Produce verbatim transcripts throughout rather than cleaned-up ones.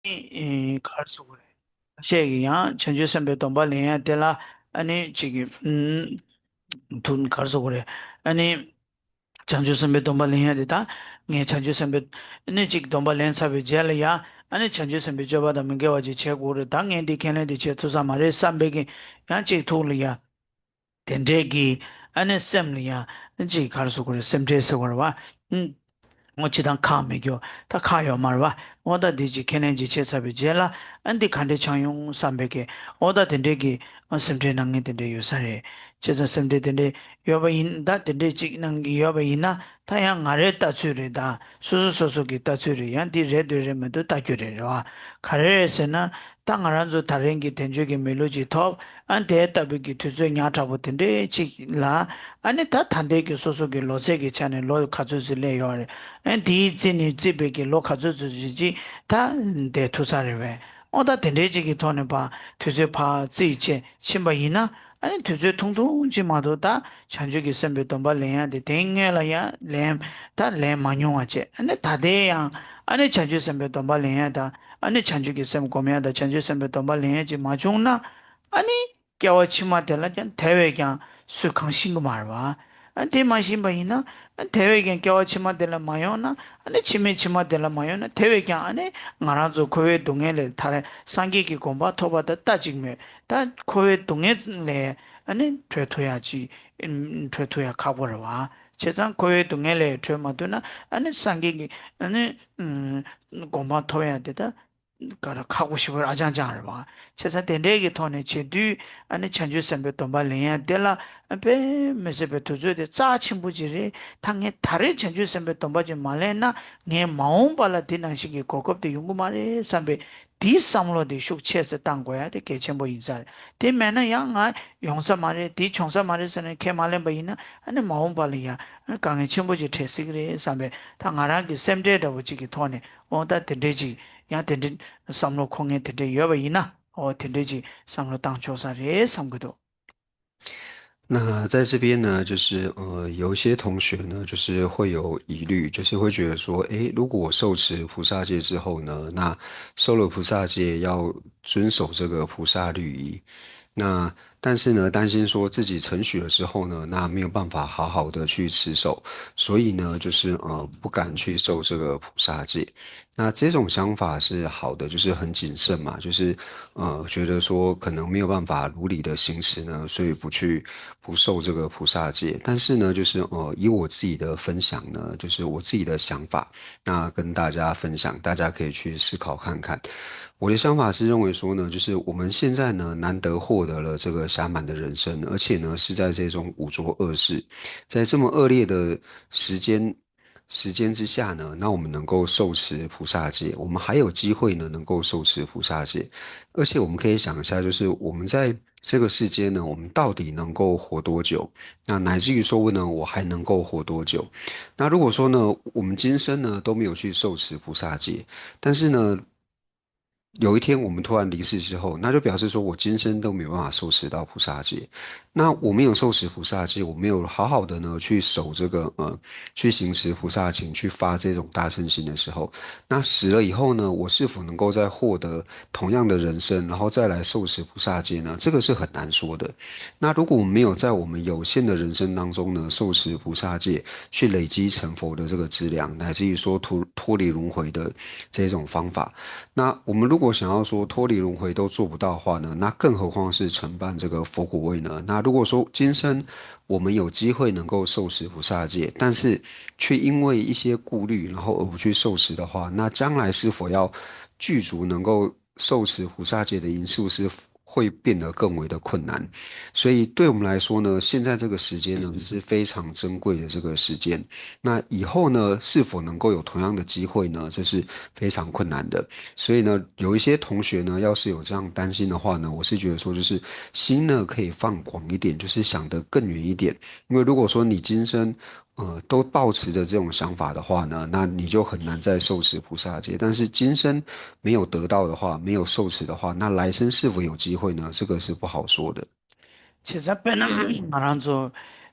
ནི་ག་རེ་ཟེར་དགོས་རེད། ཁ་ཤས་ཀྱིས་ཡང་བྱང་ཆུབ་སེམས་དཔའི་སྡོམ་པ་ལེན་ཡ་དེ་ལ་ཨ་ནི་ཅིག་གི་ཐུགས་ག་རེ་ཟེར་དགོས་རེད། ཨ་ནི་བྱང་ཆུབ་སེམས་དཔའི་སྡོམ་པ་ལེན་ཡ་དེ་ད་ངས་བྱང་ཆུབ་སེམས་དཔའི་ཨ་ནི་ཅིག་སྡོམ་པ་ལེན་ཚར་བའི་རྗེས་ལ་ཡ་ཨ་ནི་བྱང་ཆུབ་སེམས་དཔའི་སྤྱོད་པ་དང་མི་འགལ་བ་ཅིག་བྱེད་དགོས་རེད། ད་ངས་འདི་ཁས་ལེན་འདི་བྱེད་ཐུབ་ས་མ་རེད་བསམ་པའི་གི་ཡང་ཅིག་ཐུགས་ལ་ཡ། དེ་འདྲས་ཀྱི་ཨ་ནི་སེམས་ལ་ཡང་ཅིག་ག་རེ་ཟེར་དགོས་རེད། སེམས་ཁྲལ་ཟེར་དགོས་རེད་བ། ཨུམ། འོ་ཅི་དང་ཁག་མེད་རྒྱུ་ད་ཁག་ཡོད་མ་རེད་བ། འོ་ད་འདི་ཅིག་ཁས་ལེན་ཅིག་བྱས་ཚར་བའི་རྗེས་ལ་ཨ་འདི་ག་འདྲས་ཆགས་ཡོང་བསམ་པའི་གི་འོ་ད་དེ་འདྲས་ཀྱི་ཨ་སེམས་ཁྲལ་གནང་མཁན་དེ་འདྲས་ཡོད་ས་རེད། བྱས་ཙང་སེམས་ཁྲལ་དེ་འདྲས་ཡོད་པ་ཡིན་ད་དེ་འདྲས་ཅིག་གནང་གི་ཡོད་པ་ཡིན་ན་ད་ཡང་ང་རའི་ལྟ་ཚུལ་རེད། ད་སོ་སོ་སོ་སོ་གི་ལྟ་ཚུལ་རེད། ཡང་འདི་རེད་འདོད་རེད་མི་འདོད་ལྟ་རྒྱུ་རེད་རེད་བ། ག་རེ་རེད་ཟེར་ན། ད་ང་རང་ཚོ་ད་རིང་གི་དལ་འབྱོར་གྱི་མི་ལུས་ཅིག་ཐོབ། ཨ་དེ་ལྟ་བུའི་གི་དུས་ཚོད་ཉག་ཕྲ་པོ་དེ་འདྲའི་ཅིག་ལ། ཨ་ནི་ད་ད་ལྟའི་གི་སོ་སོ་གི་ལོ་ཚད་ཀྱི་ཆ་ནས་ལོ་ག་ཚོད་ཙམ་སླེབས་ཡོད་རེད། ཨ་དེའི་རྩིས་ནས་རྩིས་པའི་གི་ལོ་ག་ཚོད་ཙམ་ཅིག་ཅིག་ད་བསྡད་ཐུབ་ས་རེད་བས། ཨོ་ད་དེ་འདྲའི་ཅིག་གི་ཐོག་ནས་ཕར་དུས་ཚོད་ཕར་རྩིས་བྱས་ཕྱིན་པ་ཡིན་ན། ཨ་ནི་དུས་ཚོད་ཐུང་ཐུང་ཅིག་མ་གཏོགས་ད་བྱང་ཆུབ་ཀྱི་སེམས་དཔའི་སྡོམ་པ་ལེན་ཡ་དེ་དེ་སྔོན་ལ་ཡང་ལེན་ད་ལེན་མ་མྱོང་བ་བྱས། ཨ་ནི་ད་ལྟའི་ཡང་ཨ་ནི་བྱང་ཆུབ་སེམས་དཔའི་སྡོམ་པ་ལེན་ཡ་དང་ཨ་ནི་བྱང་ཆུབ་ཀྱི་སེམས་སྒོམ་ཡ་དང་བྱང་ཆུབ་སེམས་དཔའི་སྡོམ་པ་ལེན་ཡ་ཅིག་མ་བྱུང་ན། ཨ་ནི་སྐྱེ་བ་ཕྱི་མ་དེ་ལ་ཀྱང་དེ་བས་ཀྱང་སུས་གང་ཤེས་ཀྱི་མ་རེད་བ། ཨ་དེ་མ་ཤེས་པ་ཡིན་ན་ཨ་དེ་བས་ཀྱང་སྐྱེ་བ་ཕྱི་མ་དེ་ལ་མ་ཡོང་ན། ཨ་ནི་ཕྱི་མའི་ཕྱི་མ་དེ་ལ་མ་ཡོང་ན་དེ་བས་ཀྱང་ཨ་ནི་ང་རང་ཚོ་འཁོར་བའི་སྡུག་བསྔལ་ལས་ཐར། སངས་རྒྱས་ཀྱི་གོ་འཕང་ཐོབ་པ་དང་ལྟ་གཅིག་མོད། ད་འཁོར་བའི་སྡུག་བསྔལ་ལས་ཨ་ནི་གྲོལ་ཐུབ་ཡ་ཅིག་གྲོལ་ཐུབ་ཡ་ཁག་པོ་རེད་བ། བྱས་ཙང་འཁོར་བའི་སྡུག་བསྔལ་ལས་གྲོལ་མ་ཐུབ་ན་ཨ་ནི་སངས་རྒྱས་ཀྱི་ཨ་ནི་གོ་འཕང་ཐོབ་ཡ་དེ་ད་ག་རེ་ཁག་པོ་ཞེ་པོ་ཨ་ཅང་ཅང་རེད་བ། བྱས་ཙང་དེ་འདྲའི་གི་ཐོག་ནས་བྱེད་དུས་ཨ་ནི་བྱང་ཆུབ་སེམས་དཔའི་སྡོམ་པ་ལེན་ཡ་དེ་ལ་དཔེ་མི་སྲིད་པའི་དུས་ཚོད་དེ་རྩ་ཆེན་པོ་ཅིག་རེད། ད་ངས་ད་རེས་བྱང་ཆུབ་སེམས་དཔའི་སྡོམ་པ་ཅིག་མ་ལེན་ན་ངས་མ་འོངས་པ་ལ་འདི་ནང་བཞིན་གྱི་གོ་སྐབས་དེ་ཡོང་གི་མ་རེད་བསམ་པའི་དེའི་བསམ་བློ་དེ་ཤུགས་ཆེ་ཙམ་བཏང་དགོས་ཡ་དེ་གལ་ཆེན་པོ་ཡིན་ས་རེད། དེ་མེད་ན་ཡང་ང་ཡོང་ས་མ་རེད། དེ་བྱུང་ས་མ་རེད་ཟེར་ནས་ཁས་མ་ལེན་པ་ཡིན་ན་ཨ་ནི་མ་འོངས་པ་ལ་ཡ་ཨ་ནི་དཀའ་ངལ་ཆེན་པོ་ཅིག་འཕྲད་སྲིད་ཀྱི་རེད་བསམ་པའི་ད་ང་རང་གི་སེམས་ཁྲལ་འདྲ་བོ་ཅིག་གི་ཐོག་ནས་འོ་ད་དེ་འདྲས་ཅིག་ཡང་དེ་འདྲས་བསམ་བློ་འཁོར་མཁན་དེ་འདྲས་ཡོད་པ་ཡིན་ན་འོ་དེ་འདྲས་ཅིག་བསམ་བློ་བཏང་ཆོག་ས་རེད་བསམ་གྱི་འདུག།那在这边呢，就是呃，有一些同学呢，就是会有疑虑，就是会觉得说，诶，如果我受持菩萨戒之后呢，那受了菩萨戒要遵守这个菩萨律仪，那但是呢，担心说自己承许了之后呢，那没有办法好好的去持守，所以呢，就是呃，不敢去受这个菩萨戒。那这种想法是好的，就是很谨慎嘛，就是呃，觉得说可能没有办法如理的行持呢，所以不去不受这个菩萨戒。但是呢，就是呃，以我自己的分享呢，就是我自己的想法，那跟大家分享，大家可以去思考看看。我的想法是认为说呢，就是我们现在呢难得获得了这个暇满的人生，而且呢是在这种五浊恶世，在这么恶劣的时间时间之下呢，那我们能够受持菩萨戒，我们还有机会呢，能够受持菩萨戒，而且我们可以想一下，就是我们在这个世间呢，我们到底能够活多久？那乃至于说呢，我还能够活多久？那如果说呢，我们今生呢都没有去受持菩萨戒，但是呢，有一天我们突然离世之后，那就表示说我今生都没有办法受持到菩萨戒。那我没有受持菩萨戒，我没有好好的呢去守这个呃，去行持菩萨行，去发这种大乘心的时候，那死了以后呢，我是否能够再获得同样的人生，然后再来受持菩萨戒呢？这个是很难说的。那如果我们没有在我们有限的人生当中呢，受持菩萨戒，去累积成佛的这个资粮，乃至于说脱脱离轮回的这种方法，那我们如果想要说脱离轮回都做不到的话呢，那更何况是承办这个佛果位呢？那如果说今生我们有机会能够受持菩萨戒，但是却因为一些顾虑，然后而不去受持的话，那将来是否要具足能够受持菩萨戒的因素是会变得更为的困难。所以对我们来说呢，现在这个时间呢是非常珍贵的这个时间。那以后呢，是否能够有同样的机会呢？这是非常困难的。所以呢，有一些同学呢，要是有这样担心的话呢，我是觉得说，就是心呢可以放广一点，就是想得更远一点。因为如果说你今生呃都抱持着这种想法的话呢，那你就很难再受持菩萨戒。但是今生没有得到的话，没有受持的话，那来生是否有机会呢？这个是不好说的。བྱས་ཙང་དཔེར་ན་ང་རང་ཚོ་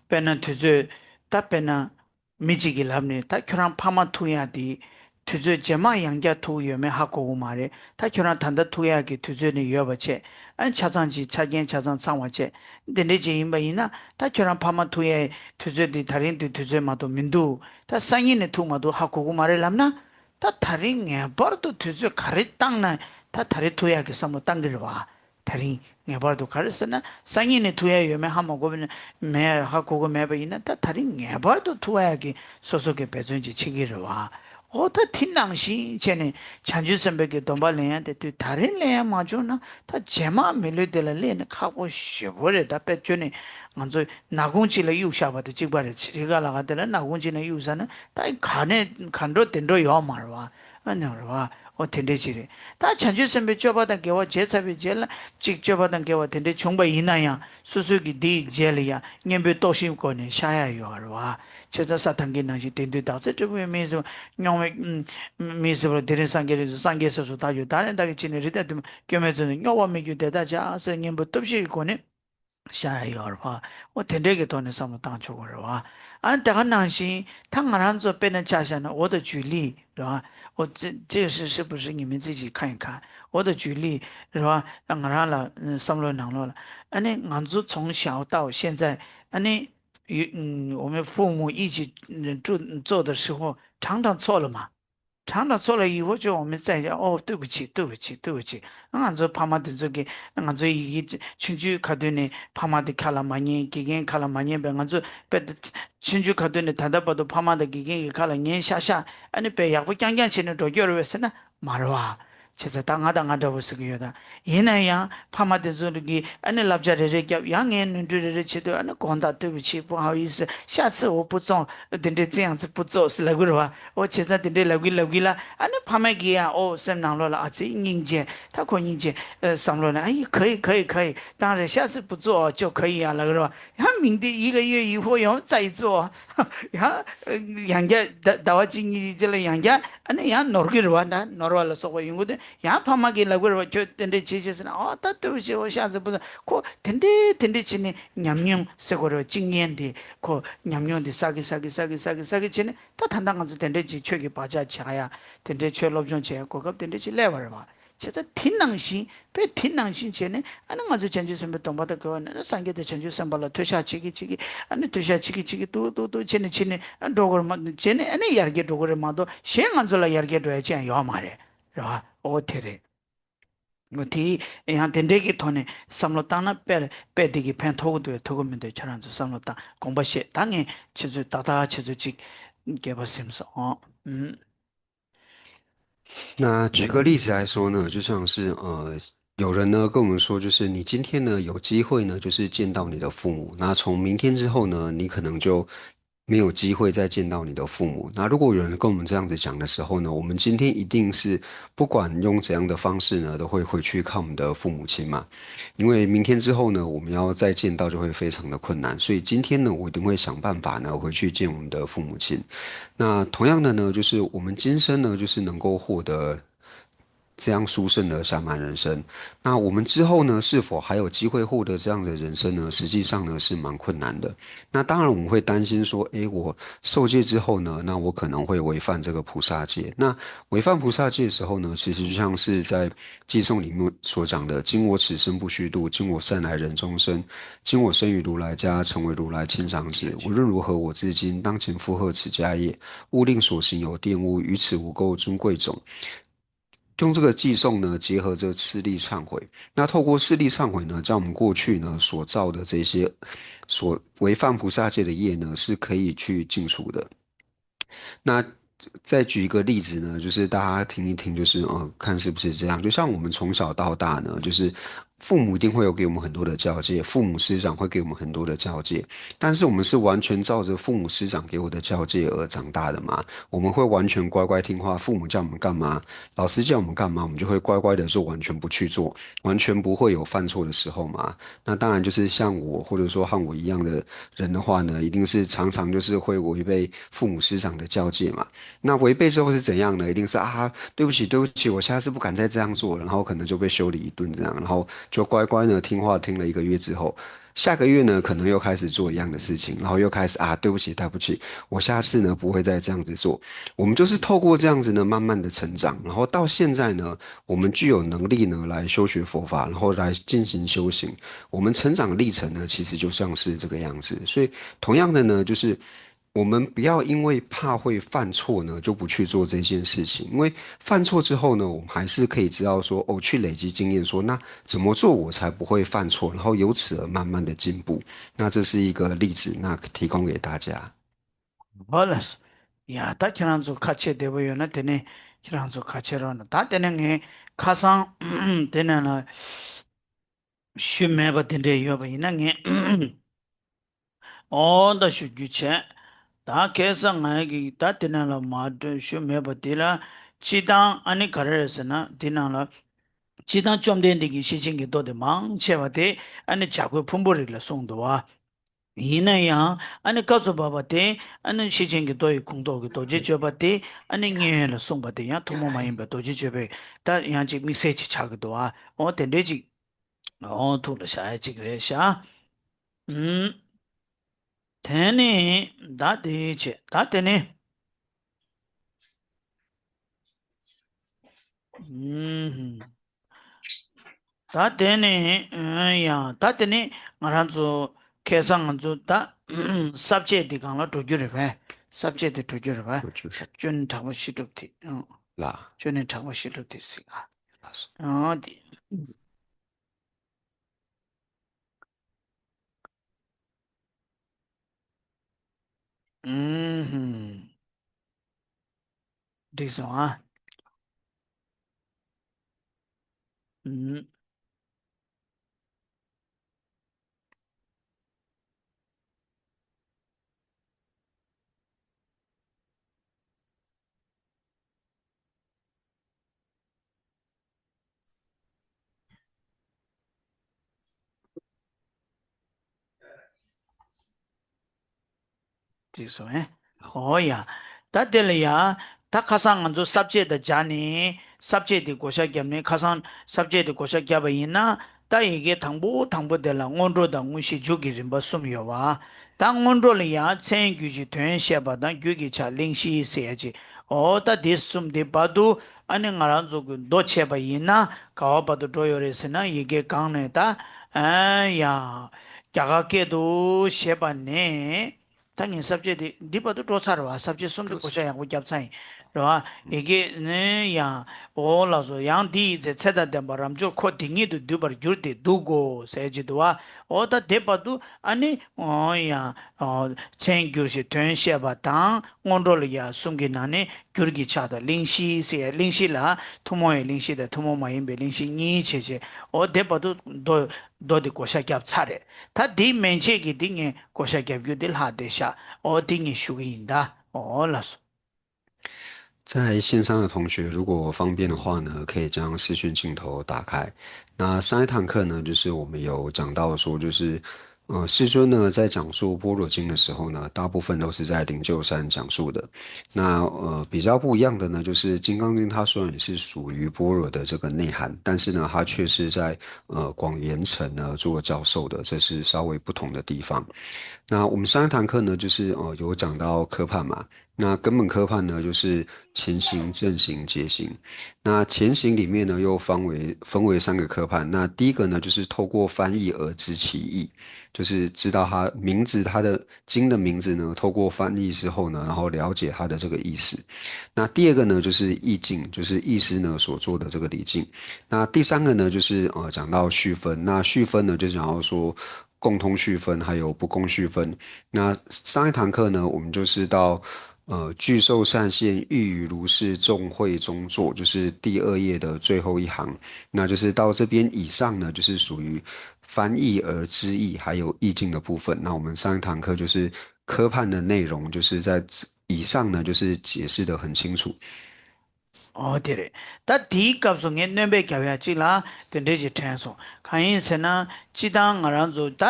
དཔེར་ན་དུས་ཚོད་ད་དཔེར་ན་མི་གཅིག་གིས་ལབ་ནས་ད་ཁྱོད་རང་ཕ་མ་ཐུག་ཡག་དེ་ དུས་ཚོད་རྗེས་མ་ཡང་བསྐྱར་ཐུག་ཡོད་མེད་ཧ་གོ་གི་མ་རེད། ད་ཁྱོད་རང་ད་ལྟ་ཐུག་ཡག་གི་དུས་ཚོད་ནི་ཡོད་པ་བྱས། ཨ་ཆ་ཚང་ཅིག་ཆ་རྐྱེན་ཆ་ཚང་ཚང་བ་བྱས། འདི་འདྲས་ཅིག་ཡིན་པ་ཡིན་ན། ད་ཁྱོད་རང་ཕ་མ་ཐུག་ཡག་དུས་ཚོད་འདི་ད་རིང་འདི་དུས་ཚོད་མ་གཏོགས་མི་འདུག་ད་སང་ཉིན་ནས་ཐུག་མ་ཐུག་ཧ་གོ་གི་མ་རེད་ལབ་ན། ད་ད་རིང་ངེས་པར་དུ་དུས་ཚོད་ག་རེ་བཏང་ན། ད་ད་རེས་ཐུག་ཡག་གི་བསམ་བློ་བཏང་གི་རེད་བ། ད་རིང་ངེས་པར་དུ་ག་རེ་ཟེར་ན། སང་ཉིན་ནས་ཐུག་ཡག་ཡོད་མེད་ཧ་མ་གོ་བ་ན། མེད་ཧ་གོ་གི་མེད་པ་ཡིན་ན། ད་ད་རིང་ངེས་པར་དུ་ཐུག་ཡག་གི་སོ་སོ་གི་འབད་བརྩོན་ཅིག་བྱེད་ཀྱི་རེད་བ། འོ་ད་དེ་ནང་བཞིན་བྱས་ནས་བྱང་ཆུབ་སེམས་དཔའི་གི་སྡོམ་པ་ལེན་ཡག་དེ་དུས་ད་རིང་ལེན་ཡག་མ་བྱུང་ན། ད་རྗེས་མ་མི་ལུས་དེ་ལ་སླེབས་ནས་ཁག་པོ་ཞེ་པོ་རེད། ད་དཔེ་བྱས་ནས་ང་ཚོ་ནག་ཁུང་གཅིག་ལ་གཡུག་བཞག་པ་དང་གཅིག་པ་རེད། ཕྱི་ཁ་ལ་ག་དེ་ལ་ནག་ཁུང་གཅིག་ལ་གཡུག་ཟ་ན་ད་ག་ནས་ག་འགྲོ་དེ་འགྲོ་ཡོད་མ་རེད་བ། ཨ་ནི་རེད་བ། འོ་དེ་འདྲས་ཅིག་རེད། ད་བྱང་ཆུབ་སེམས་དཔའི་སྤྱོད་པ་དང་དགེ་བ་བྱས་ཚར་བའི་རྗེས་ལ་གཅིག་སྤྱོད་པ་དང་དགེ་བ་དེ་འདྲས་བྱུང་པ་ཡིན་ན་ཡང་། སོ་སོ་གིས་དེའི་རྗེས་ལ་ཡང་གཉེན་པོའི་རྟོག་ཞིབ་སྒོ་ནས་བཤགས་ཡག་ཡོད་རེད་བ། ཆེ་ཚ་ས་ཐང་གི་ནང་བཞིན་དེང་དུས་བདག་ཚེ་སྲིད་པའི་མི་སྲིད་པ་སྙོམས་པའི་མི་སྲིད་པ་དེ་རིང་སངས་རྒྱས་རིགས་སུ་སངས་རྒྱས་སོ་སོ་ད་ཡོད། ད་རེས་ད་གི་ཕྱི་ནས་རི་དྭགས་དུ་མ་སྐྱོན་མེད་ཚུལ་དུ་སྙོགས་པར་མི་འགྱུར་དེ་ལྟར་བྱ་ཟེར་གཉེན་པོའི་སྟོབས་བཞི་ཡི་སྒོ་ནས། བཤགས་ཡག་ཡོད་རེད་བ། འོ་དེ་འདྲས་ཀྱི་ཐོག་ནས་བསམ་བློ་བཏང་ཆོག་གི་རེད་བ། ཨ་ནི་དེ་ག་ནང་བཞིན་ད་ང་རང་ཚོ་དཔེར་ན་ཆ་བཞག་ན་འོ་ད་ཇུ་ལི་རེད་བ། འོ་ཙི་ཙི་ཧྲི་ཧྲི་པུ་ཧྲི་ཉི་མའི་ཙི་ཅིག་ཁ་ཡིན་ཁ། འོ་ད་ཇུ་ལི་རེད་བ། ང་རང་ལ་བསམ་བློའི་ནང་ལོགས་ལ། ཨ་ནི་ང་ཚོ་从小到现在 ཨ་ནི་ཡུ་ཨ་我们父母一起住做的时候 常常错了嘛། 常常错了以后就我们再讲哦，对不起，对不起，对不起。 ང་ཚོ་ཕ་མ་དེ་ཚོ་གིས་ང་ཚོའི་ཡི་གེ་ཆུང་ཆུང་ག་དུས་ནས་ཕ་མ་དེ་ཁ་ལ་མ་ཉན། དགེ་རྒན་ཁ་ལ་མ་ཉན་པས། ང་ཚོ་དཔེ་ཆུང་ཆུང་ག་དུས་ནས་ད་ལྟ་བར་དུ་ཕ་མ་དང་དགེ་རྒན་གྱི་ཁ་ལ་ཉན་ཤག་ཤག་ཨ་ནི་དཔེ་ཡག་པོ་རྐྱང་རྐྱང་བྱས་ནས་འགྲོ་རྒྱུ་རེད་པས་ཟེར་ན་མ་རེད་བ། བྱས་ཙང་ད་ང་དང་ང་འདྲ་བོ་ཟེར་གྱི་ཡོད་ད། ཡིན་ན་ཡང་ཕ་མ་དེ་ཚོ་གིས་ཨ་ནི་བསླབ་བྱ་རེ་རེ་བརྒྱབ། ཡང་ངས་ནོར་འཁྲུལ་རེ་རེ་བྱེད་དུས་ཨ་ནི་དགོངས་དག། 对不起，不好意思，下次我不做། དེ་འདྲའི་这样子不做 ཟེར་ལབ་གི་རེད་བ། འོ་བྱས་ཙང་དེ་འདྲའི་ལབ་གི་ལབ་གི་ལ། ཨ་ནི་ཕ་མ་གིས་ཡང་འོ་སེམས་ནང་ལོགས་ལ་ཨ་ཙི་སྙིང་རྗེ། ད་ཁོ་སྙིང་རྗེ་བསམ་བློ་ནས་ཨ་ཡི་可以，可以，可以，当然下次不做就可以啊 ལབ་གི་རེད་བ། ཡང་མིང་དེ་一个月以后又再做 ཡང་ཡང་བསྐྱར་ཟླ་བ་གཅིག་གཉིས་རྗེས་ལ་ཡང་བསྐྱར་ཨ་ནི་ཡང་ནོར་གི་རེད་བ། ད་ནོར་བ་ལ་སོགས་པ་ཡོང་གི་འདུག་ཡང་ཕ་མ་གིས་ལབ་གི་རེད་བ། ཁྱོད་དེ་འདྲས་བྱེད་བྱེད་ཟེར་ན། ཨོ་ད་对不起，我下次不做། ཁོ་དེ་འདྲས་དེ་འདྲས་བྱས་ནས་ཉམས་མྱོང་ཟེར་དགོས་རེད་བ།经验དེ་ཁོ་ཉམས་མྱོང་དེ་བསགས་གི་བསགས་གི་བསགས་གི་བསགས་གི་བསགས་གི་བྱས་ནས། ད་ད་ལྟ་ང་ཚོ་དེ་འདྲས་ཅིག་ཆོས་ཀྱི་བག་ཆགས་བྱ་ཡ། དེ་འདྲས་ཆོས་སློབ་སྦྱོང་བྱེད་ཡ་གོ་སྐབས་དེ་འདྲས་ཅིག་སླེབས་པ་རེད་བ། བྱས་ཙང་དེ་ནང་བཞིན་དཔེ་དེ་ནང་བཞིན་བྱས་ནས་ཨ་ནི་ང་ཚོ་བྱང་ཆུབ་སེམས་དཔའི་སྡོམ་པ་དང་འགལ་བ་ནི་སངས་རྒྱས་དང་བྱང་ཆུབ་སེམས་དཔའ་ལ་མཐོལ་བཤགས་བྱེད་ཀྱི་བྱེད་ཀྱི། ཨ་ནི་མཐོལ་བཤགས་བྱེད་ཀྱི་བྱེད་ཀྱི་འདུག་འདུག་འདུག་བྱས་ནས་བྱས་ནས་ཨ་འགྲོ་དགོས་རེད་མ་བྱས་ནས་ཨ་ནི་ཡར་རྒྱས་འགྲོ་དགོས་རེད་མ་གཏོགས་གཞན་ང་ཚོ་ལ་ཡར་རྒྱས་འགྲོ་ཡ་ཅི་ཡང་ཡོད་མ་རེད། རེད་བ། ཨོ་དེ་རེད། འོ་དེ་ཡང་དེ་འདྲའི་གི་ཐོག་ནས་བསམ་བློ་བཏང་ན་དཔེ་དཔེ་དེ་གི་ཕན་ཐོགས་ཀྱི་འདུག་ཐོགས་ཀྱི་མི་འདུག་ཁྱོད་རང་ཚོ་བསམ་བློ་བཏང་དགོངས་པ་བཞེས། ད་ངས་ཁྱེད་ཚོས་ཏག་ཏག་ཁྱེད་ཚོ་གཅིག་རྒྱས་པ་སེམས་སོང་ཨང་། ཨུམ། 那举个例子来说呢，就像是呃，有人呢跟我们说，就是你今天呢有机会呢，就是见到你的父母，那从明天之后呢，你可能就没有机会再见到你的父母。那如果有人跟我们这样子讲的时候呢，我们今天一定是不管用怎样的方式呢，都会回去看我们的父母亲嘛。因为明天之后呢，我们要再见到就会非常的困难，所以今天呢，我一定会想办法呢回去见我们的父母亲。那同样的呢，就是我们今生呢，就是能够获得这样殊胜的下半人生。那我们之后呢，是否还有机会获得这样的人生呢？实际上呢，是蛮困难的。那当然，我们会担心说，诶，我受戒之后呢，那我可能会违反这个菩萨戒。那违反菩萨戒的时候呢，其实就像是在《偈颂》里面所讲的：今我此生不虚度，今我善来人中生，今我生于如来家，曾为如来亲长子。无论如何，我至今当勤负荷此家业，勿令所行有玷污，于此无垢尊贵种。用这个偈颂呢，结合这个四力忏悔，那透过四力忏悔呢，将我们过去呢所造的这些所违犯菩萨戒的业呢，是可以去尽除的。那再举一个例子呢，就是大家听一听，就是呃，看是不是这样？就像我们从小到大呢，就是父母一定会有给我们很多的教诫，父母师长会给我们很多的教诫，但是我们是完全照着父母师长给我的教诫而长大的吗？我们会完全乖乖听话，父母叫我们干嘛，老师叫我们干嘛，我们就会乖乖的做，完全不去做，完全不会有犯错的时候吗？那当然就是像我，或者说和我一样的人的话呢，一定是常常就是会违背父母师长的教诫嘛。那违背之后是怎样呢？一定是啊，对不起，对不起，我下次不敢再这样做了，然后可能就被修理一顿这样，然后就乖乖呢听话听了一个月之后，下个月呢可能又开始做一样的事情，然后又开始啊，对不起，对不起，我下次呢不会再这样子做。我们就是透过这样子呢慢慢的成长，然后到现在呢，我们具有能力呢来修学佛法，然后来进行修行。我们成长历程呢其实就像是这个样子。所以同样的呢，就是我们不要因为怕会犯错呢，就不去做这件事情。因为犯错之后呢，我们还是可以知道说，哦，去累积经验，说那怎么做我才不会犯错，然后由此而慢慢的进步。那这是一个例子，那提供给大家。 ཧོ་ལ། ཡ་ད་ཁྱེད་རང་ཚོ་ཁ་ཆེ་བདེ་པོ་ཡོད་ན་དེ་ནས་ཁྱེད་རང་ཚོ་ཁ་ཆེ་རོགས་ན། ད་དེ་ནས་ངས་ཁ་སང་དེ་ནས་ལ་ཞུ་མེད་པ་དེ་འདྲས་ཡོད་པ་ཡིན་ན་ངས་ཨོ་ད་ཞུ་རྒྱུ་བྱས། ད་ཁ་སང་ང་གི་ད་དེ་ནས་ལ་མ་འགྲོ་ཞུ་མེད་པ་དེ་ལ་སྤྱི་བཏང་ཨ་ནི་ག་རེ་རེད་ཟེར་ན། དེ་ནང་ལ་སྤྱི་བཏང་བཅོམ་ལྡན་འདས་ཀྱི་ཤེར་ཕྱིན་གྱི་མདོ་དེ་མང་ཆེ་བ་དེ་ཨ་ནི་བྱ་རྒོད་ཕུང་པོའི་རིགས་ལ་གསུངས་འདུག་བ། ཡིན་ན་ཡང་ཨ་ནི་སྐབས་སུ་བབ་པ་དེ་ཨ་ནི་ཤེར་ཕྱིན་གྱི་མདོ་ཡི་ཁུངས་གཏོགས་ཀྱི་རྡོ་རྗེ་གཅོད་པ་དེ་ཨ་ནི་མཉན་ཡོད་ལ་གསུངས་པ་དེ་ཡང་ཐུན་མོང་མ་ཡིན་པའི་རྡོ་རྗེ་གཅོད་པའི་ད་ཡང་ཅིག་དམིགས་བསལ་ཅིག་ཆགས་ཀྱི་འདུག་ཨ། འོ་དེ་འདྲའི་ཅིག་འོ་ཐུགས་ལ་བཞག་ཡ་ཅིག་རེད་ཤག་ཨུམ། དེ་ནི་ད་དེ་བྱས་ད་དེ་ནི། ཨུམ། ད་དེ་ནི་ཡང་ད་དེ་ནི་ང་རང་ཚོ་ཁ་སང་ང་ཚོ་ད་ས་བཅད་འདི་སྒང་ལ་འགྲོ་རྒྱུ་རེད་པས། ས་བཅད་འདི་འགྲོ་རྒྱུ་རེད་པས། འགྲོ་རྒྱུ་རེད། སྤྱོད་ནི་དྲག་པོ་ཤི་སྒྲུབ་དེ། ཨང་། ལ། སྤྱོད་ནི་དྲག་པོ་ཤི་སྒྲུབ་དེ་ཟིག་ཨ། ལགས་སོ། ཨང་དེ། ཨུམ། འགྲིག་སོང་ཨ། ཨུམ། ཅེས་སོ་ཨེ། ཨོ་ཡ། ད་དེ་ལ་ཡ། ད་ཁ་སང་ང་ཚོ་ས་བཅད་དང་སྦྱར་ནས་ས་བཅད་དེ་བགོ་བཤའ་བརྒྱབ་ནས། ཁ་སང་ས་བཅད་དེ་བགོ་བཤའ་བརྒྱབ་པ་ཡིན་ན། ད་ཡི་གེ་དང་པོ་དང་པོ་དེ་ལ་སྔོན་འགྲོ་དང་དངོས་གཞི་མཇུག་གི་རིམ་པ་གསུམ་ཡོད་པ། ད་སྔོན་འགྲོ་ལ་ཡང་མཚན་བརྗོད་བྱའི་དོན་བཤད་པ་དང་རྒྱུད་ཀྱི་ཆ་གླེང་གཞི་ཟེར་ཡ་ཅིག་ཨོ་ད་དེ་གསུམ་དེ་བར་དུ་ཨ་ནི་ང་རང་ཚོ་གི་མདོ་ཕྱེ་བ་ཡིན་ན་ག་བ་བར་དུ་འགྲོ་ཡོད་རེད་ཟེར་ན། ཡི་གེ་གང་ནས་ད་ཨ་ཡ་རྒྱ་གར་སྐད་དུ་བཤད་པ་ནས། ད་ངས་ས་བཅད་དེ་འདི་བར་དུ་འགྲོ་ཚར་བ། ས་བཅད་གསུམ་དེ་བགོ་བཤའ་ཡག་པོ་བརྒྱབ་ཚར་ཡིན་རེད་བ། ཡི་གེ་ནས་ཡང་། ཨོ་ལགས་སོ། ཡང་འདི་ཡི་ཚེ་ཚེ་དང་ལྡན་པ་རབ་འབྱོར་འཁོར་དེ་ཉིད་དུ་འདུས་པར་འགྱུར་ཏེ་འདུག་གོ་ཟེར་གྱི་འདུག་བ། ཨོ་ད་དེ་བར་དུ་ཨ་ནི་ཨོ་ཡང་ཨོ་མཚན་བརྗོད་བྱའི་དོན་བཤད་པ་དང་སྔོན་འགྲོ་ལ་ཡ་གསུམ་གྱི་ནང་ནས་རྒྱུད་ཀྱི་ཆ་དང་གླེང་གཞི་ཟེར་ཡ། གླེང་གཞི་ལ་ཐུན་མོང་བའི་གླེང་གཞི་དང་ཐུན་མོང་མ་ཡིན་པའི་གླེང་གཞི་གཉིས་བྱས་བྱས། ཨོ་དེ་བར་དུ་མདོ་མདོ་དེ་བགོ་བཤའ་བརྒྱབ་ཚར་རེད། ད་དེ་མན་ཆད་ཀྱི་དེ་ངས་བགོ་བཤའ་བརྒྱབ་རྒྱུ་དེ་ལྷག་བསྡད་ཤག་ཨོ་དེ་ངས་ཞུ་གི་ཡིན་ད། ཨོ་ལགས་སོ། 在线上的同学，如果方便的话呢，可以将视讯镜头打开。那上一堂课呢，就是我们有讲到说，就是呃，世尊呢在讲述般若经的时候呢，大部分都是在灵鹫山讲述的。那呃，比较不一样的呢，就是金刚经它虽然也是属于般若的这个内涵，但是呢，它却是在呃广元城呢做教授的，这是稍微不同的地方。那我们上一堂课呢，就是呃有讲到科判嘛，那根本科判呢，就是前行、正行、结行。那前行里面呢，又分为分为三个科判。那第一个呢，就是透过翻译而知其意，就是知道它名字，它的经的名字呢，透过翻译之后呢，然后了解它的这个意思。那第二个呢，就是意境，就是意思呢所做的这个理境。那第三个呢，就是呃讲到序分。那序分呢，就讲到说共通序分还有不共序分。那上一堂课呢，我们就是到呃巨兽善现亦于如是众会中作，就是第二页的最后一行。那就是到这边以上呢，就是属于翻译而知意还有意境的部分。那我们上一堂课就是科判的内容，就是在以上呢，就是解释得很清楚。 ཨོ་དེ་རེད། ད་དེའི་སྐབས་སུ་ངས་སྣོན་པ་བརྒྱབ་ཡ་གཅིག་ལ་དེ་འདྲས་ཅིག་དྲན་སོང་། གང་ཡིན་ཟེར་ན། སྤྱི་བཏང་ང་རང་ཚོ་ད་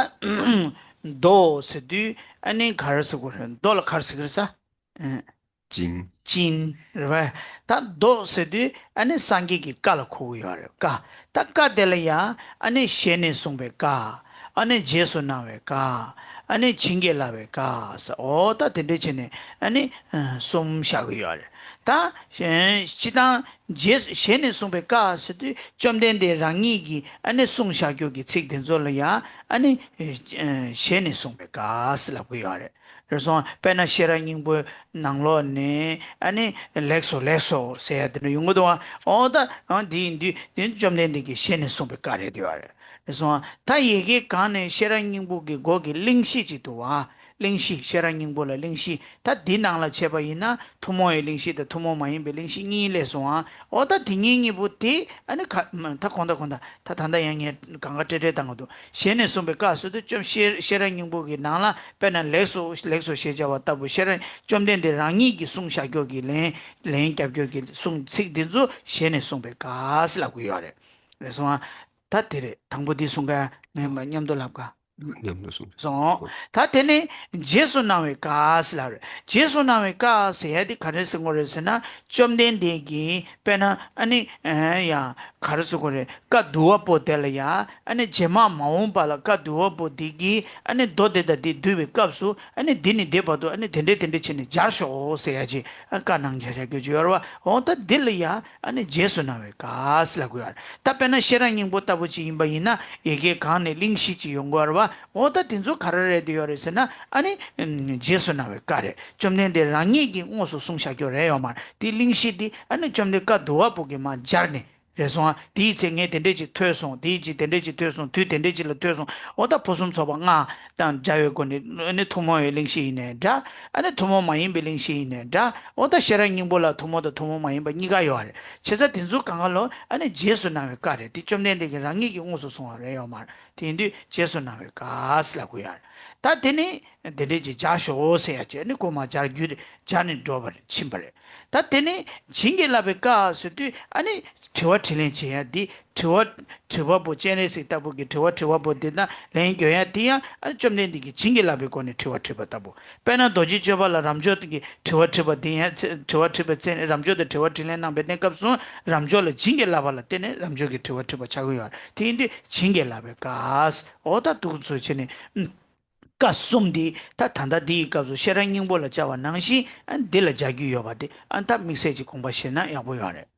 མདོ་ཟེར་དུས་ཨ་ནི་ག་རེ་ཟེར་དགོས་རེད། མདོ་ལ་ག་རེ་ཟེར་གི་རེད་ས། ཨེ། 经 ཅིན། རེད་པ། ད་མདོ་ཟེར་དུས་ཨ་ནི་སངས་རྒྱས་ཀྱི་བཀའ་ལ་གོ་གི་ཡོད་རེད། བཀའ། ད་བཀའ་དེ་ལ་ཡང་ཨ་ནི་ཞལ་ནས་གསུངས་པའི་བཀའ། ཨ་ནི་རྗེས་སུ་གནང་བའི་བཀའ། ཨ་ནི་བྱིན་གྱིས་བརླབས་པའི་བཀའ་ཟེར། འོ་ད་དེ་འདྲ་བྱས་ནས་ཨ་ནི་གསུམ་བཞག་གི་ཡོད་རེད། ད་སྤྱིར་བཏང་རྗེས་ཞལ་ནས་གསུངས་པའི་བཀའ་ཟེར་དུས་བཅོམ་ལྡན་འདས་རང་ཉིད་ཀྱིས་ཨ་ནི་གསུངས་བཞག་རྒྱུ་གི་ཚིག་དེ་ཚོ་ལ་ཡང་ཨ་ནི་ཞལ་ནས་གསུངས་པའི་བཀའ་ཟེར་ལབ་གི་ཡོད་རེད། རེད་སོང་། དཔེར་ན་ཤེས་རབ་སྙིང་པོའི་ནང་ལོགས་ནས་ཨ་ནི་ལེགས་སོ་ལེགས་སོ་ཟེར་ཡ་དེ་འདྲ་ཡོང་གི་འདུག་བ། འོ་ད་འདི་ཡིན་དུས་དེ་བཅོམ་ལྡན་འདས་ཀྱིས་ཞལ་ནས་གསུངས་པའི་བཀའ་རེད་འདུག་བ། རེད་སོང་། ད་ཡི་གེ་གང་ནས་ཤེས་རབ་སྙིང་པོ་གི་སྒོ་གི་གླེང་གཞི་ཅིག་འདུག་བ། གླེང་གཞི། ཤེས་རབ་སྙིང་པོ་ལ་གླེང་གཞི། ད་འདི་ནང་ལ་བྱས་པ་ཡིན་ན་ཐུན་མོང་བའི་གླེང་གཞི་དང་ཐུན་མོང་མ་ཡིན་པའི་གླེང་གཞི་གཉིས་སླེབས་སོང་ཨ། འོ་ད་དེ་གཉིས་གཉིས་པོ་དེ་ཨ་ནི་ཁ་ད་གོང་ད་གོང་ད་ད་ད་ལྟ་ཡང་ངས་གང་ག་ཏྲེ་ཏྲེ་བཏང་གི་འདུག་ཞལ་ནས་གསུངས་པའི་བཀའ་ཟེར་དུས་བཅོམ་ཤེས་ཤེས་རབ་སྙིང་པོ་གི་ནང་ལ་དཔེར་ན་ལེགས་སོ་ལེགས་སོ་ཞེས་བྱ་བ་ལྟ་བུ་ཤེས་རབ་བཅོམ་ལྡན་འདས་རང་ཉིད་ཀྱིས་གསུངས་བཞག་རྒྱུ་གི་ལན་ལན་རྒྱབ་རྒྱུ་གི་གསུང་ཚིག་འདི་ཚོ་ཞལ་ནས་གསུངས་པའི་བཀའ་ཟེར་ལབ་གི་ཡོད་རེད། རེད་སོང་ཨ། ད་དེ་རེད། དང་པོ་འདི་གསུང་ག་ངས་མཉམ་དུ་ལབ་ག་མཉམ་དུ་གསུངས། སོང་། ད་དེ་ནས་རྗེས་སུ་གནང་བའི་བཀའ་ཟེར་ལབ་རེད། རྗེས་སུ་གནང་བའི་བཀའ་ཟེར་ཡ་དེ་ག་རེ་ཟེར་དགོས་རེད་ཟེར་ན། བཅོམ་ལྡན་འདས་ཀྱིས་དཔེར་ན་ཨ་ནི་ཡང་ག་རེ་ཟེར་དགོས་རེད། བཀའ་བསྡུ་བ་པོ་དེ་ལ་ཡང་ཨ་ནི་རྗེས་མ་མ་འོངས་པ་ལ་བཀའ་བསྡུ་བ་པོ་དེ་གིས་ཨ་ནི་མདོ་དེ་དང་དེ་བསྡུ་བའི་སྐབས་སུ་ཨ་ནི་འདི་ནས་འདི་བར་དུ་ཨ་ནི་དེ་འདྲས་དེ་འདྲས་བྱས་ནས་སྦྱར་ཤོག་ཟེར་ཡ་ཅིག་བཀའ་གནང་བྱ་བྱ་རྒྱུ་ཅིག་ཡོད་རེད་བ། འོ་ད་འདི་ལ་ཡང་ཨ་ནི་རྗེས་སུ་གནང་བའི་བཀའ་ཟེར་ལབ་དགོས་ཡ་རེད། ད་དཔེར་ན་ཤེས་རབ་སྙིང་པོ་ལྟ་བུ་ཅིག་ཡིན་པ་ཡིན་ན་ཡི་གེ་གང་ནས་གླེང་གཞི་ཅིག་ཡོང་གི་ཡོད་རེད་བ། འོ་ད་དེ་ཚོ་ག་རེ་རེད་དེ་ཡོད་རེད་ཟེར་ན་ཨ་ནི་རྗེས་སུ་གནང་བའི་བཀའ་རེད། བཅོམ་ལྡན་འདས་རང་ཉིད་ཀྱིས་དངོས་སུ་གསུངས་བཞག་རྒྱུ་རེད་ཡོད་མ་རེད། དེ་གླེང་གཞི་དེ་ཨ་ནི་བཅོམ་ལྡན་བཀའ་བསྡུ་བ་པོ་གིས་མར་སྦྱར་ནས་རེད་སོང་ཨ། དེའི་ཚེ་ངས་དེ་འདྲས་ཅིག་ཐོས་སོང་། དེའི་ཅིག་དེ་འདྲས་ཅིག་ཐོས་སོང་། དུས་དེ་འདྲས་ཅིག་ལ་ཐོས་སོང་། འོ་ད་ཕུན་སུམ་ཚོགས་པ་ལྔ་དང་སྦྱར་བའི་སྒོ་ནས་ཨ་ནི་ཐུན་མོང་བའི་གླེང་གཞི་ཡིན་ནའི་འདྲ། ཨ་ནི་ཐུན་མོང་མ་ཡིན་པའི་གླེང་གཞི་ཡིན་ནའི་འདྲ། འོ་ད་ཤེས་རབ་སྙིང་པོ་ལ་ཐུན་མོང་དང་ཐུན་མོང་མ་ཡིན་པ་གཉིས་ཀ་ཡོད་རེད། བྱས་ཙང་དེ་ཚོ་གང་ག་ལོ་ཨ་ནི་རྗེས་སུ་གནང་བའི་བཀའ་རེད། དེ་བཅོམ་ལྡན་འདས་ཀྱིས་རང་ཉིད་ཀྱིས་དངོས་སུ་གསུངས་པ་རེད་ཡོད་མ་རེད། དེ་ཡིན་དུས་རྗེས་སུ་གནང་བའི་བཀའ་ཟེར་ལབ་དགོས་ཡ་རེད། ད་དེ་ནི་དེ་འདྲས་ཅིག་སྦྱར་ཤོག་ཟེར་ཡ་ཅིག་ཨ་ནི་ཁོ་མར་སྦྱར་རྒྱུ་རེད། སྦྱར་ནས་འགྲོ་བར་ཕྱིན་པ་རེད། ད་དེ་ནས་བྱིན་གྱིས་བརླབས་པའི་བཀའ་ཟེར་དུས་ཨ་ནི་དྲི་བ་དྲིས་ལན་བྱེད་ཡ་འདི་དྲི་བ་དྲི་བ་པོ་སྤྱན་རས་གཟིགས་ལྟ་བུ་གི་དྲི་བ་དྲི་བ་པོ་འདི་དང་ལན་བརྒྱབ་ཡ་དེ་ཡང་ཨ་ནི་བཅོམ་ལྡན་འདས་ཀྱིས་བྱིན་གྱིས་བརླབས་པའི་སྒོ་ནས་དྲི་བ་དྲིས་པ་ལྟ་བུ། དཔེར་ན་རྡོ་རྗེ་གཅོད་པ་ལ་རབ་འབྱོར་གྱི་དྲི་བ་དྲིས་པ་འདི་ཡང་ཚེ་དྲི་བ་དྲིས་པའི་ཚེ་རབ་འབྱོར་དང་དྲི་བ་དྲིས་ལན་གནང་བའི་གནས་སྐབས་སུ་རབ་འབྱོར་ལ་བྱིན་གྱིས་བརླབས་པ་ལ་བརྟེན་ནས་རབ་འབྱོར་གྱི་དྲི་བ་དྲིས་པ་ཆགས་ཀྱི་ཡོད་རེད། དེ་ཡིན་དུས་བྱིན་གྱིས་བརླབས་པའི་བཀའ། འོ་ད་འདུག་ཚུལ་བྱས་ནས། བཀའ་གསུམ་འདི་ད་ད་ལྟ་འདི་ཡི་སྐབས་སུ་ཤེས་རབ་སྙིང་པོ་ལ་སྦྱར་བ་ནང་བཞིན་ཨ་འདི་ལ་སྦྱར་རྒྱུ་ཡོད་པ་དེ་ཨ་ད་དམིགས་བསལ་གྱི་དགོངས་པ་བཞེས་ན་ཡག་པོ་ཡོད་རེད།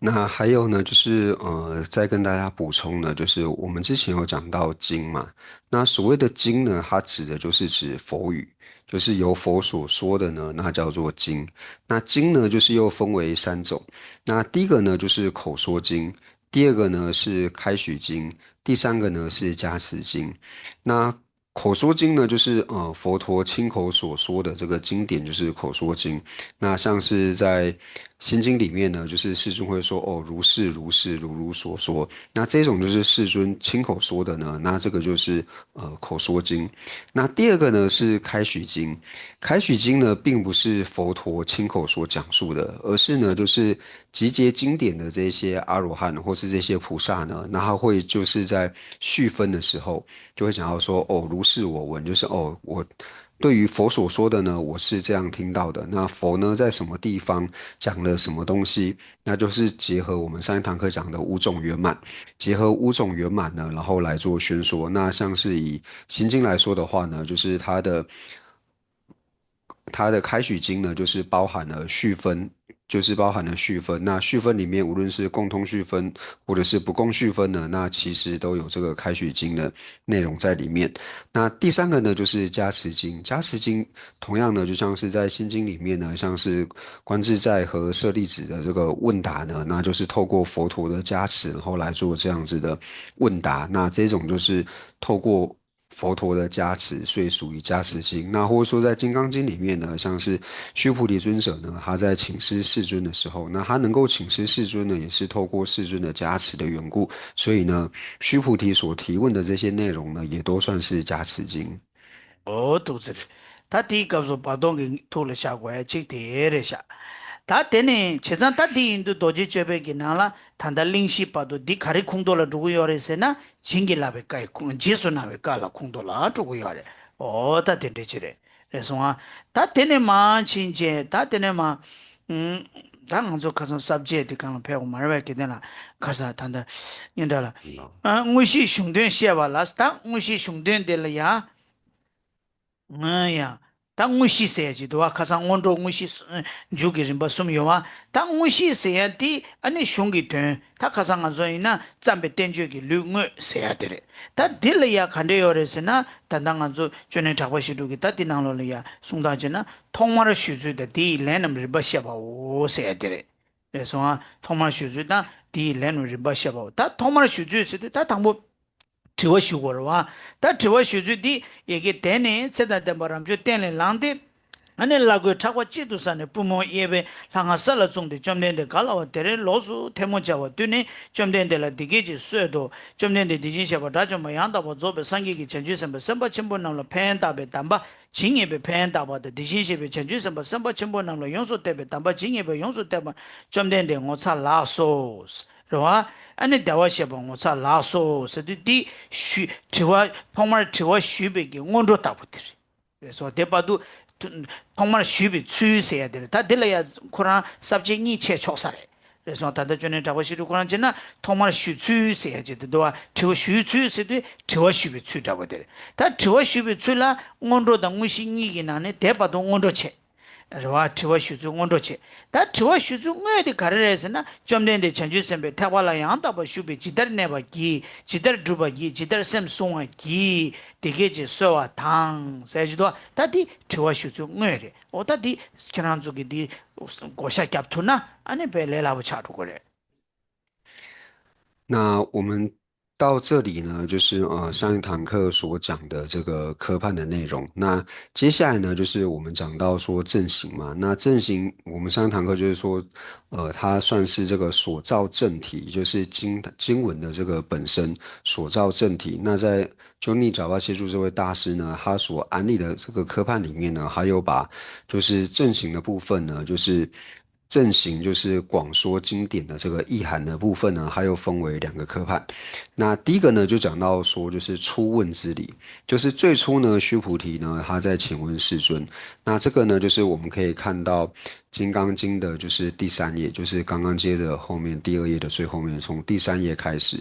那还有呢，就是呃，再跟大家补充呢，就是我们之前有讲到经嘛，那所谓的经呢，它指的就是指佛语，就是由佛所说的呢，那叫做经。那经呢，就是又分为三种。那第一个呢，就是口说经，第二个呢是开许经，第三个呢是加持经。那口说经呢，就是呃佛陀亲口所说的这个经典，就是口说经。那像是在心经里面呢，就是世尊会说哦，如是如是，如如所说。那这种就是世尊亲口说的呢，那这个就是呃口说经。那第二个呢是开许经，开许经呢，并不是佛陀亲口所讲述的，而是呢就是集结经典的这些阿罗汉或是这些菩萨呢，那他会就是在续分的时候，就会讲到说哦，如是我闻，就是哦我对于佛所说的呢，我是这样听到的。那佛呢，在什么地方讲了什么东西？那就是结合我们上一堂课讲的五种圆满，结合五种圆满呢，然后来做宣说。那像是以心经来说的话呢，就是它的它的开许经呢，就是包含了续分，就是包含了续分。那续分里面，无论是共通续分或者是不共续分呢，那其实都有这个开许经的内容在里面。那第三个呢，就是加持经。加持经同样呢，就像是在心经里面呢，像是观自在和舍利子的这个问答呢，那就是透过佛陀的加持，然后来做这样子的问答。那这种就是透过佛陀的加持，所以属于加持经。那或者说在金刚经里面呢，像是须菩提尊者呢，他在请示世尊的时候，那他能够请示世尊呢，也是透过世尊的加持的缘故。所以呢，须菩提所提问的这些内容呢，也都算是加持经。 འོ་ཐུགས་རྗེ་ཆེ། ད་དེའི་སྐབས་སུ་བར་སྟོང་གི་ཐུགས་ལ་བཞག་དགོས་ཡ་གཅིག་དེ་རེད་ཤག་ད་དེ་ནས་བྱས་ཙང་ད་དེ་ཡིན་དུས་རྡོ་རྗེ་གཅོད་པའི་གི་ནང་ལ་ད་ལྟ་གླེང་གཞི་བར་དུ་འདི་ག་རེ་ཁུངས་གཏུགས་ལ་འགྲོ་གི་ཡོད་རེད་ཟེར་ན། བྱིན་གྱིས་བརླབས་པའི་བཀའ་ཡི་ཁུངས། རྗེས་སུ་གནང་བའི་བཀའ་ལ་ཁུངས་གཏུགས་ལ་འགྲོ་གི་ཡོད་རེད། འོ་ད་དེ་འདྲ་ཅིག་རེད། རེད་སོང་ཨ། ད་དེ་ནས་མར་ཕྱིན་རྗེས་ད་དེ་ནས་མར། ཨུམ། ད་ང་ཚོ་ཁ་སང་ས་བཅད་དེ་གང་ལ་ཕེབས་དགོས་མ་རེད་པས། དགེ་ལྡན་ལགས་ཁ་སང་ད་ལྟ་སྙན་གྲགས་ལ། ཨ། དངོས་གཞིའི་གཞུང་དོན་བཤད་པ་ལ། ད་དངོས་གཞིའི་གཞུང་དོན་དེ་ལ་ཡང་། ཨ་ཡ། ད་དངོས་གཞི་ཟེར་ཡ་ཅིག་འདུག་བ། ཁ་སང་སྔོན་འགྲོ་དངོས་གཞི་གསུ་མཇུག་གི་རིམ་པ་གསུམ་ཡོད་བ། ད་དངོས་གཞི་ཟེར་ཡ་དེ་ཨ་ནི་གཞུང་གི་དོན། ད་ཁ་སང་ང་ཚོ་ཡིན་ན་བརྩམས་པའི་བསྟན་བཅོས་ཀྱི་ལུས་དངོས་ཟེར་ཡ་དེ་རེད། ད་འདི་ལ་ཡ་ག་འདྲ་ཡོད་རེད་ཟེར་ན། ད་ལྟ་ང་ཚོ་ཅོ་ནེ་གྲགས་པ་བཤད་སྒྲུབ་ཀྱི་ད་འདི་ནང་ལོགས་ལ་ཡ་གསུང་སྟངས་བྱས་ན། ཐོག་མར་ཞུ་ཚུལ་དང་དེ་ཡི་ལན་རྣམས་རིམ་པ་བཤད་པའོ་ཟེར་ཡ་དེ་རེད། རེད་སོང་ཨ། ཐོག་མར་ཞུ་ཚུལ་དང་དེ་ཡི་ལན་རྣམས་རིམ་པ་བཤད་པའོ། ད་ཐོག་མར་ཞུ་ཚུལ་ཟེར་དུས་ད་དང་པོ། དྲི་བ་ཞུ་དགོས་རེད་བ། ད་དྲི་བ་ཞུ་ཚུལ་འདི་ཡ་གི། དེ་ནས་ཚེ་དང་ལྡན་པ་རབ་འབྱོར་སྟན་ལས་ལངས་ཏེ། ཨ་ནི་བླ་གོས་ཕྲག་པ་གཅིག་ཏུ་བསྲངས་ནས་པུས་མོ་གཡས་པས་ལྷ་ང་ས་ལ་བཙུགས་ཏེ། བཅོམ་ལྡན་འདས་ག་ལ་བ་དེ་རིང་ལོགས་སུ་ཐལ་མོ་སྦྱར་བར་བཏུད་ནས་བཅོམ་ལྡན་འདས་ལ་འདི་སྐད་ཅེས་གསོལ་ཏོ། བཅོམ་ལྡན་འདས་དེ་བཞིན་གཤེགས་པ་དགྲ་བཅོམ་པ་ཡང་དག་པར་རྫོགས་པའི་སངས་རྒྱས་ཀྱིས་བྱང་ཆུབ་སེམས་དཔའ་སེམས་དཔའ་ཆེན་པོ་རྣམས་ལ་ཕན་བཏགས་པའི་གདམས་པ་ཇི་སྙེད་པའི་ཕན་བཏགས་པ་དང་། དེ་བཞིན་གཤེགས་པའི་བྱང་ཆུབ་སེམས་དཔའ་སེམས་དཔའ་ཆེན་པོ་རྣམས་ལ་ཡོངས་སུ་གཏད་པའི་གདམས་པ་ཇི་སྙེད་པ་ཡོངས་སུ་གཏད་པ་བཅོམ་ལྡན་འདས་ངོ་མཚར་ལགས་སོ། རེད་བ། ཨ་ནི་བདེ་བར་གཤེགས་པ་ངོ་མཚར་ལགས་སོ་ཟེར་དུས་འདི་ཞུ་དྲི་བ་ཐོག་མར་དྲི་བ་ཞུས་པའི་གི་སྔོན་འགྲོ་ལྟ་བུ་དེ་རེད། རེད་སོ། དེ་བར་དུ་ཐོག་མར་ཞུས་པའི་ཚུལ་ཟེར་ཡ་དེ་རེད། ད་འདི་ལ་ཡ་ཁོ་རང་ས་བཅད་གཉིས་ཕྱེ་ཆོག་ས་རེད། རེད་སོང་། ད་ལྟ་ཅོ་ནེ་གྲགས་པ་བཤད་སྒྲུབ་ཁོ་རང་བྱས་ན་ཐོག་མར་ཞུ་ཚུལ་ཟེར་ཡ་ཅིག་དེ་འདུག་བ། དྲི་བ་ཞུའི་ཚུལ་ཟེར་དུས་དྲི་བ་ཞུས་པའི་ཚུལ་འདྲ་བོ་དེ་རེད། ད་དྲི་བ་ཞུས་པའི་ཚུལ་ལ་སྔོན་འགྲོ་དང་དངོས་གཞི་གཉིས་ཀྱི་ནང་ནས་དེ་བར་དུ་སྔོན་འགྲོ་བྱས། རེད་བ། དྲི་བ་ཞུ་ཚུལ་སྔོན་འགྲོ་བྱས། ད་དྲི་བ་ཞུ་ཚུལ་དངོས་དེ་ག་རེ་རེད་ཟེར་ན། བཅོམ་ལྡན་འདས་བྱང་ཆུབ་སེམས་དཔའི་ཐེག་པ་ལ་ཡང་དག་པར་ཞུགས་པས་ཇི་ལྟར་གནས་པར་བགྱི། ཇི་ལྟར་བསྒྲུབ་པར་བགྱི། ཇི་ལྟར་སེམས་བསྲུང་བར་བགྱི། དེ་སྐད་ཅེས་གསོལ་བ་དང་ཟེར་གྱི་འདུག་ད་འདི་དྲི་བ་ཞུ་ཚུལ་དངོས་རེད། འོ་ད་འདི་ཁྱེད་རང་ཚོ་གིས་འདི་བགོ་བཤའ་རྒྱབ་ཐུབ་ན་ཨ་ནི་དཔེ་ལས་སླ་པོ་ཆགས་འགྲོ་གི་རེད། 那我们到这里呢，就是呃上一堂课所讲的这个科判的内容。那接下来呢，就是我们讲到说证型嘛。那证型，我们上一堂课就是说，呃，它算是这个所造证体，就是经经文的这个本身所造证体。那在 Johnny 找到协助这位大师呢，他所安利的这个科判里面呢，还有把就是证型的部分呢，就是 证型就是广说经典的这个意涵的部分呢，它又分为两个科判。那第一个呢，就讲到说，就是初问之理，就是最初呢，须菩提呢，他在请问世尊。那这个呢，就是我们可以看到《金刚经》的，就是第三页，就是刚刚接着后面第二页的最后面，从第三页开始。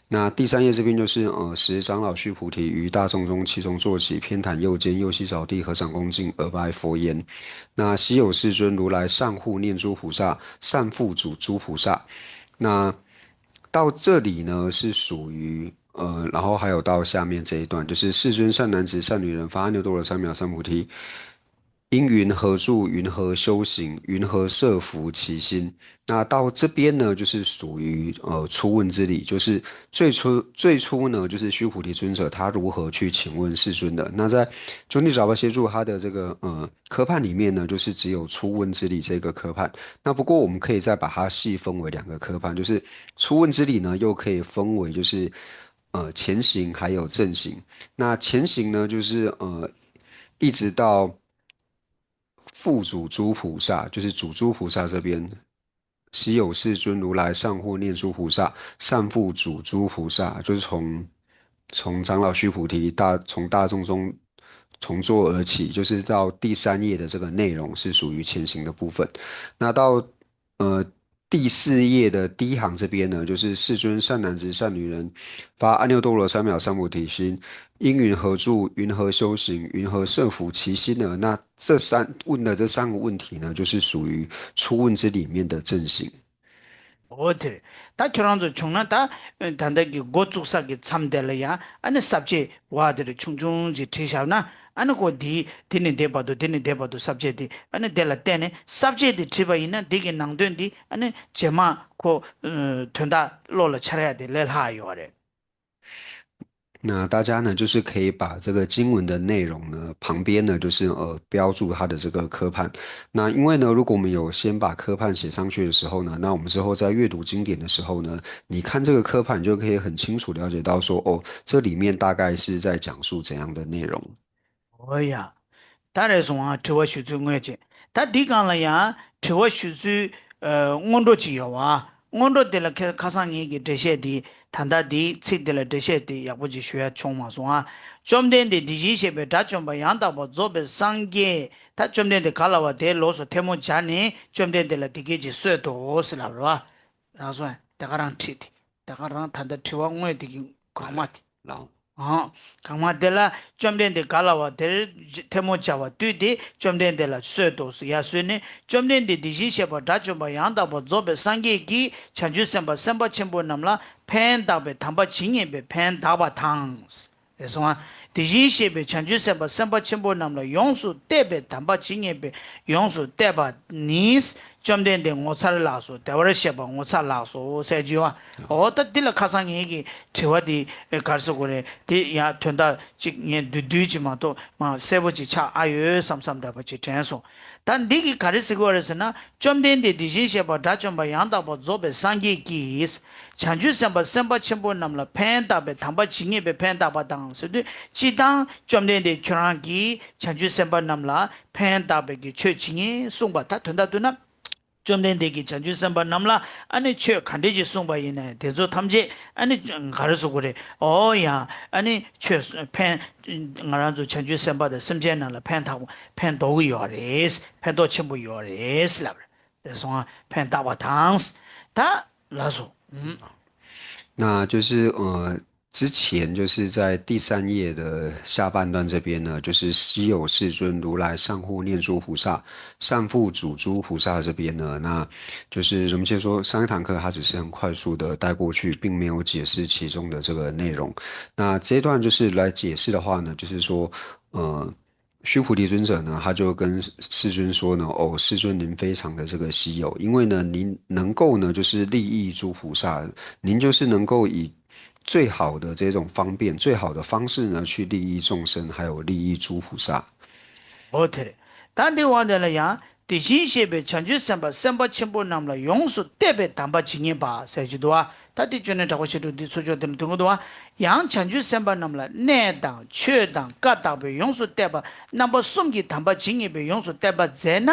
那第三页这边就是，呃，时长老须菩提于大众中其中坐起，偏袒右肩，右膝着地，合掌恭敬，而白佛言： 那昔有世尊如来善护念诸菩萨，善付嘱诸菩萨。那到这里呢，是属于呃，然后还有到下面这一段，就是世尊善男子善女人发阿耨多罗三藐三菩提，因云何住，云何修行，云何摄伏其心。那到这边呢，就是属于呃初问之理，就是最初最初呢，就是须菩提尊者他如何去请问世尊的。那在 Johnny 找到协助他的这个呃科判里面呢，就是只有初问之理这个科判。那不过我们可以再把它细分为两个科判，就是初问之理呢，又可以分为就是呃前行还有证行。那前行呢，就是呃一直到付嘱诸菩萨，就是嘱诸菩萨这边。 昔有世尊如来善护念诸菩萨，善付嘱诸菩萨，就是从从长老须菩提大从大众中从座而起，就是到第三页的这个内容是属于前行的部分。那到呃第四页的第一行这边呢，就是世尊善男子善女人发阿耨多罗三藐三菩提心，因云何住，云何修行，云何摄伏其心呢？那这三问的这三个问题呢，就是属于初问之里面的正行。 འོ་དེ་རེད། ད་ཁྱོད་རང་ཚོ་བྱུང་ན་ད་ད་ལྟ་གི་འགོ་བཙུགས་ས་གི་མཚམས་དེ་ལ་ཡང་ཨ་ནི་ས་བཅད་བ་དེ་རེད་ཆུང་ཆུང་ཅིག་བྲིས་བཞག་ན། ཨ་ནི་ཁོ་འདི་དེ་ནས་འདས་བར་དུ་དེ་ནས་འདས་བར་དུ་ས་བཅད་དེ་ཨ་ནི་དེ་ལ་བལྟས་ནས་ས་བཅད་དེ་བྲིས་པ་ཡིན་ན་འདི་གི་ནང་དོན་འདི་ཨ་ནི་རྗེས་མ་ཁོ་དོན་དག་བློ་ལ་འཆར་ཡ་དེ་ལས་སླ་ཡོད་རེད། 那大家呢，就是可以把这个经文的内容呢，旁边呢，就是呃标注它的这个科判。那因为呢，如果我们有先把科判写上去的时候呢，那我们之后在阅读经典的时候呢，你看这个科判，你就可以很清楚了解到说，哦，这里面大概是在讲述怎样的内容。 འོ་ཡ། ད་རེད་སོང་ཨ། དྲི་བ་ཞུ་ཚུལ་དངོས་བྱས། ད་འདི་སྒང་ལ་ཡང་དྲི་བ་ཞུ་ཚུལ་སྔོན་འགྲོ་ཅིག་ཡོད་བ། སྔོན་འགྲོ་དེ་ལ་ཁ་ཁ་སང་ངེད་ཀྱི་འགྲེལ་བཤད་དེ་ད་ལྟ་དེའི་ཚིག་དེ་ལ་འགྲེལ་བཤད་དེ་ཡག་པོ་ཅིག་ཞུ་ཡ་བྱུང་མ་སོང་ཨ། བཅོམ་ལྡན་འདས་དེ་བཞིན་གཤེགས་པའི་དགྲ་བཅོམ་པ་ཡང་དག་པར་རྫོགས་པའི་སངས་རྒྱས། ད་བཅོམ་ལྡན་འདས་ག་ལ་བ་དེ་ལོགས་སུ་ཐལ་མོ་སྦྱར་ནས་བཅོམ་ལྡན་འདས་ལ་དེ་སྐད་ཅེས་གསོལ་ཏོ་ཟེར་ལབ་རེད་བ། རང་སོང་ཨ། དེ་ག་རང་ཁྲིད་དེ། དེ་ག་རང་ད་ལྟ་དྲི་བ་དངོས་དེ་གི་གོང་མ་དེ། ལའོ། ཨང་། གང་མ་དེ་ལ་བཅོམ་ལྡན་འདས་ག་ལ་བ་དེར་ཐལ་མོ་སྦྱར་བ་དུས་དེ་བཅོམ་ལྡན་འདས་ལ་གསོལ་ཏོ་ཟེར་ཡ་གསོལ་ནས། བཅོམ་ལྡན་འདས་དེ་བཞིན་གཤེགས་པ་དགྲ་བཅོམ་པ་ཡང་དག་པར་རྫོགས་པའི་སངས་རྒྱས་ཀྱིས་བྱང་ཆུབ་སེམས་དཔའ་སེམས་དཔའ་ཆེན་པོ་རྣམས་ལ་ཕན་བཏགས་པའི་དམ་པ་ཇི་སྙེད་པའི་ཕན་བཏགས་པ་དང་། རེད་སོང་ཨ། དེ་བཞིན་གཤེགས་པའི་བྱང་ཆུབ་སེམས་དཔའ་སེམས་དཔའ་ཆེན་པོ་རྣམས་ལ་ཡོངས་སུ་གཏད་པའི་དམ་པ་ཇི་སྙེད་པའི་ཡོངས་སུ་གཏད་པ་ནི། བཅོམ་ལྡན་འདས་ངོ་མཚར་ལགས་སོ། བདེ་བར་གཤེགས་པ་ངོ་མཚར་ལགས་སོ་ཟེར་གྱི་ཡོད། འོ་ད་འདི་ལ་ཁ་སང་ངེད་ཀྱི་དྲི་བ་འདི་ག་རེ་ཟེར་དགོས་རེད་དེ་ཡང་དོན་དག་ཅིག་ངས་བསྡུས་བསྡུས་ཅིག་མ་གཏོགས་མ་གསལ་པོ་ཅིག་ཆགས་ཨ་ཡོད་བསམ་བསམ་འདྲ་པོ་ཅིག་དྲན་སོང་། ད་འདི་གི་ག་རེ་ཟེར་དགོས་རེད་ཟེར་ན། བཅོམ་ལྡན་འདས་དེ་བཞིན་གཤེགས་པ་དགྲ་བཅོམ་པ་ཡང་དག་པར་རྫོགས་པའི་སངས་རྒྱས་ཀྱིས། བྱང་ཆུབ་སེམས་དཔའ་སེམས་དཔའ་ཆེན་པོ་རྣམས་ལ་ཕན་བཏགས་པའི་དམ་པ་ཇི་སྙེད་པའི་ཕན་བཏགས་པ་དང་ཟེར་དུས་སྤྱིར་བཏང་བཅོམ་ལྡན་འདས་ཁྱོད་རང་གིས་བྱང་ཆུབ་སེམས་དཔའ་རྣམས་ལ་ཕན་བཏགས་པའི་གི་ཆོས་ཇི་སྙེད་གསུངས་པ་ད་དོན་དག་བསྡུ་ན། བཅོམ་ལྡན་འདས་ཀྱིས་བྱང་ཆུབ་སེམས་དཔའ་རྣམས་ལ་ཨ་ནི་ཆོས་ག་འདྲས་ཅིག་གསུངས་པ་ཡིན་ནའི་དེ་ཚོ་ཐམས་ཅད་ཨ་ནི་ག་རེ་ཟེར་དགོས་རེད། འོ་ཡང་ཨ་ནི་ཆོས་ཕན་ང་རང་ཚོ་བྱང་ཆུབ་སེམས་དཔའ་དང་སེམས་ཅན་རྣམས་ལ་ཕན་ཐོགས་ཕན་ཐོགས་ཀྱི་ཡོད་རེད། ཕན་ཐོགས་ཆེན་པོ་ཡོད་རེད་ལབ་རེད་སོང་ཨ། ཕན་བཏགས་པ་དང་། ད་ལགས་སོ། ཨུམ། 那就是呃，之前就是在第三页的下半段这边呢，就是昔有世尊如来善护念诸菩萨，善付嘱诸菩萨这边呢，那就是我们先说上一堂课，它只是很快速的带过去，并没有解释其中的这个内容。那这一段就是来解释的话呢，就是说，呃，须菩提尊者呢，他就跟世尊说呢，哦，世尊您非常的这个稀有，因为呢，您能够呢，就是利益诸菩萨，您就是能够以最好的这种方便、最好的方式呢，去利益众生，还有利益诸菩萨。 འོ་དེ་རེད། ད་འདི་དབང་དེ་ལ་ཡང་དེ་བཞིན་གཤེགས་པའི་བྱང་ཆུབ་སེམས་དཔའ་སེམས་དཔའ་ཆེན་པོ་རྣམས་ལ་ཡོངས་སུ་གཏད་པའི་དམ་པ་ཇི་སྙེད་པ་ཟེར་གྱི་འདུག་བ། ད་དེ་ཅོ་ནེ་དྲག་པོ་ཞེ་དྲུག་འདི་ཚུར་ཕྱོགས་དེ་ལ་འདོན་གྱི་འདུག་བ། ཡང་བྱང་ཆུབ་སེམས་དཔའ་རྣམས་ལ་གནས་དང་ཆོས་དང་བཀའ་བརྟག་པའི་ཡོངས་སུ་གཏད་པ་རྣམ་པ་གསུམ་གྱི་དམ་པ་ཇི་སྙེད་པའི་ཡོངས་སུ་གཏད་པ་མཛད་ན།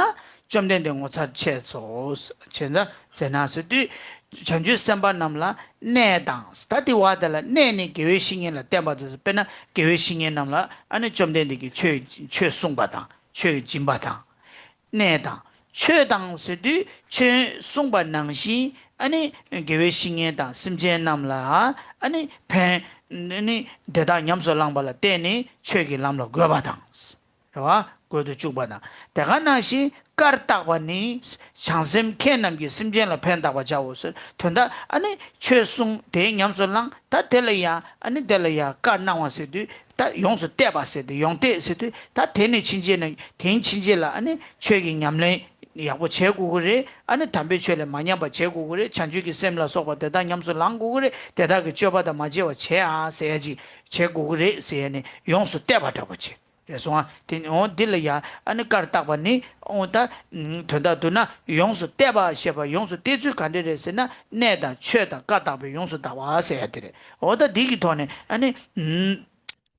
བཅོམ་ལྡན་འདས་ངོ་མཚར་ཆེ་སོ། བྱས་ཙང་མཛད་ན་ཟེར་དུས། བྱང་ཆུབ་སེམས་དཔའ་རྣམས་ལ་གནས་དང་ད་དེ་བ་དེ་ལ་གནས་ནི་དགེ་བའི་བཤེས་གཉེན་ལ་བསྟེན་པ་དང་དཔེར་ན་དགེ་བའི་བཤེས་གཉེན་རྣམས་ལ་ཨ་ནི་བཅོམ་ལྡན་འདས་ཀྱིས་ཆོས་ཆོས་གསུངས་པ་དང་ཆོས་སྦྱིན་པ་དང་། གནས་དང་། ཆོས་དང་ཟེར་དུས་ཆོས་གསུངས་པ་ནང་བཞིན་ཨ་ནི་དགེ་བའི་བཤེས་གཉེན་དང་སེམས་ཅན་རྣམས་ལ་ཨ་ནི་ཕན་ཨ་ནི་དེ་དག་ཉམས་སུ་བླངས་པ་ལ་བརྟེན་ནས་ཆོས་ཀྱི་ལམ་ལ་འགོད་པ་དང་། རེད་བ། འགོད་དུ་བཅུག་པ་དང་དེ་ག་ནང་བཞིན་བཀར་བཏགས་པ་ནི་བྱང་སེམས་མཁས་རྣམས་ཀྱིས་སེམས་ཅན་ལ་ཕན་བཏགས་པར་བྱའོ་ཟེར་དོན་དག་ཨ་ནི་ཆོས་གསུངས་དེ་ཉམས་སུ་བླངས་ད་དེ་ལ་ཡང་ཨ་ནི་དེ་ལ་ཡང་བཀར་གནང་བ་ཟེར་དུས། ད་ཡོངས་སུ་གཏད་པ་ཟེར་ཏེ་ཡོངས་གཏད་ཟེར་དུས་ད་དེ་ནི་ཕྱིན་ཆད་ན་དེ་ཕྱིན་ཆད་ལ་ཨ་ནི་ཆོས་ཀྱི་ཉམས་ལེན་ཡག་པོ་བྱེད་དགོས་ཀྱི་རེད། ཨ་ནི་དམ་པའི་ཆོས་ལས་མ་ཉམས་པ་བྱེད་དགོས་ཀྱི་རེད། བྱང་ཆུབ་ཀྱི་སེམས་ལ་སོགས་པ་དེ་དག་ཉམས་སུ་བླང་དགོས་ཀྱི་རེད། དེ་དག་གི་སྤྱོད་པ་དང་མ་བརྗེ་བ་བྱེད་ཨ་ཟེར་ཡ་ཅིག་བྱེད་དགོས་ཀྱི་རེད་ཟེར་ཡ་ནི་ཡོངས་སུ་གཏད་པ་འདྲ་པོ་བྱེད་རེད་སོང་ཨ། དེ་འོ་འདི་ལ་ཡ་ཨ་ནི་བཀར་བཏགས་པ་ནི་འོ་ད་དོན་དག་བསྡུ་ན་ཡོངས་སུ་གཏད་པ་ཞེས་པ་ཡོངས་སུ་གཏད་ཚུལ་ག་འདྲ་རེད་ཟེར་ན་གནས་དང་ཆོས་དང་བཀའ་བརྟག་པའི་ཡོངས་སུ་བརྟག་པ་ཟེར་ཡ་དེ་རེད། འོ་ད་འདི་གི་ཐོག་ནས་ཨ་ནི།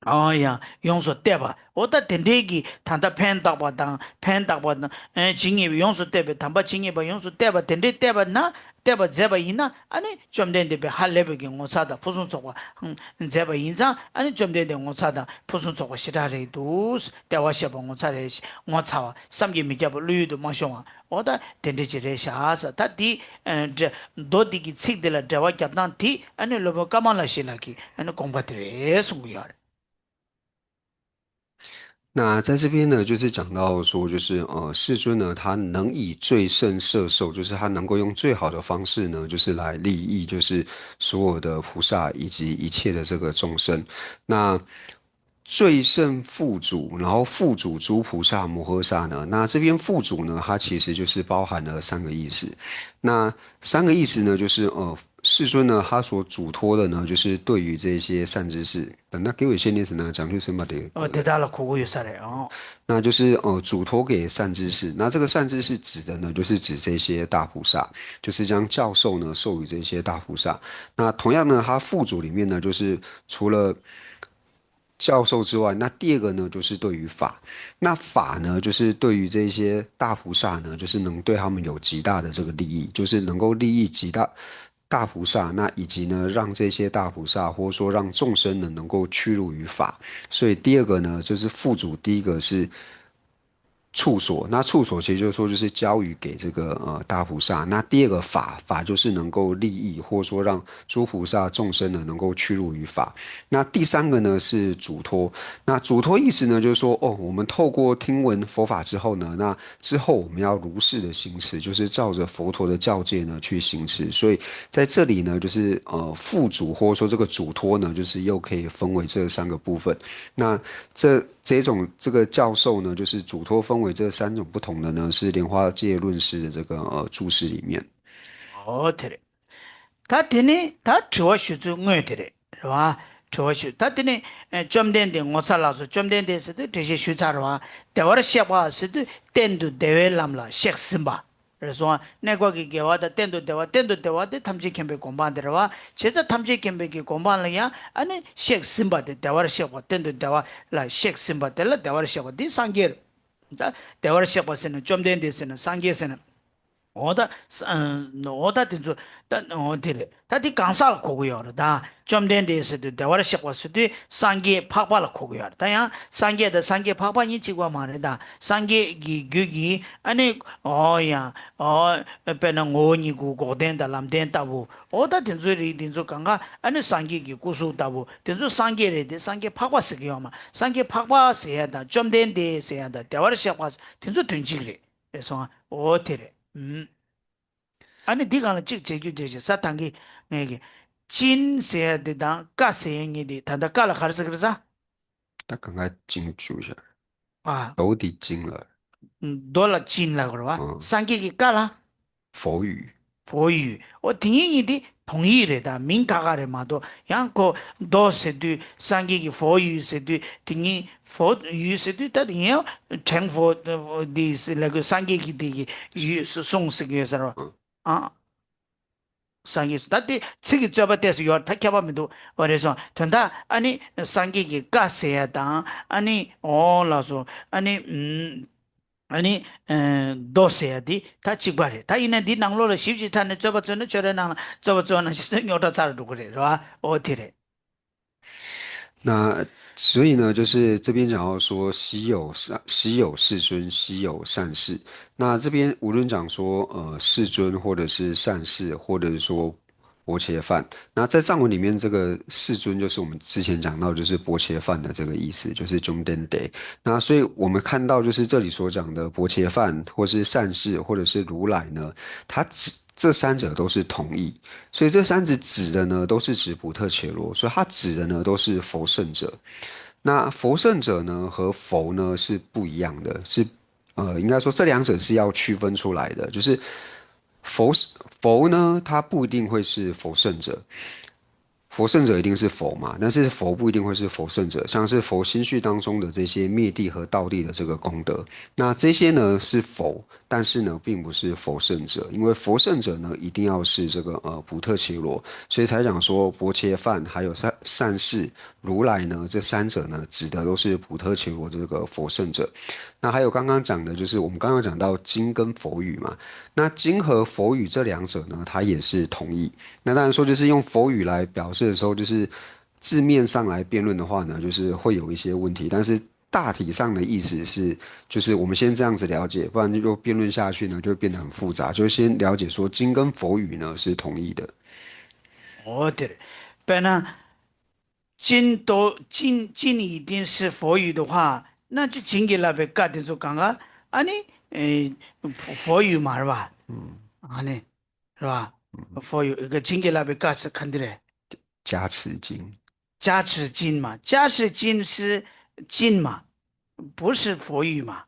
ཨང་ཡང་ཡོངས་སུ་གཏད་པ། འོ་ད་དེ་འདྲའི་གི་ད་ལྟ་ཕན་བཏགས་པ་དང་ཕན་བཏགས་པ་དང་ཇི་སྙེད་པའི་ཡོངས་སུ་གཏད་པའི་དམ་པ་ཇི་སྙེད་པ་ཡོངས་སུ་གཏད་པ་དེ་འདྲའི་གཏད་པ་ན་གཏད་པ་མཛད་པ་ཡིན་ན་ཨ་ནི་བཅོམ་ལྡན་འདས་དཔེ་ཧ་ལས་པའི་གི་ངོ་མཚར་དང་ཕུན་སུམ་ཚོགས་པ་མཛད་པ་ཡིན་ཙང་ཨ་ནི་བཅོམ་ལྡན་འདས་ངོ་མཚར་དང་ཕུན་སུམ་ཚོགས་པ་ཞེ་དྲག་རེད་འདུག། ལྟ་བ་ཞེས་པ་ངོ་མཚར་རེད། ངོ་མཚར་བ་བསམ་གྱིས་མི་ཁྱབ་པ་བློ་ཡུལ་དུ་མ་ཤོང་བ། འོ་ད་དེ་འདྲ་ཅིག་རེད་ཤག་ཟེར། ད་འདི་འདྲ་མདོ་འདི་གི་ཚིག་འདི་ལ་འགྲེལ་བ་རྒྱབ་སྟངས་དེ་ཨ་ནི་སློབ་དཔོན་ཀ་མ་ལ་ཤཱི་ལ་གི་ཨ་ནི་དགོངས་པ་དེ་རེད་གསུང་གི་ཡོད་རེད། 那在这边呢，就是讲到说，就是呃，世尊呢，他能以最胜摄受，就是他能够用最好的方式呢，就是来利益，就是所有的菩萨以及一切的这个众生。那最胜付嘱，然后付嘱诸菩萨摩诃萨呢，那这边付嘱呢，它其实就是包含了三个意思。那三个意思呢，就是呃，世尊呢，他所嘱托的呢，就是对于这些善知识，等他给我一些例子呢，讲就是嘛得。 ཨོ་དེ་དག་ལ་གོ་གི་ཡོད་ས་རེད། ཨོ། 那就是呃，嘱托给善知识。那这个善知识指的呢，就是指这些大菩萨，就是将教授呢授予这些大菩萨。那同样呢，他付嘱里面呢，就是除了教授之外，那第二个呢，就是对于法。那法呢，就是对于这些大菩萨呢，就是能对他们有极大的这个利益，就是能够利益极大大菩萨，那以及呢，让这些大菩萨或者说让众生呢能够屈辱于法。所以第二个呢，就是付嘱第一个是处所，那处所其实就是说就是交予给这个呃大菩萨。那第二个法，法就是能够利益或者说让诸菩萨众生呢能够屈辱于法。那第三个呢是嘱托。那嘱托意思呢就是说，哦，我们透过听闻佛法之后呢，那之后我们要如是的行持，就是照着佛陀的教诫呢去行持。所以在这里呢，就是呃付嘱或者说这个嘱托呢，就是又可以分为这三个部分。那这这种这个教授呢，就是嘱托分为这三种不同的呢，是莲花戒论师的这个呃注释里面。哦，对了，他今天他ถือว่า许之外的了，是吧？ถือว่า许，他今天呃，བཅོམ་ལྡན་འདས་ངོ་ཚ་ལགས་སུ་བཅོམ་ལྡན་འདས་ཟེར་དུས་འགྲེལ་བཤད་ཞུས་ཚར་བ། བདེ་བར་གཤེགས་པ་ཟེར་དུས་གཏན་དུ་བདེ་བའི་ལམ་ལ་གཤེགས་ཟིན་པ། རེད་སོང་། གནས་སྐབས་ཀྱི་དགེ་བ་དང་གཏན་དུ་བདེ་བ། གཏན་དུ་བདེ་བ་དེ་ཐམས་ཅད་མཁྱེན་པའི་གོ་འཕང་དེ་རེད་བ། བྱས་ཙང་ཐམས་ཅད་མཁྱེན་པའི་གི་གོ་འཕང་ལ་ཡང་ཨ་ནི་གཤེགས་ཟིན་པ་དེ་བདེ་བར་གཤེགས་པ། གཏན་དུ་བདེ་བ་ལ་གཤེགས་ཟིན་པ་དེ་ལ་བདེ་བར་གཤེགས་པ་དེ་སངས་རྒྱས་རེད། ད་བདེ་བར་གཤེགས་པ་ཟེར་ན་བཅོམ་ལྡན་འདས་ཟེར་ན་སངས་རྒྱས་ཟེར་ན། འོ་ད་ས་འོ་ད་དེ་ཚོ་ད་འོ་དེ་རེད། ད་དེ་གང་ཟག་ལ་གོ་གི་ཡོད་རེད། ད་བཅོམ་ལྡན་འདས་ཟེར་དུས་བདེ་བར་གཤེགས་པ་ཟེར་དུས་སངས་རྒྱས་འཕགས་པ་ལ་གོ་གི་ཡོད་རེད། ད་ཡང་སངས་རྒྱས་དང་སངས་རྒྱས་འཕགས་པ་གཉིས་གཅིག་པ་མ་རེད། ད་སངས་རྒྱས་ཀྱི་རྒྱུད་ཀྱི་ཨ་ནི་འོ་ཡང་འོ་དཔེར་ན་ངོ་བོ་ཉིད་སྐུ་འགོག་བདེན་དང་ལམ་བདེན་ལྟ་བུ། འོ་ད་དེ་ཚོའི་རིགས་དེ་ཚོ་གང་ག་ཨ་ནི་སངས་རྒྱས་ཀྱི་སྐུ་གཟུགས་ལྟ་བུ་དེ་ཚོ་སངས་རྒྱས་རེད། དེ་སངས་རྒྱས་འཕགས་པ་ཟེར་གི་ཡོད་མ། སངས་རྒྱས་འཕགས་པ་ཟེར་ཡ་དང་བཅོམ་ལྡན་འདས་ཟེར་ཡ་དང་བདེ་བར་གཤེགས་པ་དེ་ཚོ་དོན་གཅིག་རེད། རེད་སོང་ཨ། འོ་དེ་རེད། ཨུམ། ཨ་ནི་འདི་སྒང་ལ་གཅིག་བྱེད་རྒྱུ་བྱེད་ཞེས་ས་ཐང་གི་ངས་ཀྱི། ཅིན་ཟེར་ཡ་འདི་དང་ཀ་ཟེར་ཡ་གཉིས་འདི་ད་ལྟ་ཀ་ལ་ག་རེ་ཟེར་གི་རེད་ས། ད་གང་ག་ཅིང་བཅུག་བཞག་ཨ། རྡོ་འདི་ཅིང་ལ། རྡོ་ལ་ཅིན་ལ་གོ་ར་བ། ཨ། སངས་རྒྱས་ཀྱི་ཀ་ལ། 佛语 佛语། འོ་དེ་ཉིད་ཉིད་དེ་同义རེད། ད་མིང་ཁ་ཁ་རེད་མ་གཏོགས། ཡང་ཁོ་རྡོ་ཟེར་དུས་སངས་རྒྱས་ཀྱི་佛语ཟེར་དུས་དེ་ཉིད་佛语ཟེར་དུས་ད་དེ་ཡང་成佛འདི་ལ་གོ་སངས་རྒྱས་ཀྱི་དེ་གི་语གསུངས་ཟེར་གི་ཡོད་ཟེར་བ། ཨ། སངས་རྒྱས་སུ་ད་དེ་ཚིག་གི་རྩོད་པ་ཏོག་ཙམ་ཡོད། ད་ཁྱད་པར་མི་འདུག་འོ་རེད་སོང་། དོན་དག་ཨ་ནི་སངས་རྒྱས་ཀྱི་ཀ་ཟེར་ཡ་དང་ཨ་ནི་འོ་ལགས་སོ། ཨ་ནི་ཨུམ། ཨ་ནི་ཨ་རྡོ་ཟེར་ཡ་འདི་ད་གཅིག་པ་རེད། ད་ཡིན་ན་འདི་ནང་ལོགས་ལ་ཞིབ་ཅིག་ཐ་ནས་རྩོད་པ་རྩོད་ན་ཁྱོད་རའི་ནང་ལ་རྩོད་པ་རྩོད་ན་ཞིག་རྩོད་རྙོག་དྲ་ཚ་རུ་འགྲོ་གི་རེད། རེད་བ། འོ་དེ་རེད། 那所以呢，就是这边讲到说，稀有善稀有世尊，稀有善士。那这边无论讲说，呃，世尊，或者是善士，或者是说薄伽梵，那在藏文里面，这个世尊就是我们之前讲到，就是薄伽梵的这个意思，就是 j o m d e n d e。那所以我们看到，就是这里所讲的薄伽梵，或是善士，或者是如来呢，它指这三者都是同义，所以这三者指的呢都是指普特伽罗，所以它指的呢都是佛圣者。那佛圣者呢和佛呢是不一样的，是呃，应该说这两者是要区分出来的，就是佛佛呢，它不一定会是佛圣者，佛圣者一定是佛嘛，但是佛不一定会是佛圣者，像是佛心绪当中的这些灭谛和道谛的这个功德，那这些呢是佛，但是呢并不是佛圣者，因为佛圣者呢一定要是这个呃普特伽罗，所以才讲说薄伽梵还有善善士如来呢这三者呢指的都是普特伽罗这个佛圣者。那还有刚刚讲的就是我们刚刚讲到经跟佛语嘛，那经和佛语这两者呢，它也是同义。那当然说，就是用佛语来表示的时候，就是字面上来辩论的话呢，就是会有一些问题。但是大体上的意思是，就是我们先这样子了解，不然就辩论下去呢，就会变得很复杂。就先了解说，经跟佛语呢是同义的。哦，对了，本来 ཅིན་ཏོ་ཅིན་ཅིན་一定是佛语的话，那就ཅིན་གྱིས་བསླབས་པའི་བཀའ་དེ་ཚོ་གང་ག་ཨ་ནི་ཨེ་佛语མ་རེད་བ། ཨ་ནི་རེད་བ།佛语ག་ཅིན་གྱིས་བསླབས་པའི་བཀའ་ཚོ་ག་འདི་རེད། 加持经。 加持经嘛，加持经是经嘛，不是佛语嘛。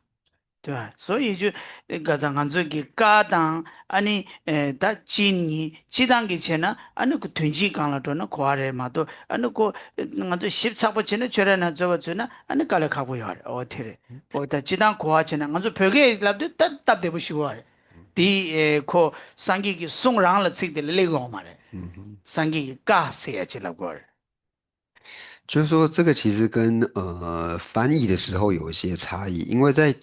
对吧？所以就ག་ཚ་ང་ཚོ་གི་བཀའ་དང་ཨ་ནི་ད་ཅིན་གཉིས་སྤྱི་བཏང་གི་བྱས་ན་ཨ་ནི་ཁོ་དོན་སྤྱིའི་སྒང་ལ་འགྲོ་ན་གོ་བ་རེད་མ་གཏོགས། ཨ་ནི་ཁོ་ང་ཚོ་ཞིབ་ཚགས་པོ་བྱས་ན་ཁྱོད་ར་ན་རྩོད་པ་རྩོད་ན་ཨ་ནི་དཀའ་ལས་ཁག་པོ་ཡོད་རེད། འོ་དེ་རེད། འོ་ད་སྤྱི་བཏང་གོ་བ་བྱས་ན་ང་ཚོ་བོད་སྐད་ལབ་དུས་ད་སྟབས་བདེ་པོ་ཞུ་བ་རེད། དེ་ཁོ་སངས་རྒྱས་ཀྱི་གསུང་རང་ལ་ཚིག་དེ་ལ་སླེབས་ཡོང་མ་རེད། སངས་རྒྱས་ཀྱི་བཀའ་ཟེར་ཡ་ཅིག་ལབ་དགོས་རེད། 就是说，这个其实跟呃翻译的时候有一些差异，因为在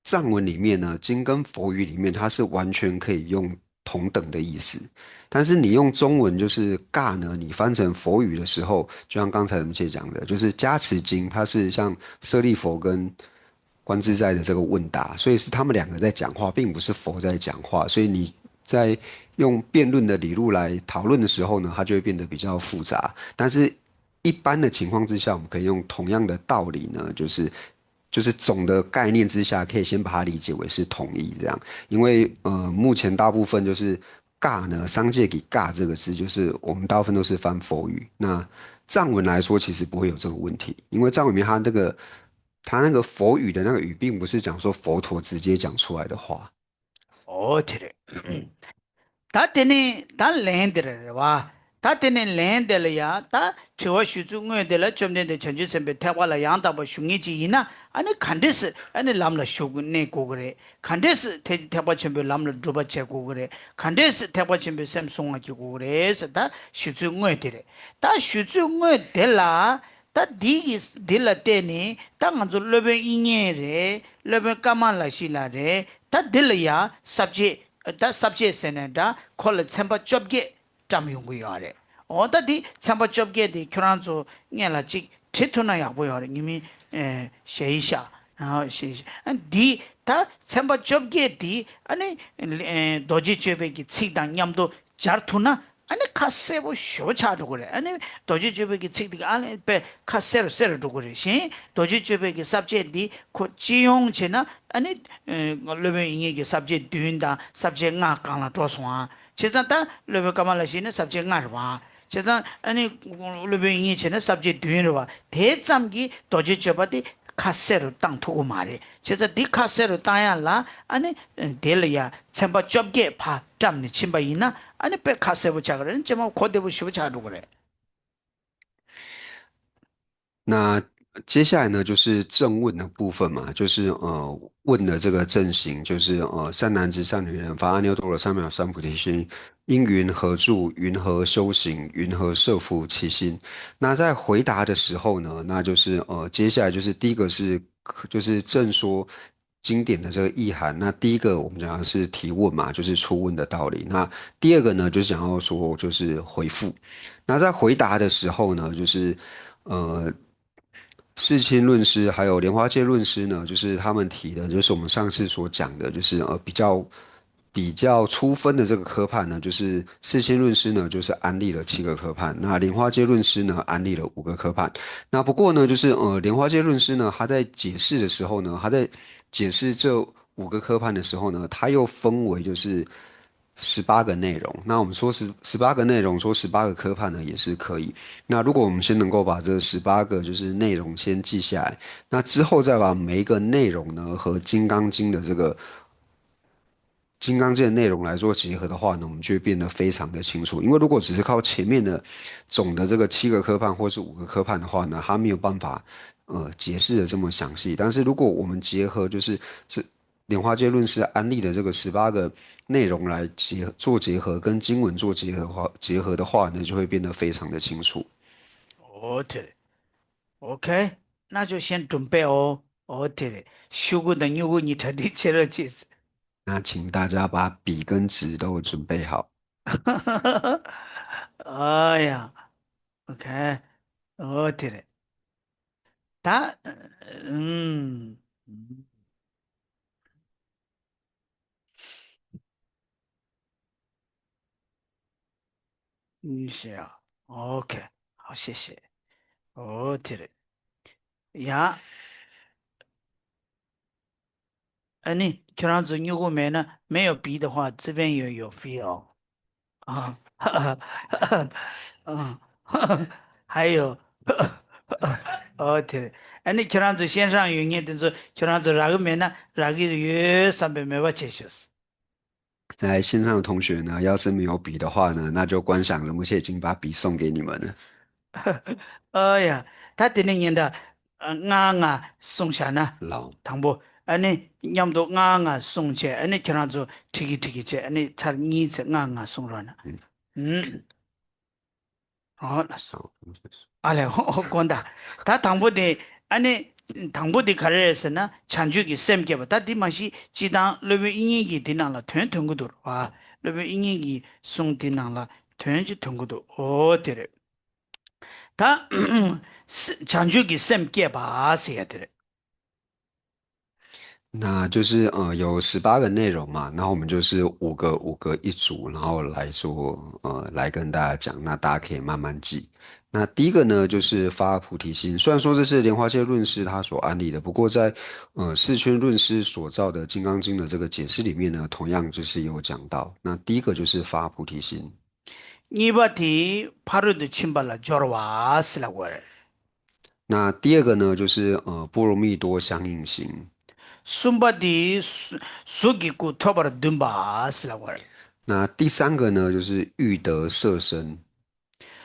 藏文里面呢，经跟佛语里面，它是完全可以用同等的意思。但是你用中文就是噶呢，你翻成佛语的时候，就像刚才我们姐讲的，就是加持经，它是像舍利佛跟观自在的这个问答，所以是他们两个在讲话，并不是佛在讲话。所以你在用辩论的理路来讨论的时候呢，它就会变得比较复杂。但是一般的情况之下，我们可以用同样的道理呢，就是就是总的概念之下，可以先把它理解为是同意这样。因为呃，目前大部分就是噶呢，商界给噶这个字，就是我们大部分都是翻佛语。那藏文来说，其实不会有这个问题，因为藏文里面它那个它那个佛语的那个语，并不是讲说佛陀直接讲出来的话。 ཨོ་དེ་རེད། ད་དེ་ནས་ད་ལན་འདིར་རེད་བ། ད་དེ་ནས་ལན་འདི་ལ་ཡ་ད་དྲི་བ་ཞུ་ཚུལ་དངོས་དེ་ལ་བཅོམ་ལྡན་འདས་བྱང་ཆུབ་སེམས་དཔའི་ཐེག་པ་ལ་ཡང་དག་པར་ཞུགས་མཁན་ཅིག་ཡིན་ན། ཨ་ནི་ག་འདྲས་སེ་ཨ་ནི་ལམ་ལ་ཞུགས་གནས་དགོས་ཀྱི་རེད། ག་འདྲས་སེ་ཐེག་ཐེག་པ་ཆེན་པོའི་ལམ་ལ་སྒྲུབ་པ་བྱེད་དགོས་ཀྱི་རེད། ག་འདྲས་སེ་ཐེག་པ་ཆེན་པོའི་སེམས་བསྲུང་བ་བགྱིད་དགོས་ཀྱི་རེད་ཟེར། ད་ཞུ་ཚུལ་དངོས་དེ་རེད། ད་ཞུ་ཚུལ་དངོས་དེ་ལ། ད་འདི་ཡི་འདི་ལ་བལྟས་ནས་ད་ང་ཚོ་སློབ་དཔོན་དབྱིག་གཉེན་རེད། སློབ་དཔོན་ཀ་མ་ལ་ཤཱི་ལ་རེད། ད་འདི་ལ་ཡང་ས་བཅད། ད་ས་བཅད་ཟེར་ནས་འདྲ་ཁོ་ལ་ཚན་པ་བཅོ་བརྒྱད་བཀྲམ་ཡོང་གི་ཡོད་རེད། འོ་ད་འདི་ཚན་པ་བཅོ་བརྒྱད་དེ་ཁྱོད་རང་ཚོ་སྔོན་ལ་གཅིག་བྲིས་ཐུབ་ན་ཡག་པོ་ཡོད་རེད། ཉི་མའི་ཨེ་ཞེ་ཡི་ཤ་ཨ་ཞེ་ཡི་ཤ་ཨ་འདི་ད་ཚན་པ་བཅོ་བརྒྱད་འདི་ཨ་ནི་ཨེ་རྡོ་རྗེ་གཅོད་པའི་གི་ཚིག་དང་མཉམ་དུ་སྦྱར་ཐུབ་ན། ཨ་ནི་ཁ་གསལ་པོ་ཞེ་པོ་ཆགས་འགྲོ་གི་རེད། ཨ་ནི་རྡོ་རྗེ་གཅོད་པའི་གི་ཚིག་འདི་ག་ཨ་ནི་དཔེ་ཁ་གསལ་རུ་གསལ་རུ་འགྲོ་གི་རེད། གཞན་རྡོ་རྗེ་གཅོད་པའི་གི་ས་བཅད་འདི་ཁོ་སྤྱི་ཡོངས་བྱས་ན་ཨ་ནི་ཨ་སློབ་དཔོན་དབྱིག་གཉེན་གྱི་ས་བཅད་བདུན་དང་ས་བཅད་ལྔ་སྒང་ལ་འགྲོ་སོང་ཨ། བྱས་ཙང་ད་སློབ་དཔོན་ཀ་མ་ལ་ཤཱི་ནི་ས་བཅད་ལྔ་རེད་བ། བྱས་ཙང་ཨ་ནི་སློབ་དཔོན་དབྱིག་གཉེན་བྱས་ན་ས་བཅད་བདུན་རེད་བ། དེ་ཙམ་གྱིས་རྡོ་རྗེ་གཅོད་པ་དེ་ཁ་གསལ་རུ་བཏང་ཐུབ་ཀྱི་མ་རེད། བྱས་ཙང་འདི་ཁ་གསལ་རུ་བཏང་ཡ་ལ་ཨ་ནི་དེ་ལ་ཡ་ཚན་པ་བཅོ་བརྒྱད་ཕར་བཀྲམ་ནས་ཕྱིན་པ་ཡིན་ན་ཨ་ནི་དཔེ་ཁ་གསལ་པོ་ཆགས་ཀྱི་རེད། ཅེས་མ་གོ་བདེ་པོ་ཞེ་པོ་ཆགས་འགྲོ་གི་རེད། 那接下来呢，就是正问的部分嘛，就是呃问的这个正行，就是呃善男子善女人，发阿耨多罗三藐三菩提心，应云何住？云何修行？云何摄伏其心？那在回答的时候呢，那就是呃接下来就是第一个是就是正说经典的这个意涵。那第一个我们讲的是提问嘛，就是初问的道理。那第二个呢，就是想要说就是回复。那在回答的时候呢，就是呃世亲论师还有莲花戒论师呢，就是他们提的，就是我们上次所讲的，就是呃比较比较初分的这个科判呢，就是世亲论师呢，就是安立了七个科判。那莲花戒论师呢，安立了五个科判。那不过呢，就是呃莲花戒论师呢，他在解释的时候呢，他在解释这五个科判的时候呢，他又分为就是十八个内容。那我们说十十八个内容，说十八个科判呢，也是可以。那如果我们先能够把这十八个就是内容先记下来，那之后再把每一个内容呢和《金刚经》的这个《金刚经》的内容来做结合的话呢，我们就会变得非常的清楚。因为如果只是靠前面的总的这个七个科判或是五个科判的话呢，它没有办法呃解释的这么详细。但是如果我们结合就是这莲花戒论师安立的这个十八个内容来结做结合，跟经文做结合的话，结合的话呢，就会变得非常的清楚。 ཨོ་དེ་རེད། ཨོ་ཁེ། ན་ཅོ་ཤན་གྲུམ་པེ་ཨོ། ཨོ་དེ་རེད། ཤུ་གུ་དང་སྨྱུ་གུ་གཉིས་གྲ་སྒྲིག་བྱེད་རོགས་བྱེད། 那请大家把笔跟纸都准备好。 ཨ་ཡ། ཨོ་ཁེ། ཨོ་དེ་རེད། ད། ཨུམ། 你写啊？OK，好，谢谢。哦，对了，呀，哎，你，ཁྱོད་རང་ཚོ་སྨྱུ་གུ་མེད་ན། 没有笔的话，这边有，有笔哦。啊，嗯，还有，哦，对了，哎，你，ཁྱོད་རང་ཚོ་线上 ཡོད་མཁན་དེ་ཚོ་ཁྱོད་རང་ཚོ་རག་གི་མེད་ན་རག་གི་ཡོད་བསམ་པའི་མོས་པ་བྱེད་ཤོག 在线上的同学呢，要是没有笔的话呢，那就观想龙谢已经把笔送给你们了。 ཨ་ཡ། ད་དེ་ནས་ཉིན་གྲངས་ལྔ་ལྔ་གསུངས་བཞག་ན། ལའོ། དང་པོ། ཨ་ནི་མཉམ་དུ་ལྔ་ལྔ་གསུངས་བྱས། ཨ་ནི་ཁྱེད་རང་ཚོ་ཁྲིད་ཀྱི་ཁྲིད་ཀྱི་བྱས། ཨ་ནི་ཚར་གཉིས་ཚེ་ལྔ་ལྔ་གསུངས་རོགས་གནང་། ཨུམ། ཨོ་ལགས་སོ། ཨ་ལས་ཨོ་དགོངས་དག་ད་དང་པོ་དེ་ཨ་ནི་དང་པོ་དེ་ག་རེ་རེད་ཟེར་ན་བྱང་ཆུབ་ཀྱི་སེམས་བསྐྱེད་པ། ད་འདི་མ་གཞི་སྤྱིར་བཏང་སློབ་དཔོན་དབྱིག་གཉེན་གྱིས་འདི་ནང་ལ་དོན་འདོན་གྱི་འདུག་ར། སློབ་དཔོན་དབྱིག་གཉེན་གྱི་གསུང་འདི་ནང་ལ་དོན་ཅིག་འདོན་གྱི་འདུག་ཨོ་དེ་རེད། ད་བྱང་ཆུབ་ཀྱི་སེམས་བསྐྱེད་པ་ཟེར་ཡ་དེ་རེད།那就是呃有十八个内容嘛，那我们就是五个五个一组，然后来做呃来跟大家讲，那大家可以慢慢记。那第一个呢，就是发菩提心。虽然说这是莲花戒论师他所安立的，不过在呃释迦论师所造的《金刚经》的这个解释里面呢，同样就是有讲到。那第一一个就是发菩提心。 གཉིས་པ་དེ་ཕ་རོལ་ཏུ་ཕྱིན་པ་ལ་སྦྱོར་བ་ཟེར་ལབ་དགོས་རེད།那第二个呢，就是呃波罗蜜多相应行。 གསུམ་པ་དེ་གཟུགས་ཀྱི་སྐུ་ཐོབ་པར་འདུན་པ་ཟེར་ལབ་དགོས་རེད། 那第三个呢，就是欲得色身。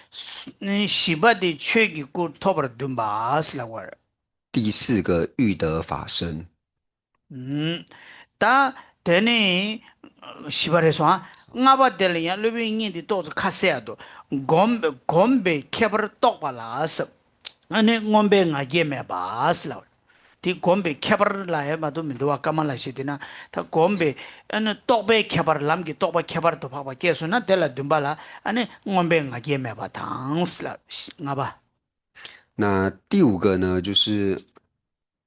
བཞི་པ་དེ་ཆོས་ཀྱི་སྐུ་ཐོབ་པར་འདུན་པ་ཟེར་ལབ་དགོས་རེད། 第四个欲得法身。 ད་དེ་ནས་བཞི་པ་རེད་སོང་ཨ། ལྔ་པ་དེ་ལ་ཡང་སློབ་དཔོན་དབྱིག་གཉེན་དེ་ཏོག་ཙམ་ཁ་གསལ་ཡ་འདུག་སྒོམ་སྒོམ་པའི་ཁྱད་པར་རྟོགས་པ་ལ་ཟེར། ཨ་ནི་མངོན་པའི་ང་རྒྱལ་མེད་པ་ཟེར་ལབ། དེ་སྒོམ་པའི་ཁྱད་པར་ལ་ཡང་མ་གཏོགས་མི་འདུག་བ། ཀ་མ་ལ་ཞེས་དེ་ན་ད་སྒོམ་པའི་ཨ་ནི་རྟོགས་པའི་ཁྱད་པར་ལམ་གྱི་རྟོགས་པ་ཁྱད་པར་དུ་འཕགས་པ་སྐྱེས་སོང་ན་དེ་ལ་འདུན་པ་ལ་ཨ་ནི་མངོན་པའི་ང་རྒྱལ་མེད་པ་དང་ཟེར་ལབ། ལྔ་པ། 那第五个呢，就是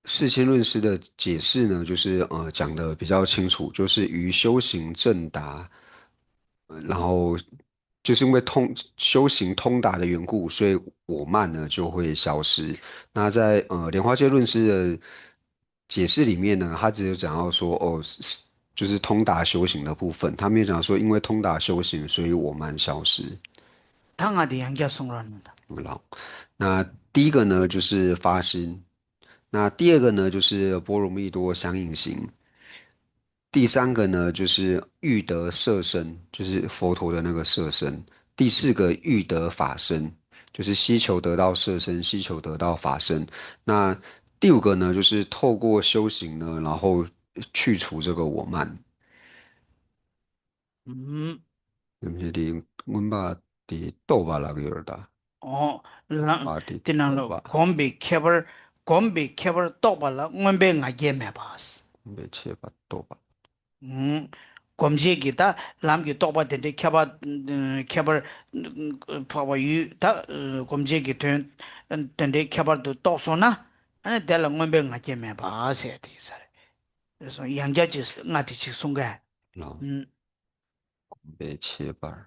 世亲论师的解释呢，就是呃讲的比较清楚，就是于修行正达，呃然后就是因为通修行通达的缘故，所以我慢呢就会消失。那在呃莲花戒论师的解释里面呢，他只有讲到说，哦，是就是通达修行的部分，他没有讲说因为通达修行，所以我慢消失。 ད་ང་དེ་ཡང་བསྐྱར་གསུང་རོགས་གནང་དང་། 然后，那第一个呢就是发心，那第二个呢就是波罗蜜多相应行，第三个呢就是欲得色身，就是佛陀的那个色身，第四个欲得法身，就是希求得到色身，希求得到法身。那第五个呢，就是透过修行呢，然后去除这个我慢。 ཨུམ། ཡང་ན་དེ་མངོན་པ་དེ་རྟོགས་པ་ལ་གི་ཡོད་ད། ཨོ། ལམ་པ་དེ་དེ་ནང་ལ་རྟོགས་པ། གོམས་པའི་ཁྱད་པར་གོམས་པའི་ཁྱད་པར་རྟོགས་པ་ལ་མངོན་པའི་ང་རྒྱལ་མེད་པ། མངོན་པའི་ཁྱད་པར་རྟོགས་པ། ཨུམ། གོམས་བྱེད་ཀྱི་ད་ལམ་གྱི་རྟོགས་པ་དེ་འདྲའི་ཁྱད་པར་ཁྱད་པར་འཕགས་པ་ཡུལ་ད་གོམས་བྱེད་ཀྱི་དོན་དེ་འདྲའི་ཁྱད་པར་དུ་རྟོགས་སོང་ན་ཨ་ནི་དེ་ལ་མངོན་པའི་ང་རྒྱལ་མེད་པ་ཟེར་དེ་ས་རེད། ཡང་བསྐྱར་ཅིག་ལྔ་དེ་ཅིག་གསུང་གས། ལགས། ཨུམ། གོམས་པའི་ཁྱད་པར།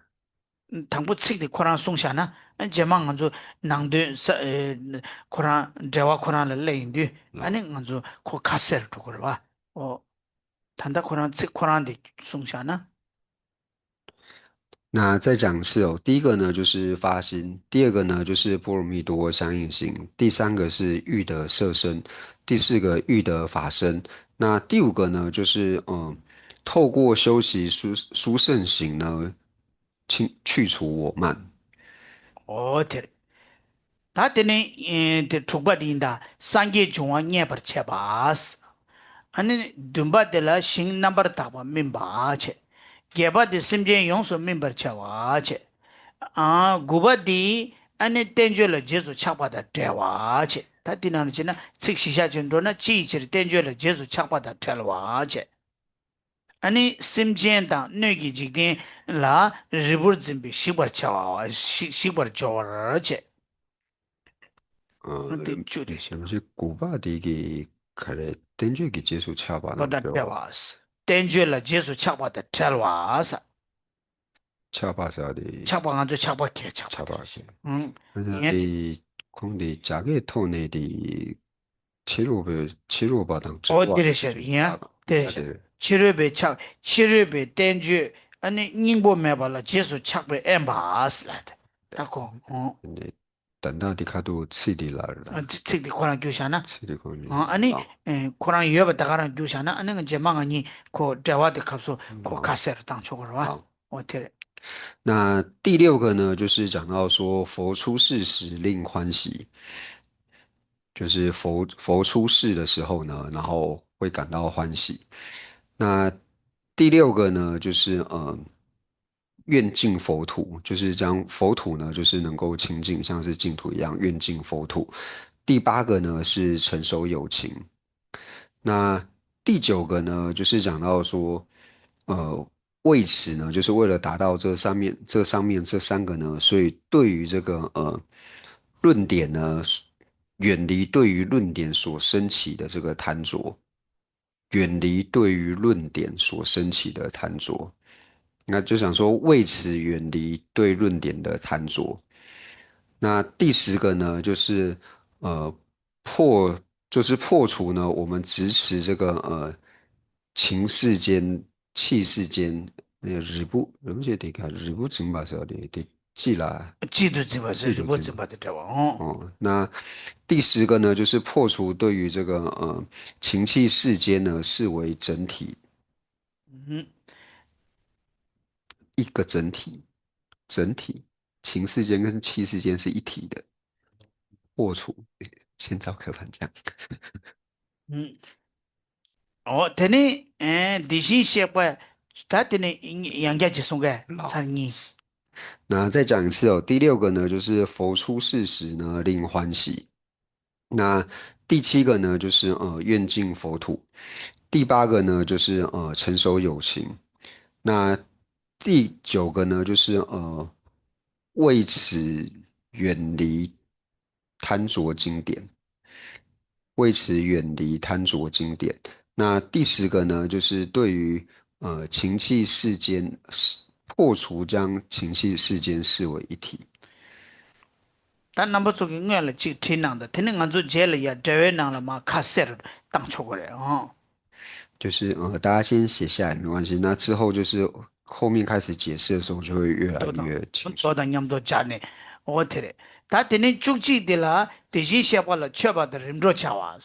དང་པོ་ཚིག་དེ་ཁོ་རང་གསུངས་བཞག་ན། རྗེས་མ་ང་ཚོ་ནང་དོན་ས་ཨེ་ཁོ་རང་འགྲེལ་བ་ཁོ་རང་ལ་སླེབས་ཡིན་དུས་ཨ་ནི་ང་ཚོ་ཁོ་ཁ་གསལ་འགྲོ་གི་རེད་བ། ཨོ། ད་ལྟ་ཁོ་རང་ཚིག་ཁོ་རང་དེ་གསུངས་བཞག་ན། 那再讲一次哦，第一个呢就是发心，第二个呢就是波罗蜜多相应行，第三个是欲得色身，第四个欲得法身，那第五个呢就是嗯，透过修习殊殊胜行呢，去去除我慢。 ཨོ་དེ་རེད། ད་དེ་ནི་ཨེ་དེ་དྲུག་པ་དེ་ཡིན་ད། སངས་རྒྱས་འབྱུང་བ་མཉེས་པར་བྱེད་པ། ཨ་ནི་བདུན་པ་དེ་ལ་ཞིང་རྣམ་པར་དག་པ་སྨིན་པར་བྱེད། བརྒྱད་པ་དེ་སེམས་ཅན་ཡོངས་སུ་སྨིན་པར་བྱ་བ་བྱེད། ཨ་དགུ་པ་དེ་ཨ་ནི་བསྟན་བཅོས་ལ་རྗེས་སུ་ཆགས་པ་དང་བྲལ་བ་བྱེད། ད་དེ་ནང་ལ་བྱེད་ན་ཚིག་གཞི་བཞག་ཅིག་འགྲོ་ན་ཅི་ཡི་ཕྱིར་བསྟན་བཅོས་ལ་རྗེས་སུ་ཆགས་པ་དང་བྲལ་བ་བྱེད། ཨ་ནི་སེམས་ཅན་དང་སྣོད་ཀྱི་འཇིག་རྟེན་ལ་རིལ་བུར་འཛིན་པའི་ཞིག་པར་བྱ་བ་ཞིག་ཞིག་པར་སྦྱོར་བར་བྱེད། ཨ་དེ་བཅུ་དེ་ཞེས་པ། དགུ་པ་དེ་གི་ག་རེ་བསྟན་བཅོས་ཀྱི་རྗེས་སུ་ཆགས་པ་དང་བྲལ་བ། བྲལ་བ། བསྟན་བཅོས་ལ་རྗེས་སུ་ཆགས་པ་དང་བྲལ་བ་ཟེར། ཆགས་པ་ཟེར་བ་དེ། ཆགས་པ་ང་ཚོ་ཆགས་པ་གས་ཆགས་པ། ཆགས་པ་གས། ཨང་། ཡང་དེ་ཁོང་དེ་རྒྱ་སྐད་ཐོག་ནས་དེ་ཕྱི་རོལ་པའི་ཕྱི་རོལ་པ་དང་ཨོ་བྲལ་བ་དེ་རེད་ཤག་ཡིན་ཡང་དེ་རེད་ཤག་དེ་རེད། ཕྱི་རོལ་པའི་ཆགས་ཕྱི་རོལ་པའི་བསྟན་བཅོས་ཨ་ནི་སྙིང་པོ་མེད་པ་ལ་རྗེས་སུ་ཆགས་པའི་དབེན་པ་ཟེར་ལ་དེ་ད་ཁོ་ཨོ། ད་ལྟ་འདི་ཁ་ཐུག་ཚིག་འདི་ལ་རེད། ཨ་ཚིག་ཚིག་འདི་ཁོ་རང་བསྒྱུར་བཞག་ན། ཚིག་འདི་ཁོ་རང་ཨ་ཨ་ནི་ཨ་ཨེ་ཁོ་རང་ཡོད་པ་ད་ག་རང་བསྒྱུར་བཞག་ན་ཨ་ནི་ང་རྗེས་མ་ང་གཉིས་ཁོ་འགྲེལ་བ་དེ་སྐབས་སུ་ཁོ་ཁ་གསལ་རུ་བཏང་ཆོག་གི་རེད་བ། ཨ་ཨོ་དེ་རེད། 那第六个呢，就是讲到说佛出世时令欢喜，就是佛佛出世的时候呢，然后会感到欢喜。那第六个呢，就是嗯，愿敬佛土，就是将佛土呢，就是能够清净，像是净土一样，愿敬佛土。第八个呢是成守有情。那第九个呢，就是讲到说，呃，为此呢，就是为了达到这上面这上面这三个呢，所以对于这个呃论点呢，远离对于论点所升起的这个贪着。远离对于论点所升起的贪着。那就想说，为此远离对论点的贪着。那第十个呢，就是呃破，就是破除呢，我们执持这个呃情世间、气世间，那个日不，日不这个日不怎么说的，对，记了。记得怎么是日不怎么的这吧？哦，哦，那第十个呢，就是破除对于这个呃情气世间呢视为整体，嗯，一个整体，整体，情世间跟气世间是一体的，破除。先照开反讲。嗯，哦，དེ་ནི་ཨེ་དེ་བཞིན་གཤེགས་པ། ད་དེ་ནི་ཡང་བསྐྱར་ཅིག་གསུང་གས། ཚར་གཉིས།那再讲一次哦，第六个呢，就是佛出世时呢，令欢喜。那第七个呢，就是呃，愿敬佛土。第八个呢，就是呃，成守有情。那第九个呢，就是呃，为此远离贪着经典，为此远离贪着经典。那第十个呢，就是对于呃情气世间，破除将情气世间视为一体。ད་རྣམ་པ་ཚོ་གི་སྔོན་ལ་གཅིག་བྲིས་གནང་དང་། དེ་ནི་ང་ཚོ་རྗེས་ལ་ཡ་འགྲེལ་པའི་ནང་ལ་མར་ཁ་གསལ་རུ་བཏང་ཆོག་གི་རེད། ཨང་། 就是呃，大家先写下来没关系。那之后就是后面开始解释的时候，就会越来越清楚。མདོ་དང་མཉམ་དུ་སྦྱར་ནས། འོ་དེ་རེད། ད་དེ་ནས་བཅུ་གཅིག་དེ་ལ་དེ་བཞིན་གཤེགས་པ་ལ་མཆོད་པ་དང་རིམ་གྲོ་བྱ་བ།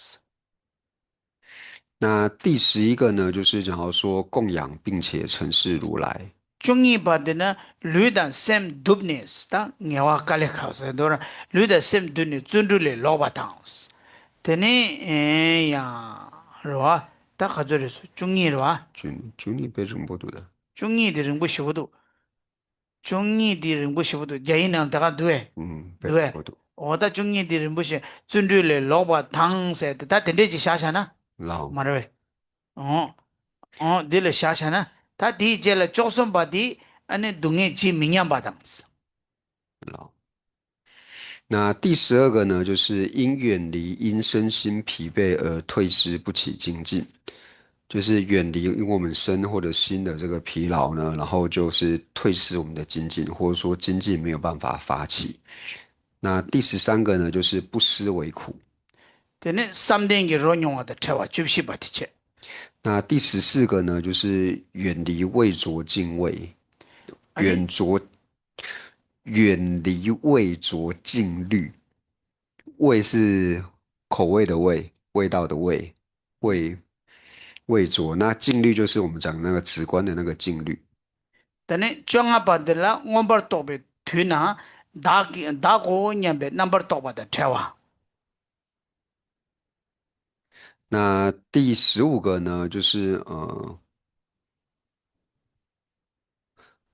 那第十一个呢，就是讲到说供养并且承事如来。 བཅུ་གཉིས་པ་དེ་ན་ལུས་དང་སེམས་བསྡུས་ནས། ད་ངལ་བ་དཀའ་ལས་ཁག་ཟེར་འདུག་ར། ལུས་དང་སེམས་བསྡུས་ནས་བརྩོན་འགྲུས་ལས་ལོག་པ་དང་། དེ་ནས་ཡང་རེད་བ། ད་ག་ཚོད་རེད་སོ། བཅུ་གཉིས་རེད་བ། བཅུ་གཉིས། བཅུ་གཉིས་དཔེ་རིང་པོ་འདུག་ད། བཅུ་གཉིས་དེ་རིང་པོ་ཞེ་པོ་འདུག་བཅུ་གཉིས་དེ་རིང་པོ་ཞེ་པོ་འདུག་རྒྱ་ཡིག་ནང་དེ་ག་འདུག་བས། ཨུམ། དཔེ་འདུག་བས། རིང་པོ་འདུག་འོ་ད་བཅུ་གཉིས་དེ་རིང་པོ་ཞེ། བརྩོན་འགྲུས་ལས་ལོག་པ་དང་ཟེར་ཏེ། ད་དེ་འདྲས་ཅིག་བཞག་བཞག་ན། ལའོ། མ་རེད་བས། འོ། འོ་འདི་ལ་བཞག་བཞག་ན། ད་དེའི་རྗེས་ལ་བཅུ་གསུམ་པ་དེ། ཨ་ནི་སྡུག་བསྔལ་ཇི་མི་སྙམ་པ་དང་། ལའོ། 那第十二个呢，就是因远离因身心疲惫而退失不起精进，就是远离因我们身或者心的这个疲劳呢，然后就是退失我们的精进，或者说精进没有办法发起。那第十三个呢，就是不思为苦。 དེ་ནས་བསམ་གཏན་གྱི་རོ་མྱོང་བ་དང་བྲལ་བ་བཅུ་བཞི་པ་དེ་བྱས། 那第十四个呢，就是远离味浊罄味，啊，远浊，远离味浊罄虑。味是口味的味，味道的味，味，味浊。那罄虑就是我们讲那个直观的那个罄虑。 དེ་ནས་བཅོ་ལྔ་པ་འདི་ལ་མངོན་པར་རྟོགས་པའི་དུས་ན་བདག་གི་བདག་གོ་སྙམ་པའི་རྣམ་པར་རྟོག་པ་དང་བྲལ་བ། 那第十五个呢，就是呃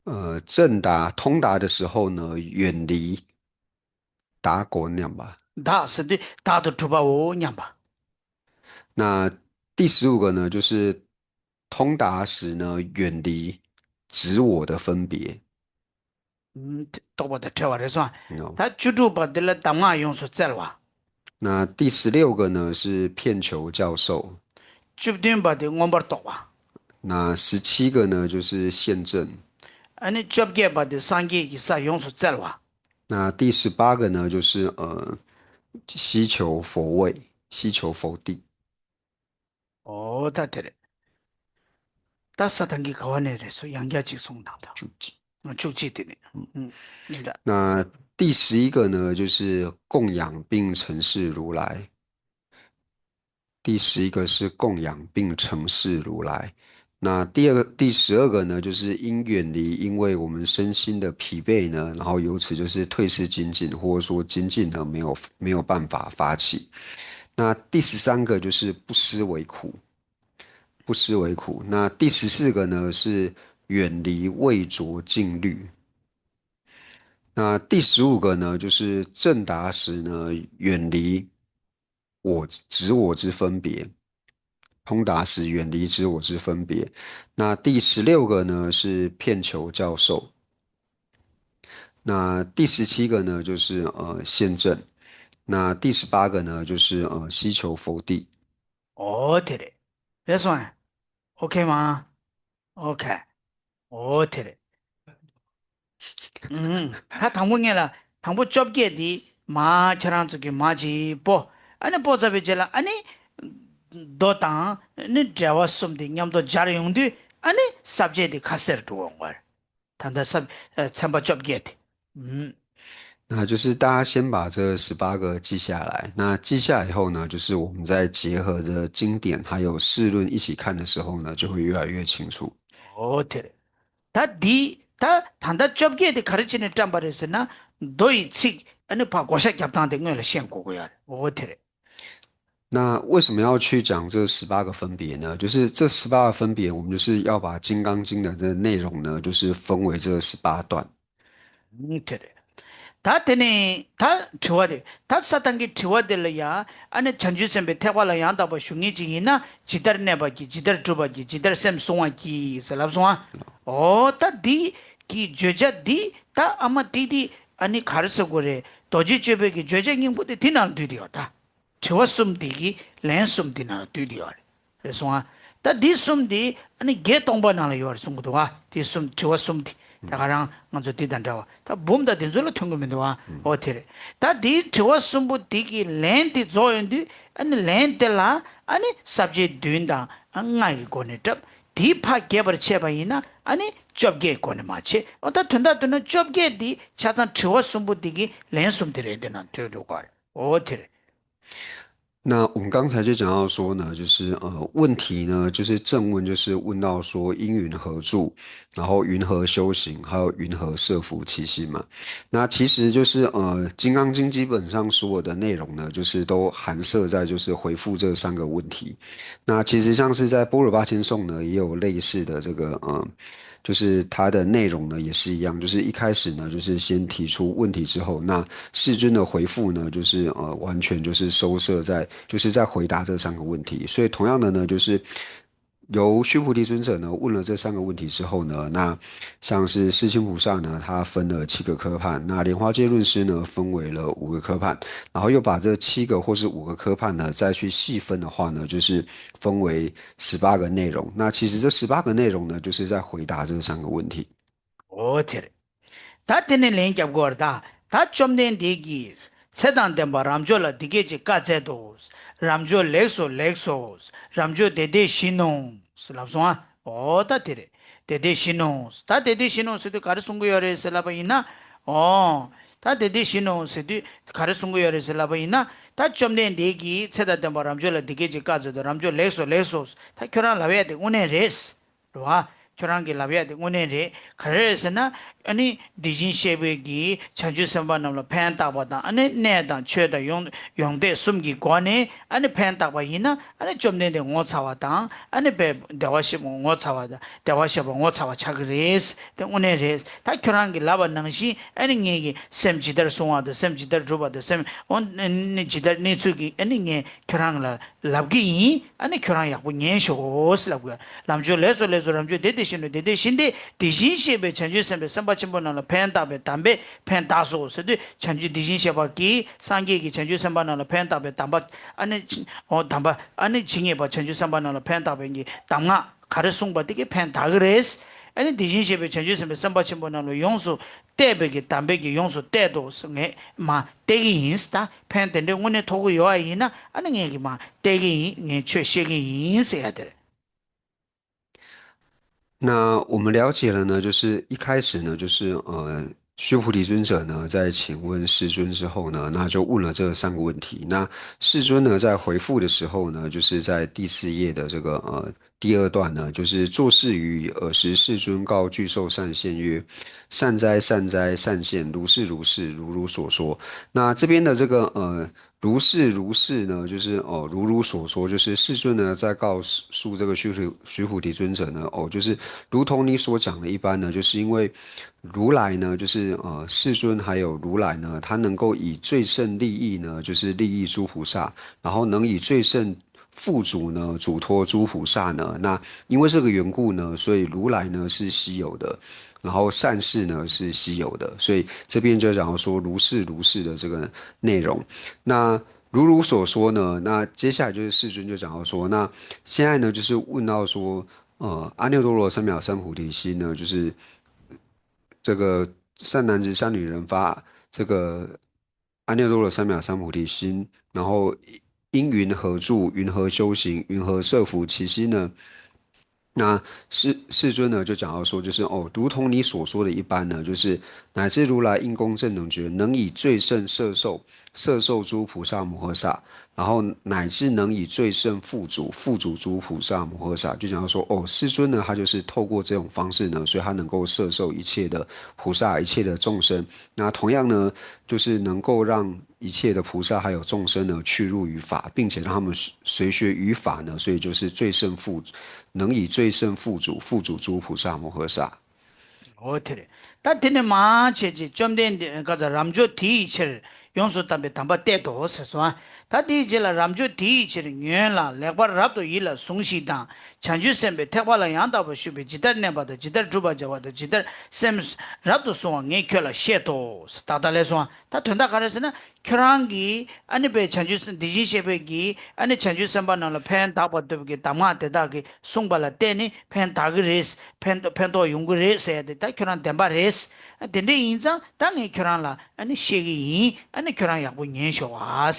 呃，正达通达的时候呢，远离达国念吧。 བདག་ཟེར་དུས་བདག་ཏུ་གྲུབ་པའོ་སྙམ་པ། 那第十五个呢，就是通达时呢，远离执我的分别。 ཨུམ། རྟོག་པ་དང་བྲལ་བ་རེད་སོང་། 喏། ད་བཅུ་དྲུག་པ་འདི་ལ་གདམས་ངག་ཡོངས་སུ་བཙལ་བ། 那第十六个呢，是遍求教授。 བཅུ་བདུན་པ་འདི་མངོན་པར་རྟོགས་པ། 那十七个呢，就是现证。 ཨ་ནི་བཅོ་བརྒྱད་པ་འདི་སངས་རྒྱས་ཀྱི་ས་ཡོངས་སུ་བཙལ་བ། 那第十八个呢，就是呃，希求佛位，希求佛地。 ཨོ་ད་དེ་རེད། ད་ས་དང་གི་ག་བ་ནས་རེད་སོ། ཡང་བསྐྱར་ཅིག་གསུངས་དང་ད། བཅུ་གཅིག། ཨ། བཅུ་གཅིག་དེ་ནས། ཨུམ། ཨུམ། ཡིན་ད། 那第十一个呢，就是供养并承事如来。第十一个是供养并承事如来。那第二个，第十二个呢，就是因远离，因为我们身心的疲惫呢，然后由此就是退失精进，或者说精进呢没有没有办法发起。那第十三个就是不思为苦，不思为苦。那第十四个呢是远离味浊境律。那第十五个呢，就是正达时呢，远离我执我之分别，通达时远离执我之分别。那第十六个呢是片求教授，那第十七个呢就是呃现证，那第十八个呢就是呃希求佛地。 ཨོ་དེ་རེད། རེད་སོང་ཨ། ཨོ་ཁེ་མ། ཨོ་ཁེ། ཨོ་དེ་རེད། ཨུམ། ད་དང་པོ་ངས་ལ་དང་པོ་བཅོ་བརྒྱད་འདི་མ་ཁྱེད་རང་ཚོ་གི་མ་ཅིག་པོ། ཨ་ནི་པོ་ཚ་བའི་རྗེས་ལ་ཨ་ནི་མདོ་དང་ཨ་ནི་འགྲེལ་བ་གསུམ་འདི་མཉམ་དུ་སྦྱར་ཡོང་དུས་ཨ་ནི་ས་བཅད་འདི་ཁ་གསལ་འགྲོ་འོང་བར། ད་ལྟ་ས་ཚན་པ་བཅོ་བརྒྱད་དེ། ཨུམ། 那就是大家先把这十八个记下来，那记下以后呢，就是我们再结合着经典还有释论一起看的时候呢，就会越来越清楚。 ཨོ་དེ་རེད། ད་འདི་ད་ད་ལྟ་བཅོ་བརྒྱད་དེ་ག་རེ་བྱས་ནས་བཀྲམ་པ་རེད་ཟེར་ན། མདོ་ཡི་ཚིག་ཨ་ནི་ཕ་བགོ་བཤའ་རྒྱབ་སྟངས་དེ་སྔོན་ལ་ཤེས་དགོས་ཀྱི་ཡོད་རེད། ཨོ་དེ་རེད། 那为什么要去讲这十八个分别呢？就是这十八个分别，我们就是要把《金刚经》的这内容呢，就是分为这十八段。 ཨུམ། དེ་རེད། ད་དེ་ནས་ད་དྲི་བ་དེ་ད་ས་དང་གི་དྲི་བ་དེ་ལ་ཡ་ཨ་ནི་བྱང་ཆུབ་སེམས་དཔའི་ཐེག་པ་ལ་ཡང་དག་པར་ཞུགས་མཁན་ཅིག་ཡིན་ན་ཇི་ལྟར་གནས་པར་བགྱི། ཇི་ལྟར་བསྒྲུབ་པར་བགྱི། ཇི་ལྟར་སེམས་བསྲུང་བར་བགྱི་ཟེར་ལབ་སོང་ཨ། ཨོ་ད་འདི་གི་བརྗོད་བྱ་འདི་ད་ཨ་མ་ཏིག་ཏིག་ཨ་ནི་ག་རེ་ཟེར་དགོས་རེད། རྡོ་རྗེ་གཅོད་པའི་གི་བརྗོད་བྱ་སྙིང་པོ་དེ་དེ་ནང་འདུས་དེ་ཡོད་ད། དྲི་བ་གསུམ་འདི་གི་ལན་གསུམ་འདི་ནང་ལ་འདུས་དེ་ཡོད་རེད། རེད་སོང་ཨ། ད་འདི་གསུམ་འདི་ཨ་ནི་བརྒྱད་སྟོང་པ་ནང་ལ་ཡོད་རེད་གསུང་གི་འདུག་ཨ། འདི་གསུམ་དྲི་བ་གསུམ་འདི་ད་ག་རང་ང་ཚོ་འདི་དང་འདྲ་བ་ད་འབུམ་དང་འདི་ཚོ་ལ་ཐོན་གི་མི་འདུག་ཨ། ཨོ་དེ་རེད། ད་འདིའི་དྲི་བ་གསུམ་པོ་འདི་གི་ལན་འདི་རྫོགས་ཡོང་དུས་ཨ་ནི་ལན་དེ་ལ་ཨ་ནི་ས་བཅད་བདུན་དང་ཨ་ལྔ་ཡི་སྒོ་ནས་བཀྲམ། འདིའི་ཕ་རྒྱས་པར་ཕྱེ་བ་ཡིན་ན་ཨ་ནི་བཅོ་བརྒྱད་སྒོ་ནས་མར་ཕྱེ། ཨོ་ད་དོན་དག་ཏུ་ན་བཅོ་བརྒྱད་འདི་ཆ་ཚང་དྲི་བ་གསུམ་པོ་འདི་གི་ལན་གསུམ་དེ་རེད། འདི་ནང་འདུས་འགྲོ་གི་རེད། ཨོ་དེ་རེད། 那我们刚才就讲到说呢，就是呃，问题呢，就是正问，就是问到说因云何住，然后云何修行，还有云何摄伏其心嘛。那其实就是呃，《金刚经》基本上所有的内容呢，就是都含摄在就是回复这三个问题。那其实像是在《般若八千颂》呢，也有类似的这个呃，就是它的内容呢也是一样，就是一开始呢，就是先提出问题之后，那世尊的回复呢，就是呃，完全就是收摄在，就是在回答这三个问题。所以同样的呢，就是由须菩提尊者呢问了这三个问题之后呢，那像是世亲菩萨呢，他分了七个科判，那莲花戒论师呢分为了五个科判，然后又把这七个或是五个科判呢再去细分的话呢，就是分为十八个内容。那其实这十八个内容呢，就是在回答这三个问题。 ཨོ་དེ་རེད། ད་དེ་ནས་ལན་རྒྱབ་དགོས་རེད་ད། ད་བཅོམ་ལྡན་འདས་ཀྱིས་ཚེ་དང་ལྡན་པ་རབ་འབྱོར་ལ་འདི་སྐད་ཅེས་བཀའ་སྩལ་ཏོ། རབ་འབྱོར་ལེགས་སོ་ལེགས་སོ། རབ་འབྱོར་དེ་འདྲས་བཞིན་ནོ་ལབ་སོང་ཨ། ཨོ་ད་དེ་རེད། དེ་འདྲས་བཞིན་ནོ། ད་དེ་འདྲས་བཞིན་ནོ་ཟེར་དུས་ག་རེ་གསུང་གི་ཡོད་རེད་ཟེར་ལབ་པ་ཡིན་ན། ཨོ། ད་དེ་འདྲས་བཞིན་ནོ་ཟེར་དུས་ག་རེ་གསུང་གི་ཡོད་རེད་ཟེར་ལབ་པ་ཡིན་ན། ད་བཅོམ་ལྡན་འདས་ཀྱིས་ཚེ་དང་ལྡན་པ་རབ་འབྱོར་ལ་འདི་སྐད་ཅེས་བཀའ་སྩལ་ཏོ། རབ་འབྱོར་ལེགས་སོ་ལེགས་སོ། ད་ཁྱོད་རང་ལབ་ཡ་དེ་དངོས་གནས་རེད། རེད་བ། ཁྱོད་རང་གིས་ལབ་ཡ་དེ་དངོས་གནས་རེད། ག་རེ་རེད་ཟེར་ན། ཨ་ནི་དེ་བཞིན་གཤེགས་པའི་གི་བྱང་ཆུབ་སེམས་དཔའ་རྣམས་ལ་ཕན་བཏགས་པ་དང་ཨ་ནི་གནས་དང་ཆོས་དང་ཡོངས་ཡོངས་གཏད་གསུམ་གྱི་སྒོ་ནས་ཨ་ནི་ཕན་བཏགས་པ་ཡིན་ན་ཨ་ནི་བཅོམ་ལྡན་འདས་ངོ་ཚ་བ་དང་ཨ་ནི་དཔེ་བདེ་བར་གཤེགས་པ་ངོ་ཚ་བ་དང་བདེ་བར་གཤེགས་པ་ངོ་ཚ་བ་ཆགས་ཀྱི་རེད། དེ་དངོས་གནས་རེད། ད་ཁྱོད་རང་གིས་ལབ་པ་ནང་བཞིན་ཨ་ནི་ངེད་ཀྱི་སེམས་ཇི་ལྟར་བསྲུང་བ་དང་སེམས་ཇི་ལྟར་སྒྲུབ་པ་དང་སེམས་ཨོ་ནི་ཇི་ལྟར་གནས་ཚུལ་གྱི་ཨ་ནི་ངས་ཁྱོད་རང་ལ་ལབ་ཀྱི་ཡིན། ཨ་ནི་ཁྱོད་རང་ཡག་པོ་ཉན་ཤོག་ཟེར་ལབ་དགོས། རབ་འབྱོར་ལེགས་སོ་ལེགས་སོ། རབ་འབྱོར་དེ་དེ་བཞིན་ནོ། དེ་དེ་བཞིན་ཏེ། དེ་བཞིན་གཤེགས་པའི་བྱང་ཆུབ་སེམས་དཔའི་སེམས་དཔའ་ཆེན་པོ་རྣམས་ལ་ཕན་བཏགས་པའི་དམ་པས་ཕན་བཏགས་སོ་ཟེར་དུས་བྱང་ཆུབ་དེ་བཞིན་གཤེགས་པ་གིས་སངས་རྒྱས་ཀྱི་བྱང་ཆུབ་སེམས་དཔའ་རྣམས་ལ་ཕན་བཏགས་པའི་དམ་པ་ཨ་ནི་ཨོ་དམ་པ་ཨ་ནི་ཇི་སྙེད་པ་བྱང་ཆུབ་སེམས་དཔའ་རྣམས་ལ་ཕན་བཏགས་པའི་གི་གདམས་ངག་ག་རེ་གསུངས་པ་དེ་གིས་ཕན་བཏགས་ཀྱི་རེད། ཨ་ནི་དེ་བཞིན་གཤེགས་པའི་བྱང་ཆུབ་སེམས་དཔའི་སེམས་དཔའ་ཆེན་པོ་རྣམས་ལ་ཡོངས་སུ་གཏད་པའི་གི་དམ་པས་ཀྱིས་ཡོངས་སུ་གཏད་དོ་ཟེར། ངས་མ་གཏད་ཀྱི་ཡིན་ཟེར། ད་ཕན་དེ་འདྲའི་དངོས་གནས་ཐོགས་ཀྱི་ཡོད་པ་ཡིན་ན་ཨ་ནི་ངས་ཀྱིས་མ་གཏད་ཀྱི་ཡིན། ངས་ཆོས་བཤད་ཀྱི་ཡིན་ཟེར་ཡ་དེ་རེད། 那我们了解了呢，就是一开始呢，就是呃，须菩提尊者呢，在请问世尊之后呢，那就问了这三个问题。那世尊呢，在回复的时候呢，就是在第四页的这个呃第二段呢，就是作是语：尔时世尊告具寿善现曰：善哉，善哉，善现，如是，如是，如汝所说。那这边的这个呃如是如是呢，就是哦，如如所说，就是世尊呢在告诉这个须菩须菩提尊者呢，哦，就是如同你所讲的一般呢，就是因为如来呢，就是呃，世尊还有如来呢，他能够以最胜利益呢，就是利益诸菩萨，然后能以最胜付嘱呢，嘱托诸菩萨呢。那因为这个缘故呢，所以如来呢是稀有的，然后善士呢是稀有的，所以这边就讲到说如是如是的这个内容。那如如所说呢，那接下来就是世尊就讲到说，那现在呢就是问到说，呃，阿耨多罗三藐三菩提心呢，就是这个善男子善女人发这个阿耨多罗三藐三菩提心，然后因云何住，云何修行，云何摄伏其心呢？那世世尊呢就讲到说，就是哦，如同你所说的一般呢，就是乃至如来应供正等觉，能以最胜摄受，摄受诸菩萨摩诃萨，然后乃至能以最胜付嘱，付嘱诸菩萨摩诃萨，就讲到说，哦，世尊呢，他就是透过这种方式呢，所以他能够摄受一切的菩萨、一切的众生。那同样呢，就是能够让一切的菩萨还有众生呢，去入于法，并且让他们随随学于法呢，所以就是最胜付，能以最胜付嘱，付嘱诸菩萨摩诃萨。འོ་དེ་རེད། ད་དེ་ནས་མར་བྱས་རྗེས་བཅོམ་ལྡན་འདས་ཀྱིས་རབ་འབྱོར་དེ་ཡི་ཕྱིར་ཡོངས་སུ་དམ་པའི་དམ་པ་གཏད་དོ་ཟེར་སོང་ཨ། ད་དེའི་རྗེས་ལ་རབ་འབྱོར་དེ་ཡི་ཕྱིར་ཉོན་ལ་ལེགས་པར་རབ་ཏུ་ཡིད་ལ་ཟུངས་ཤིག་དང་། བྱང་ཆུབ་སེམས་དཔའི་ཐེག་པ་ལ་ཡང་དག་པར་ཞུགས་པའི་ཇི་ལྟར་གནས་པ་དང་ཇི་ལྟར་བསྒྲུབ་པར་བྱ་བ་དང་ཇི་ལྟར་སེམས་རབ་ཏུ་བཟུང་བ་ངས་ཁྱོད་ལ་བཤད་དོ་ཟེར། ཏག་ཏག་ལས་སོང་ཨ། ད་དོན་དག་ག་རེ་ཟེར་ན། ཁྱོད་རང་གིས་ཨ་ནི་པའི་བྱང་ཆུབ་སེམས་དེ་བཞིན་གཤེགས་པའི་གིས་ཨ་ནི་བྱང་ཆུབ་སེམས་དཔའ་རྣམས་ལ་ཕན་གདགས་པར་འདོད་པའི་གདམས་ངག་དེ་དག་གིས་གསུངས་པ་ལ་བརྟེན་ནས་ཕན་གདགས་ཀྱི་རེད། ཕན་ཕན་ཐོགས་ཡོང་གི་རེད་ཟེར་ཡ་དེ་ད་ཁྱོད་རང་བདེན་པ་རེད། དེ་འདྲ་ཡིན་ཙང་ད་ངས་ཁྱོད་རང་ལ་ཨ་ནི་བཤད་ཀྱི་ཡིན། ཨ་ནི་ཁྱོད་རང་ཡག་པོ་ཉན་ཤོག་ཨ།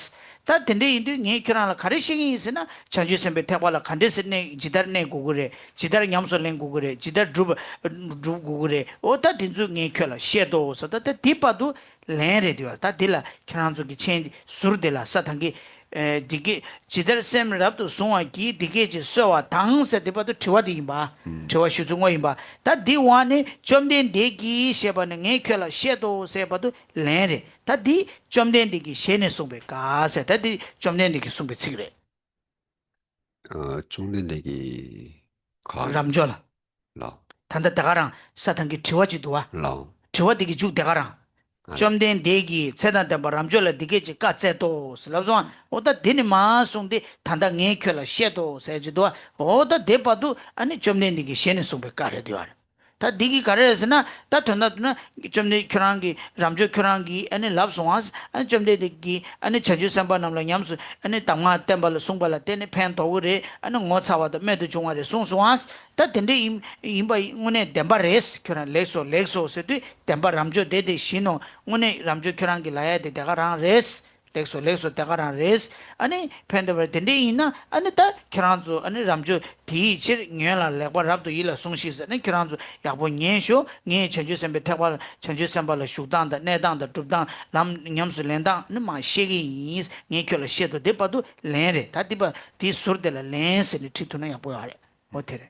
ད་དེ་འདྲ་ཡིན་དུས་ངས་ཁྱོད་རང་ལ་ག་རེ་བཤད་ཀྱི་ཡིན་ཟེར་ན། བྱང་ཆུབ་སེམས་དཔའི་ཐེག་པ་ལ་ག་འདྲས་སེ་གནས་ཇི་ལྟར་གནས་དགོས་ཀྱི་རེད། ཇི་ལྟར་ཉམས་སུ་ལེན་དགོས་ཀྱི་རེད། ཇི་ལྟར་སྒྲུབ་སྒྲུབ་དགོས་ཀྱི་རེད། འོ་ད་དེ་ཚོ་ངས་ཁྱོད་ལ་བཤད་དོ་ཟེར། ད་ད་དེ་བར་དུ་ལན་རེད་འདུག་ད་འདི་ལ་ཁྱེད་རང་ཚོ་གི་མཆན་ཟུར་འདི་ལ་ས་དང་གི་ཨེ་འདི་སྐད་ཇི་ལྟར་སེམས་རབ་ཏུ་བཟུང་བ་གིས་འདི་སྐད་ཅེས་གསོལ་བ་དང་ཟེར་དེ་བར་དུ་དྲི་བ་དེ་ཡིན་པ། དྲི་བ་ཞུ་ཚུལ་དངོས་ཡིན་པ། ད་འདི་བ་ནི་བཅོམ་ལྡན་འདས་ཀྱིས་ཞེས་པ་ནི་ངས་ཁྱོད་ལ་བཤད་དོ་ཟེར་བར་དུ་ལན་རེད། ད་འདི་བཅོམ་ལྡན་འདས་ཀྱི་ཞལ་ནས་གསུངས་པའི་བཀའ་ཟེར། ད་འདི་བཅོམ་ལྡན་འདས་ཀྱིས་གསུངས་པའི་ཚིག་རེད། ཨ། བཅོམ་ལྡན་འདས་ཀྱིས་ག་རབ་འབྱོར་ལ། ལ། ད་ལྟ་དེ་ག་རང་ས་དང་གི་དྲི་བ་ཅིག་འདུག་བ། ལ། དྲི་བ་དེ་གི་མཇུག་དེ་ག་རང་། ཨ། བཅོམ་ལྡན་འདས་ཀྱིས་ཚེ་དང་ལྡན་པ་རབ་འབྱོར་ལ་འདི་སྐད་ཅེས་བཀའ་སྩལ་ཏོ་ཟེར་ལབ་སོང་ཨ། འོ་ད་དེ་ནི་མ་གསུངས་ཏེ་ད་ལྟ་ངས་ཁྱོད་ལ་བཤད་དོ་ཟེར་གྱི་འདུག་བ། འོ་ད་དེ་བར་དུ་ཨ་ནི་བཅོམ་ལྡན་འདས་ཀྱི་ཞལ་ནས་གསུངས་པའི་བཀའ་རེད་འདུག་བ། ད་འདི་གི་ག་རེ་རེད་ཟེར་ན། ད་དོན་དག་ཏུ་ན་བཅོམ་ལྡན་ཁྱོད་རང་གིས་རབ་འབྱོར་ཁྱོད་རང་གིས་ཨ་ནི་ལབ་སོང་ཨ། ཨ་ནི་བཅོམ་ལྡན་འདས་ཀྱིས་ཨ་ནི་བྱང་ཆུབ་སེམས་དཔའ་རྣམས་ལ་ཉམས་སུ་ཨ་ནི་གདམས་ངག་བསྟན་པ་ལ་གསུངས་པ་ལ་བརྟེན་ནས་ཕན་ཐོགས་ཀྱི་རེད། ཨ་ནི་ངོ་མཚར་བ་དང་རྨད་དུ་བྱུང་བ་རེད་གསུངས་སོང་ཨ། ད་དེ་འདྲ་ཡིན་ཡིན་པ་དངོས་གནས་བདེན་པ་རེད། ཁྱོད་རང་ལེགས་སོ་ལེགས་སོ་ཟེར་དུས་བདེན་པ་རབ་འབྱོར་དེ་དེ་བཞིན་ནོ། དངོས་གནས་རབ་འབྱོར་ཁྱོད་རང་གིས་ལབ་ཡ་དེ་དེ་ག་རང་རེད། ལེགས་སོ་ལེགས་སོ་དེ་ག་རང་རེད། ཨ་ནི་ཕན་བདེ་བར་དེ་འདྲ་ཡིན་ན་ཨ་ནི་ད་ཁྱེད་རང་ཚོ་ཨ་ནི་རབ་འབྱོར་དེའི་ཕྱིར་ཉོན་ལ་ལེགས་པར་རབ་ཏུ་ཡིད་ལ་ཟུངས་ཤིག་ཟེར་ནས་ཁྱེད་རང་ཚོ་ཡག་པོ་ཉན་ཤོག་ངས་བྱང་ཆུབ་སེམས་དཔའི་ཐེག་པ་བྱང་ཆུབ་སེམས་དཔའ་ལ་བཞུགས་སྟངས་དང་གནས་སྟངས་དང་སྒྲུབ་སྟངས་ལམ་ཉམས་སུ་ལེན་སྟངས་ནི་མ་བཤད་ཀྱི་ཡིན། ངས་ཁྱོད་ལ་བཤད་དོ། དེ་བར་དུ་ལན་རེད། ད་དེ་བར་དེའི་ཟུར་དེ་ལ་ལན་ཟེར་ནས་བྲིས་ཐུབ་ན་ཡག་པོ་ཡོད་རེད། འོ་དེ་རེད།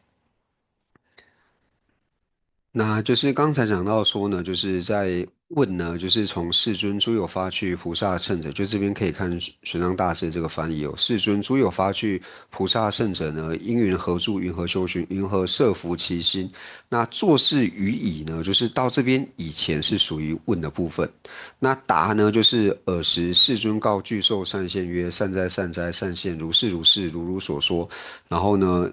那就是刚才讲到说呢，就是在问呢，就是从世尊诸有发趣菩萨乘者，就这边可以看玄奘大师这个翻译哦。世尊诸有发趣菩萨乘者呢，因云何住，云何修行，云何摄伏其心？那作是于已呢，就是到这边以前是属于问的部分。那答呢，就是尔时世尊告具受善现曰：善哉善哉，善现，如是如是，如汝所说。然后呢，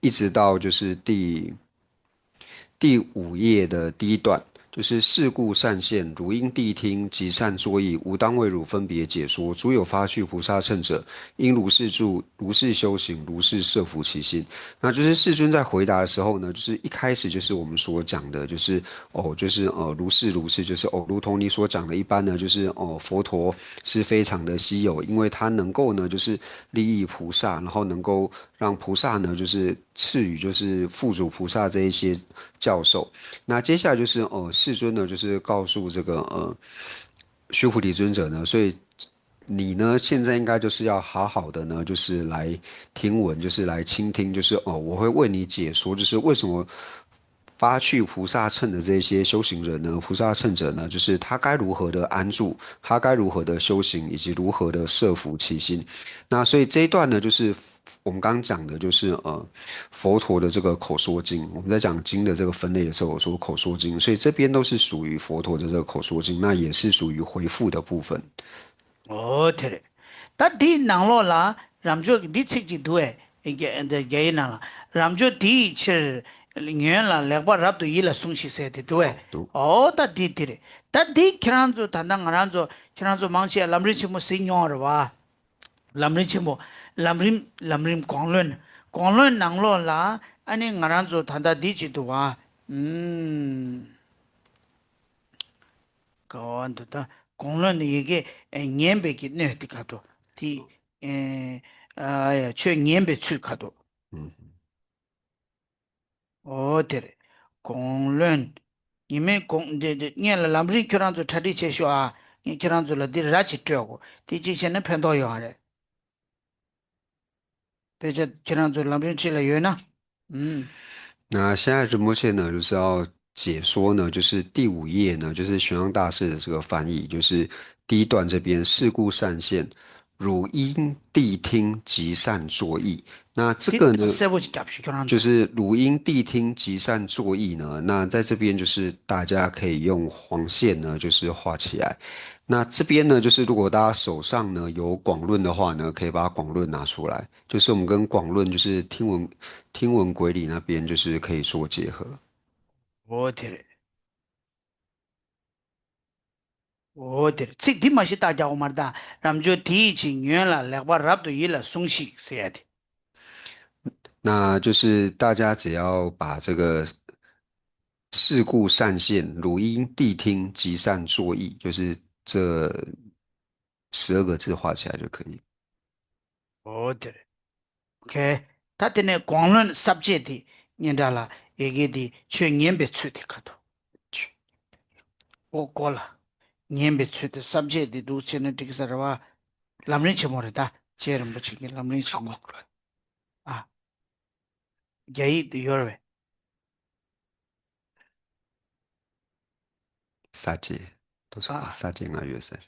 一直到就是第第五页的第一段，就是是故善现，汝应谛听，即善作意，吾当为汝分别解说。诸有发趣菩萨乘者，应如是住，如是修行，如是摄伏其心。那就是世尊在回答的时候呢，就是一开始就是我们所讲的，就是哦，就是呃，如是如是，就是哦，如同你所讲的一般呢，就是哦，佛陀是非常的稀有，因为他能够呢，就是利益菩萨，然后能够让菩萨呢，就是赐予就是付嘱菩萨这一些教授。那接下来就是呃，世尊呢，就是告诉这个呃须菩提尊者呢，所以你呢，现在应该就是要好好的呢，就是来听闻，就是来倾听，就是哦，我会为你解说，就是为什么八趣菩萨乘的这些修行人呢，菩萨乘者呢，就是他该如何的安住，他该如何的修行，以及如何的设伏其心。那所以这一段呢，就是我们刚刚讲的，就是呃佛陀的这个口说经。我们在讲经的这个分类的时候，我说口说经，所以这边都是属于佛陀的这个口说经，那也是属于回复的部分。 ཨོ་དེ་རེད། ད་འདིའི་ནང་ལོགས་ལ་རབ་འབྱོར་གྱི་འདི་ཚིག་ཅིག་འདུག་བས། རྒྱ་རྒྱ་ཡིག་ནང་ལ། རབ་འབྱོར་དེ་ཡི་ཕྱིར་ཉོན་ལ་ལེགས་པར་རབ་ཏུ་ཡིད་ལ་ཟུངས་ཤིག་ཟེར་དེ་འདུག་བས། འདུག་ཨོ་ད་འདི་འདི་རེད། ད་འདི་ཁྱེད་རང་ཚོ་ད་ལྟ་ང་རང་ཚོ་ཁྱེད་རང་ཚོ་མང་ཆེ་ལམ་རིམ་ཆེན་མོ་གཟིགས་མྱོང་བ་རེད་བ། ལམ་རིམ་ཆེན་མོ། ལམ་རིམ་ལམ་རིམ་དགུང་ལོན། དགུང་ལོན་ནང་ལོགས་ལ་ཨ་ནི་ང་རང་ཚོ་ད་ལྟ་འདི་ཅིག་འདུག་བ། ཨུམ། ག་བ་འདི་ད་དགུང་ལོན་ནི་ཡི་གེ་ཨེ་ཉན་པའི་གི་སྣོད་དེ་ག་དོ། དེ་ཨེ་ཨ་ཡ་ཆོས་ཉན་པའི་ཚུལ་ག་དོ། ཨོ་དེ་རེད། དགུང་ལོན། ཉི་མའི་དགུང་འདི་འདི་སྔོན་ལ་ལམ་རིམ་ཁྱོད་རང་ཚོ་གྲ་སྒྲིག་བྱེད་ཤོག་ཨ། ངས་ཁྱོད་རང་ཚོ་ལ་འདི་ར་ཅིག་སྤྲོད་དགོས། དེ་གཅིག་བྱས་ན་ཕན་ཐོགས་ཡོང་བ་རེད། དཔེ་ཆ་ཁྱེད་རང་ཚོ་ལམ་རིམ་ཁྲིད་ལ་ཡོད་ན། ཨུམ། 那现在仁波切呢，就是要解说呢，就是第五页呢，就是玄奘大师的这个翻译，就是第一段这边，是故善现，汝应谛听，即善作意。那这个呢，གསལ་པོ་ཅིག་རྒྱབ་ཤོག་ཁྱོད་རང་就是汝应谛听，即善作意呢，那在这边就是大家可以用黄线呢，就是画起来。那这边呢，就是如果大家手上呢有广论的话呢，可以把广论拿出来。就是我们跟广论，就是听闻听闻轨理那边，就是可以做结合。 ཨོ་དེ་རེད། ཨོ་དེ་རེད། ཚིག་འདི་མ་གཞི་རྟགས་རྒྱག་དགོས་མ་རེད་ད། རབ་འབྱོར་དེ་ཡི་ཕྱིར་ཉོན་ལ་ལེགས་པར་རབ་ཏུ་ཡིད་ལ་ཟུངས་ཤིག་ཟེར་ཡ་དེ། 那就是大家只要把这个是故善现，汝应谛听，即善作意，就是这十二个字画起来就可以。 ཨོ་དེ་རེད། ཨོ་ཁེ། ད་དེ་ནས་དགུང་ལོན་ས་བཅད་དེ་སྙན་གྲགས་ལ་ཡི་གེ་དེ་ཆོས་ཉན་པའི་ཚུལ་དེ་ག་དོ། ཨོ་གོ་ལ། ཉན་པའི་ཚུལ་དེ་ས་བཅད་དེ་འདུག་བྱས་ན་འགྲིག་ས་རེད་བ། ལམ་རིམ་ཆེན་མོ་རེད་ད། རྗེ་རིན་པོ་ཆེ་གི་ལམ་རིམ་ཆེན་མོ། ཨ། རྒྱ་ཡིག་ཏུ་ཡོད་རེད། ས་བཅད། དུ་སོང་ཨ། ས་བཅད་ལྔ་ཡོད་ཟེར།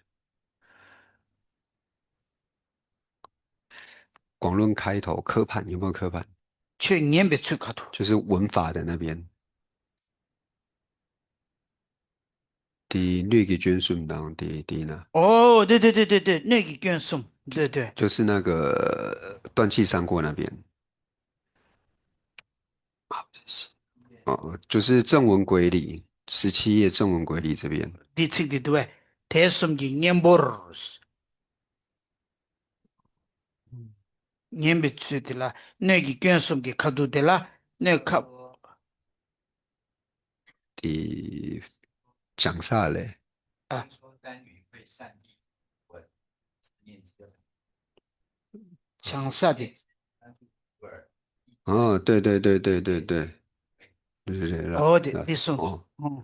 广论开头，科判，有没有科判？ ཆོས་ཉན་པའི་ཚུལ་ག་དོ། 就是文法的那边。 དེ་སྣོད་ཀྱི་སྐྱོན་གསུམ་དང་དེ་དེ་ན། 哦，对对对对对，那个卷送，对对。就是那个断气三过那边。好，谢谢。哦，就是正文轨理，十七页正文轨理这边。 འདི་ཚིག་འདི་འདུག་བས། དེ་གསུམ་གྱི་གཉེན་པོར། ཉན་པའི་ཚུལ་དེ་ལ་སྣོད་ཀྱི་སྐྱོན་གསུམ་གྱི་ཁ་ཐུག་དེ་ལ་སྣོད་ཁ། 第讲下来。 ཨ།讲下的。 哦，对对对对对对，对对对，哦，对，你说，哦，嗯。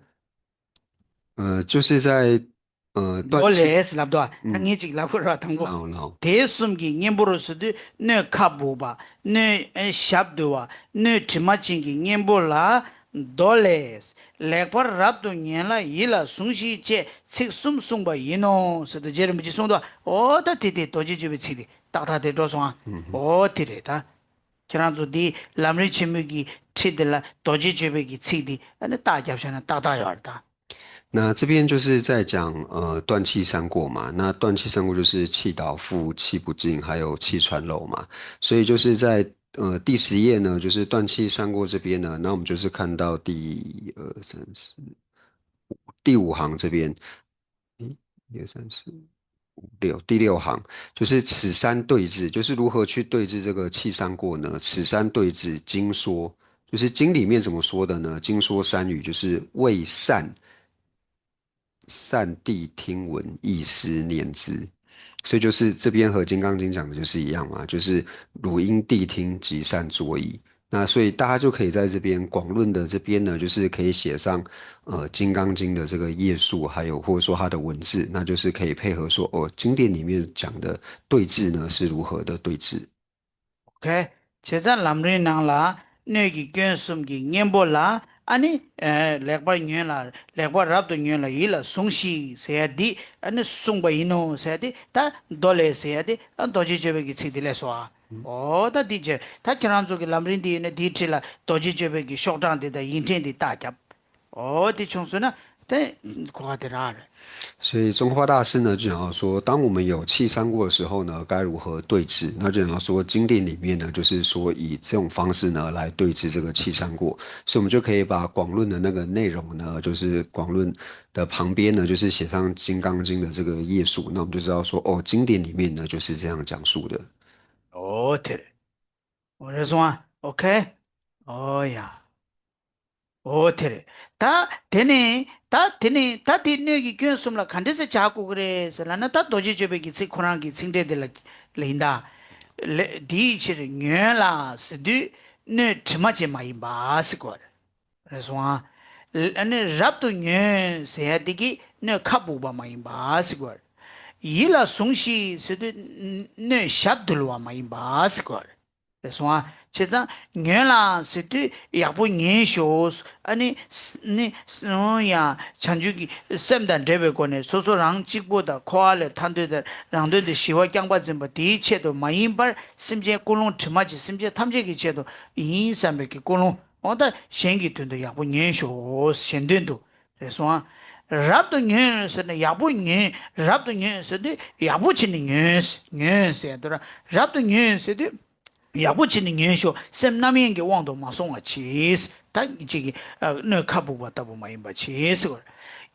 呃，就是在呃断 我 气， 来是拉不到，他年纪拉不到，通过。 哦哦， དེ་གསུམ་གྱི་གཉེན་པོར་ཟེར་དུས་སྣོད་ཁ་སྦུབ་པ། སྣོད་ཨེ་ཞབས་རྡོལ་བ། སྣོད་གྲིབ་མ་ཅན་གྱི་གཉེན་པོ་ལ་མདོ་ལས། ལེགས་པར་རབ་ཏུ་ཉོན་ལ་ཡིད་ལ་ཟུངས་ཤིག་ཅེས་ཚིག་གསུམ་གསུངས་པ་ཡིན་ནོ་ཟེར་དུས་རྗེ་རིན་པོ་ཆེས་གསུངས་འདུག་ཨོ་ད་དེ་དེ་རྡོ་རྗེ་གཅོད་པའི་ཚིག་དེ་ཏག་ཏག་དེ་འགྲོ་སོང་ཨ། ཨོ་དེ་རེད་ད། ཁྱེད་རང་ཚོ་འདི་ལམ་རིམ་ཆེན་མོའི་གི་ཁྲིད་དེ་ལ་རྡོ་རྗེ་གཅོད་པའི་གི་ཚིག་འདི་ཨ་ནི་རྟགས་རྒྱབ་བཞག་ན་ཏག་ཏག་ཡོད་རེད་ད། 那这边就是在讲呃断气三过嘛，那断气三过就是气倒腹、气不尽，还有气穿漏嘛，所以就是在呃第十页呢，就是断气三过这边呢，那我们就是看到第二、三、四、五，第五行这边，一、二、三、四、五、六，第六行就是此三对治，就是如何去对治这个气三过呢？此三对治，经说，就是经里面怎么说的呢？经说三语，就是为善 善谛听闻，意思念之。所以就是这边和《金刚经》讲的就是一样嘛，就是汝应谛听，即善作意。那所以大家就可以在这边广论的这边呢，就是可以写上呃《金刚经》的这个页数，还有或者说它的文字，那就是可以配合说哦，经典里面讲的对治呢是如何的对治。 ཨོ་ཁེ། བྱས་ཙང་ལམ་རིམ་ནང་ལ་སྣོད་ཀྱི་སྐྱོན་གསུམ་གྱི་གཉེན་པོ་ལ་ ཨ་ནི་ཨེ་ལེགས་པར་ཉོན་ལ། ལེགས་པར་རབ་ཏུ་ཉོན་ལ་ཡིད་ལ་ཟུངས་ཤིག་ཟེར་ཡ་འདི་ཨ་ནི་གསུངས་པ་ཡིན་ནོ་ཟེར་ཡ་འདི། ད་མདོ་ལས་ཟེར་ཡ་འདི་ཨ་རྡོ་རྗེ་གཅོད་པའི་གི་ཚིག་འདི་ལས་སོ། ཨ་འོ་ད་འདི་བྱས། ད་ཁྱེད་རང་ཚོ་གི་ལམ་རིམ་འདི་ཡིན་ན་འདིའི་འཁྲིས་ལ་རྡོ་རྗེ་གཅོད་པའི་གི་ཤོག་གྲངས་འདི་དང་ཡིག་ཕྲེང་འདི་རྟགས་རྒྱབ། འོ་དེ་བྱུང་སོང་ན་དེ་གོ་བ་དེ་རག་རེད། 所以宗喀巴大师呢，就想要说，当我们有气三过的时候呢，该如何对治？那就想要说，经典里面呢，就是说以这种方式呢来对治这个气三过，所以我们就可以把广论的那个内容呢，就是广论的旁边呢，就是写上金刚经的这个页数，那我们就知道说，哦，经典里面呢就是这样讲述的。འོ་དེ་རེད། འོ་རེད་སོང་ཨ། ཨོ་ཁེ། འོ་ཡ། འོ་དེ་རེད། ད་དེ་ནས་ད་དེ་ནས་ད་དེ་སྣོད་ཀྱི་སྐྱོན་གསུམ་ལ་ག་འདྲ་སེ་བྱ་དགོས་ཀྱི་རེད་ཟེར་ལབ་ན། ད་རྡོ་རྗེ་གཅོད་པའི་གི་ཚིག་ཁོ་རང་གི་ཚིག་འགྲེལ་དེ་ལ་ལ་ཡིན་ད། ལེ་དེའི་ཕྱིར་ཉོན་ལ་ཟེར་དུས་སྣོད་དྲི་མ་ཅན་མ་ཡིན་པ་ཟེར་དགོས་རེད། རེད་སོང་ཨ། ཨ་ནི་རབ་ཏུ་ཉོན་ཟེར་ཡ་དེ་གི་སྣོད་ཁ་སྦུག་པ་མ་ཡིན་པ་ཟེར་དགོས་རེད། ཡིད་ལ་ཟུངས་ཤིག་ཟེར་དུས་སྣོད་ཞབས་རྡོལ་བ་མ་ཡིན་པ་ཟེར་དགོས་རེད། རེད་སོང་ཨ། བྱས་ཙང་ཉོན་ལ་ཟེར་དུས་ཡག་པོ་ཉོན་ཤོག་ཨ་ནི་ནི་ཡང་བྱང་ཆུབ་ཀྱི་སེམས་དང་འབྲེལ་བའི་སྒོ་ནས་སོ་སོ་རང་གཅིག་པུ་དང་འཁོར་བ་ལས་ཐར་འདོད་དང་རང་དོན་དུ་ཞི་བ་རྐྱང་པ་འཛིན་པ་དེའི་ཆེད་དུ་མ་ཡིན་པར། སེམས་ཅན་ཀུན་སློང་དྲི་མ་ཅན་སེམས་ཅན་ཐམས་ཅད་ཀྱི་ཆེད་དུ་ཡིན་བསམ་པའི་གི་ཀུན་སློང་། འོ་ད་གཞན་གྱི་དོན་དུ་ཡག་པོ་ཉོན་ཤོག་གཞན་དོན་དུ། རེད་སོང་ཨ། རབ་ཏུ་ཉོན་ཟེར་ན་ཡག་པོ་ཉོན། རབ་ཏུ་ཉོན་ཟེར་དུས་ཡག་པོ་བྱས་ནས་ཉོན། ཉོན་ཟེར་དུས་ར། རབ་ཏུ་ཉོན་ཟེར་དུས་ཡག་པོ་བྱས་ནས་ཉོན་ཤོག་སེམས་རྣམ་གཡེང་གི་དབང་དུ་མ་སོང་བ་གྱིས། ད་གཅིག་གི་ཨ་སྣོད་ཁ་སྦུག་པ་ལྟ་བུ་མ་ཡིན་པ་གྱིས་ཟེར་བ།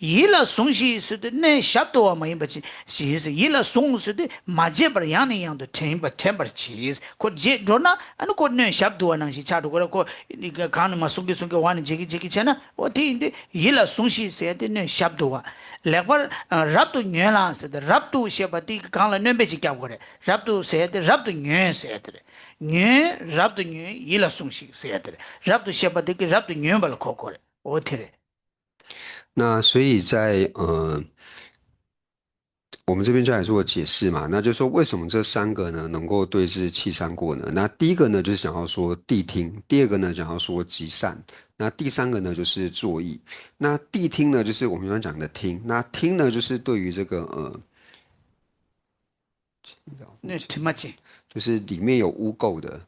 ཡིད་ལ་ཟུངས་ཤིག་ཟེར་དུས་སྣོད་ཞབས་རྡོལ་བ་མ་ཡིན་པ་གྱིས། ཡིད་ལ་ཟུངས་ཟེར་དུས་མ་བརྗེད་པར་ཡང་ནས་ཡང་དུ་དྲན་པ་དྲན་པར་གྱིས། ཁོ་བརྗེད་འགྲོ་ན་ཨ་ནི་ཁོ་སྣོད་ཞབས་རྡོལ་བ་ནང་བཞིན་ཆགས་འགྲོ་གི་རེད། ཁོ་གང་ནས་མ་ཟུངས་ཀྱི་ཟུངས་ཀྱི་བ་ནས་བརྗེད་ཀྱི་བརྗེད་ཀྱི་བྱས་ན། འོ་དེ་ཡིན་དུས་ཡིད་ལ་ཟུངས་ཤིག་ཟེར་ཏེ་སྣོད་ཞབས་རྡོལ་བ། ལེགས་པར་རབ་ཏུ་ཉོན་ལ་ཟེར་ཏེ། རབ་ཏུ་ཞེས་པ་དེ་གང་ལ་སྣོན་པ་ཅིག་རྒྱབ་དགོས་རེད། རབ་ཏུ་ཟེར་ཏེ་རབ་ཏུ་ཉོན་ཟེར་ཏེ་རེད། ཉོན། རབ་ཏུ་ཉོན། ཡིད་ལ་ཟུངས་ཤིག་ཟེར་ཏེ་རེད། རབ་ཏུ་ཞེས་པ་དེ་གི་རབ་ཏུ་ཉོན་པ་ལ་གོ་དགོས་རེད། འོ་དེ་རེད། 那所以在呃我们这边就来做解释嘛，那就是说为什么这三个呢能够对治气三过呢？那第一个呢就是想要说谛听，第二个呢想要说寂善，那第三个呢就是作意。那谛听呢就是我们刚刚讲的听，那听呢就是对于这个呃，那什么，就是里面有污垢的，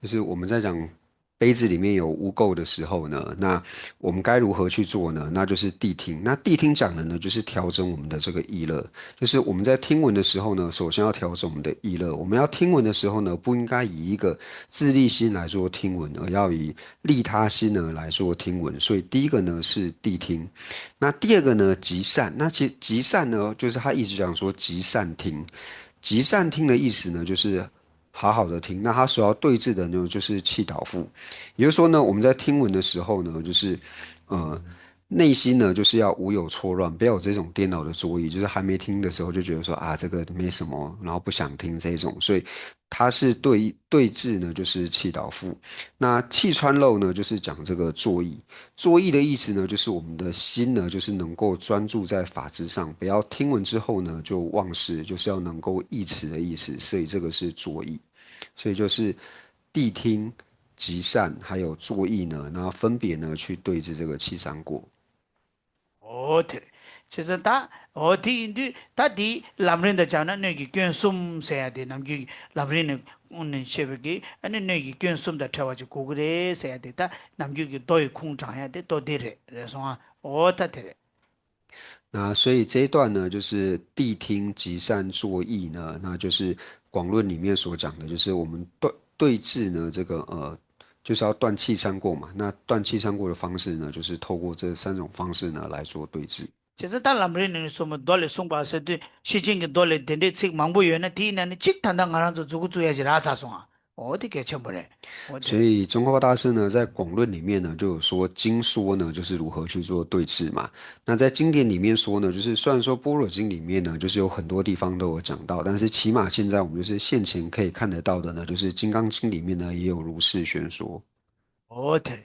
就是我们在讲杯子里面有污垢的时候呢，那我们该如何去做呢？那就是谛听。那谛听讲的呢，就是调整我们的这个意乐，就是我们在听闻的时候呢，首先要调整我们的意乐。我们要听闻的时候呢，不应该以一个自利心来做听闻，而要以利他心呢来做听闻。所以第一个呢是谛听，那第二个呢寂善。那其实寂善呢，就是他一直讲说寂善听，寂善听的意思呢，就是好好的听。那他所要对治的呢，就是气倒覆。也就是说呢，我们在听闻的时候呢，就是呃，内心呢就是要无有错乱，不要有这种颠倒的作意，就是还没听的时候就觉得说啊这个没什么，然后不想听这种。所以他是对对治呢，就是气倒覆。那气穿漏呢，就是讲这个作意。作意的意思呢，就是我们的心呢，就是能够专注在法之上，不要听闻之后呢就忘失，就是要能够意持的意思。所以这个是作意。所以就是谛听、寂善还有作意呢，然后分别呢去对治这个气三过。哦，对，其实他，哦，对，对，他的男人的讲呢，那个眷属谁啊的，那个男人呢，嗯，那些个，那那个眷属的，这话就过个嘞，谁啊的，他那个个都有空场呀的，都得嘞，人说啊，哦，他得嘞。那所以这一段呢，就是谛听、寂善、作意呢，那就是广论里面所讲的，就是我们对对治呢这个呃，就是要断气三过嘛。那断气三过的方式呢，就是透过这三种方式呢来做对治。其实他那边呢，什么道理送吧，是对，西进的道理，等等，这忙不远呢，第一呢，你这谈到俺让做足够主要是拉差送啊。 འོ་དེ་གལ་ཆེན་པོ་རེད། འོ་དེ། 所以宗喀巴大师呢，在广论里面呢，就有说经说呢，就是如何去做对治嘛。那在经典里面说呢，就是虽然说般若经里面呢，就是有很多地方都有讲到，但是起码现在我们就是现前可以看得到的呢，就是金刚经里面呢也有如是宣说。 འོ་དེ།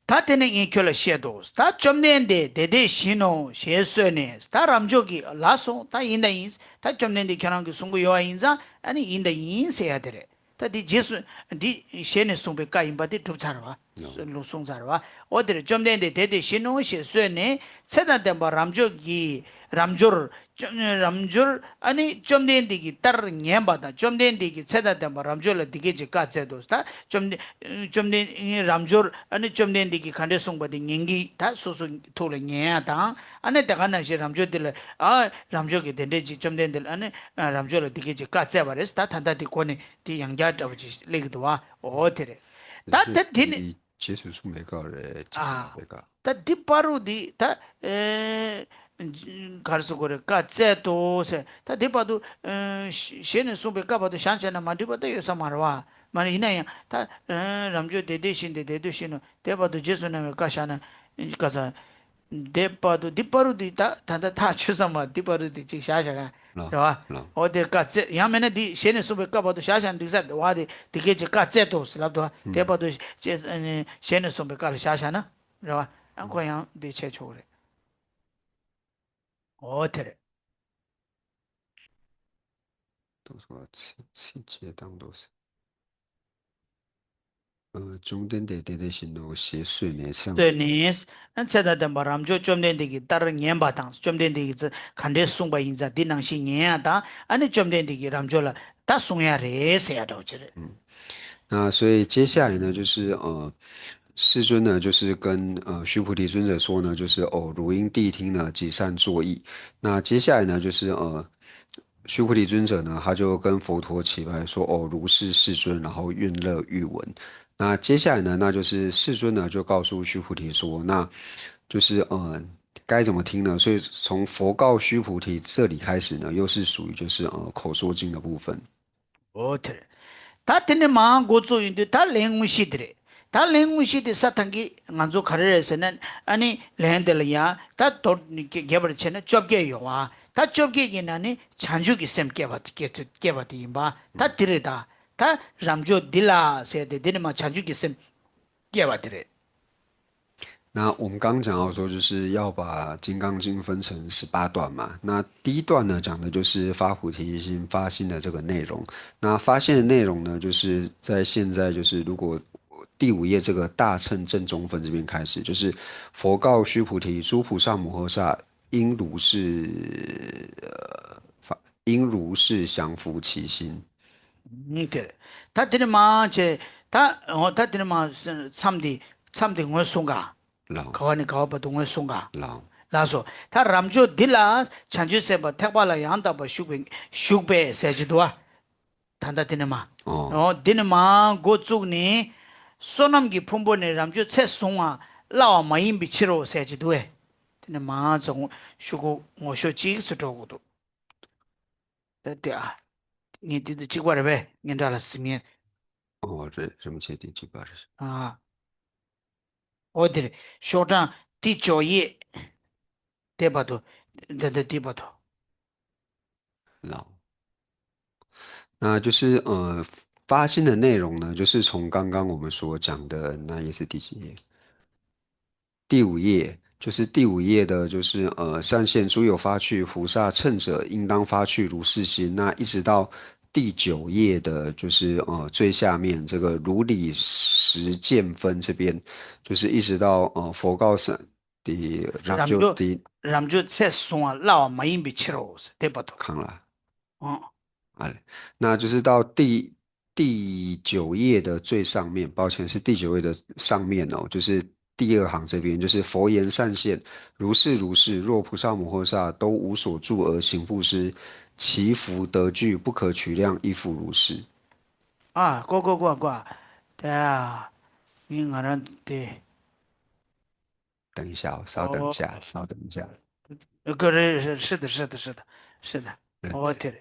ད་དེ་ནས་ངས་ཁྱོད་ལ་བཤད་དོ། ད་བཅོམ་ལྡན་འདས་དེ་དེ་བཞིན་ནོ་ཞེས་གསོལ་ནས། ད་རབ་འབྱོར་གྱིས་ལགས་སོ། ད་ཡིན་ད་ཡིན། ད་བཅོམ་ལྡན་འདས་ཁྱོད་རང་གིས་གསུང་གི་ཡོད་པ་ཡིན་ཙང་ཨ་ནི་ཡིན་ད་ཡིན་ཟེར་ཡ་དེ་རེད། ད་དེ་རྗེས་སུ་འདི་ཞལ་ནས་གསུངས་པའི་བཀའ་ཡིན་པ་དེ་གྲུབ་ཚར་བ། ལོ། ལུགས་གསུངས་ཚར་བ། འོ་དེར་བཅོམ་ལྡན་འདས་དེ་དེ་བཞིན་ནོ་ཞེས་གསོལ་ནས་ཚེ་དང་ལྡན་པ་རབ་འབྱོར་གྱི་རབ་འབྱོར། བཅོམ་རབ་འབྱོར་ཨ་ནི་བཅོམ་ལྡན་འདས་ཀྱི་ལྟར་ཉན་པ་དང་བཅོམ་ལྡན་འདས་ཀྱི་ཚེ་དང་ལྡན་པ་རབ་འབྱོར་ལ་འདི་སྐད་ཅེས་བཀའ་སྩལ་ཏོ། ད་བཅོམ་ལྡན་བཅོམ་ལྡན་རབ་འབྱོར་ཨ་ནི་བཅོམ་ལྡན་འདས་ཀྱིས་ག་འདྲས་གསུངས་པ་དེ་ཉན་གྱི་ད་སོ་སོ་ཐུགས་ལ་ཉན་ཡ་དང་། ཨ་ནི་དེ་ག་ནང་བཞིན་རབ་འབྱོར་འདི་ལ་ཨ་རབ་འབྱོར་གྱི་དེ་འདྲས་ཅིག་བཅོམ་ལྡན་འདས་ལ་ཨ་ནི་རབ་འབྱོར་ལ་འདི་སྐད་ཅེས་བཀའ་སྩལ་པ་རེད། ད་ད་ལྟ་དེ་གོ་ནས་དེ་ཡང་བསྐྱར་འདྲ་བོ་ཅིག་སླེབས་ཀྱི་འདུག་བ། འོ་དེ་རེད། ད་དེ་དེ་ནི་རྗེས་སུ་གསུངས་པའི་སྐབས་རེད། ཅེས་ཨ། པའི་སྐབས། ད་འདི་བར་དུ་འདི་ད་ཨེ་ག་རེ་ཟེར་དགོས་རེད། བཀའ་སྩལ་ཏོ་ཟེར། ད་འདི་བར་དུ་ཨེ་ཞལ་ནས་གསུངས་པའི་བཀའ་བར་དུ་བཞག་བྱས་ན་མ་འགྲིག་པ་ད་ཡོད་ས་མ་རེད་བ། མ་རེད། ཡིན་ན་ཡང་ད་ཨེ་རབ་འབྱོར་དེ་དེ་བཞིན་དུ་དེ་དེ་བཞིན་ནོ། དེ་བར་དུ་རྗེས་སུ་གནང་བའི་བཀའ་བཞག་ན་བཀའ་ས། འདི་བར་དུ་འདི་བར་དུ་འདི་ད་ད་ལྟ་ཐག་ཆོད་ས་མ། འདི་བར་དུ་འདི་ཅིག་བཞག་བཞག་ག་ལ། རེད་བ། ལ། འོ་དེར་བཀའ་སྩལ། ཡང་མིན་ན་འདི་ཞལ་ནས་གསུངས་པའི་བཀའ་བར་དུ་བཞག་བཞག་འགྲིག་ས་རེད་བ། དེ་འདི་སྐད་ཅེས་བཀའ་སྩལ་ཏོ་ཟེར་ལབ་འདུག་བ། དེ་བར་དུ་ཅེས་ཨ་ནི་ཞལ་ནས་གསུངས་པའི་བཀའ་ལ་བཞག་བཞག་ན་རེད་བ། ཨ་ཁོ་ཡང་འདི་བྱས་ཆོག་གི་རེད། འོ་དེ་རེད། དུ་སོ་ཚིག་ཚིག་བཅད་བཏང་འདུག་ཨ། བཅོམ་ལྡན་འདས་དེ་དེ་བཞིན་ནོ་ཞེས་གསོལ་ནས་ཚེ། གསོལ་ནས། ཚེ་དང་ལྡན་པ་རབ་འབྱོར་བཅོམ་ལྡན་འདས་ཀྱི་ལྟར་ཉན་པ་དང་། བཅོམ་ལྡན་འདས་ཀྱིས་ག་འདྲས་གསུངས་པ་ཡིན་ཙང་འདི་ནང་བཞིན་ཉན་ཡ་དང་། ཨ་ནི་བཅོམ་ལྡན་འདས་ཀྱིས་རབ་འབྱོར་ལ་ད་གསུང་ཡ་རེད་ཟེར་ཡ་འདྲ་བོ་ཅིག་རེད། 那所以接下来呢，就是呃，世尊呢，就是跟呃须菩提尊者说呢，就是哦，汝应谛听呢，即善作意。那接下来呢，就是呃，须菩提尊者呢，他就跟佛陀起拜说：“哦，如是，世尊。”然后愿乐欲闻。那接下来呢，那就是世尊呢就告诉须菩提说，那就是呃，该怎么听呢？所以从佛告须菩提这里开始呢，又是属于就是呃口说经的部分。 འོ་དེ་རེད། ད་དེ་ནས་མར་འགོ་བཙུགས་ཡིན་དུས་ད་ལན་དངོས་གཞི་དེ་རེད། ད་ལན་དངོས་གཞི་དེ་ས་ཐང་གི་ང་ཚོ་ག་རེ་རེད་ཟེར་ན། ཨ་ནི་ལན་དེ་ལ་ཡང་ད་མདོར་བསྡུས་པར་བྱས་ན་བཅོ་བརྒྱད་ཡོད་བ། ད་བཅོ་བརྒྱད་ཀྱི་ནང་ནས་བྱང་ཆུབ་ཀྱི་སེམས་སྐྱེ་བ་སྐྱེ་ཐུབ་སྐྱེ་བ་དེ་ཡིན་པ། ད་དེ་རེད། ད་ད་རབ་འབྱོར་འདི་ལ་ཟེར་ཏེ་དེ་ནས་མར་བྱང་ཆུབ་ཀྱི་སེམས་སྐྱེ་བ་དེ་རེད། 那我们刚刚讲到说，就是要把《金刚经》分成十八段嘛。那第一段呢，讲的就是发菩提心、发心的这个内容。那发心的内容呢，就是在现在，就是如果第五页这个大乘正宗分这边开始，就是佛告须菩提：“诸菩萨摩诃萨，应如是，呃，发，应如是降伏其心。” ཨུམ། དེ་རེད། ད་དེ་ནས་མར་བྱས། ད་འོ་ད་དེ་ནས་མར་མཚམས་འདི་མཚམས་འདི་ངོས་བཟུང་ག་ལའོ། ག་བ་ནས་ག་བ་བར་དུ་ངོས་བཟུང་ག་ལའོ། ལགས་སོ། ད་རབ་འབྱོར་འདི་ལ་བྱང་ཆུབ་སེམས་དཔའ་ཐེག་པ་ལ་ཡང་དག་པར་ཞུགས་པའི་ཞུགས་པས་ཟེར་གྱི་འདུག་བ། ད་ལྟ་འདི་ནས་མར། ཨོ། འོ་འདི་ནས་མར་འགོ་བཙུགས་ནས། བསོད་ནམས་ཀྱི་ཕུང་པོ་ནི་རབ་འབྱོར་ཚད་བཟུང་བ་སླ་བ་མ་ཡིན་པའི་ཕྱིར་རོ་ཟེར་གྱི་འདུག་བས། དེ་ནས་མར་ཚོ་ཤོག་གུ་ངོ་ཤོག་གཅིག་སུ་འགྲོ་དགོས་འདུག་ད་དེ་ཨ། ངས་འདི་དང་གཅིག་པ་རེད་པས། ངས་འདྲ་ལ་ཟིན་ངེས། ཨོ་རེད། རིན་པོ་ཆེ་དེ་གཅིག་པ་རེད། ཨ། ཨོ་དེ་རེད། ཤོག་གྲངས་དེ་བཅོ་ཡས། དེ་བར་དུ། འདི་འདི་དེ་བར་དུ། 那就是呃，发心的内容呢，就是从刚刚我们所讲的那页是第几页？第五页，就是第五页的，就是呃，善现诸有发趣菩萨乘者，应当发趣如是心。那一直到第九页的，就是呃最下面这个如理实见分这边，就是一直到呃佛告三，第 然后第 རབ་འབྱོར་ཚད་བཟུང་བ་སླ་བ་མ་ཡིན་པའི་ཕྱིར་རོ་ཟེར་དེ་བར་དུ། 看了。 ཨང་། 啊嘞，那就是到第第九页的最上面，抱歉，是第九页的上面哦，就是第二行这边，就是佛言：善现，如是如是，若菩萨摩诃萨都无所住而行布施，其福德具不可取量，亦复如是。 ཨ། གོ་གོ་གོ་གོ། དེ་ཨ། ངས་ང་རང་དེ། 等一下哦，稍等一下，哦。稍等一下。呃，个人是是的，是的，是的，是的，嗯。哦，对了。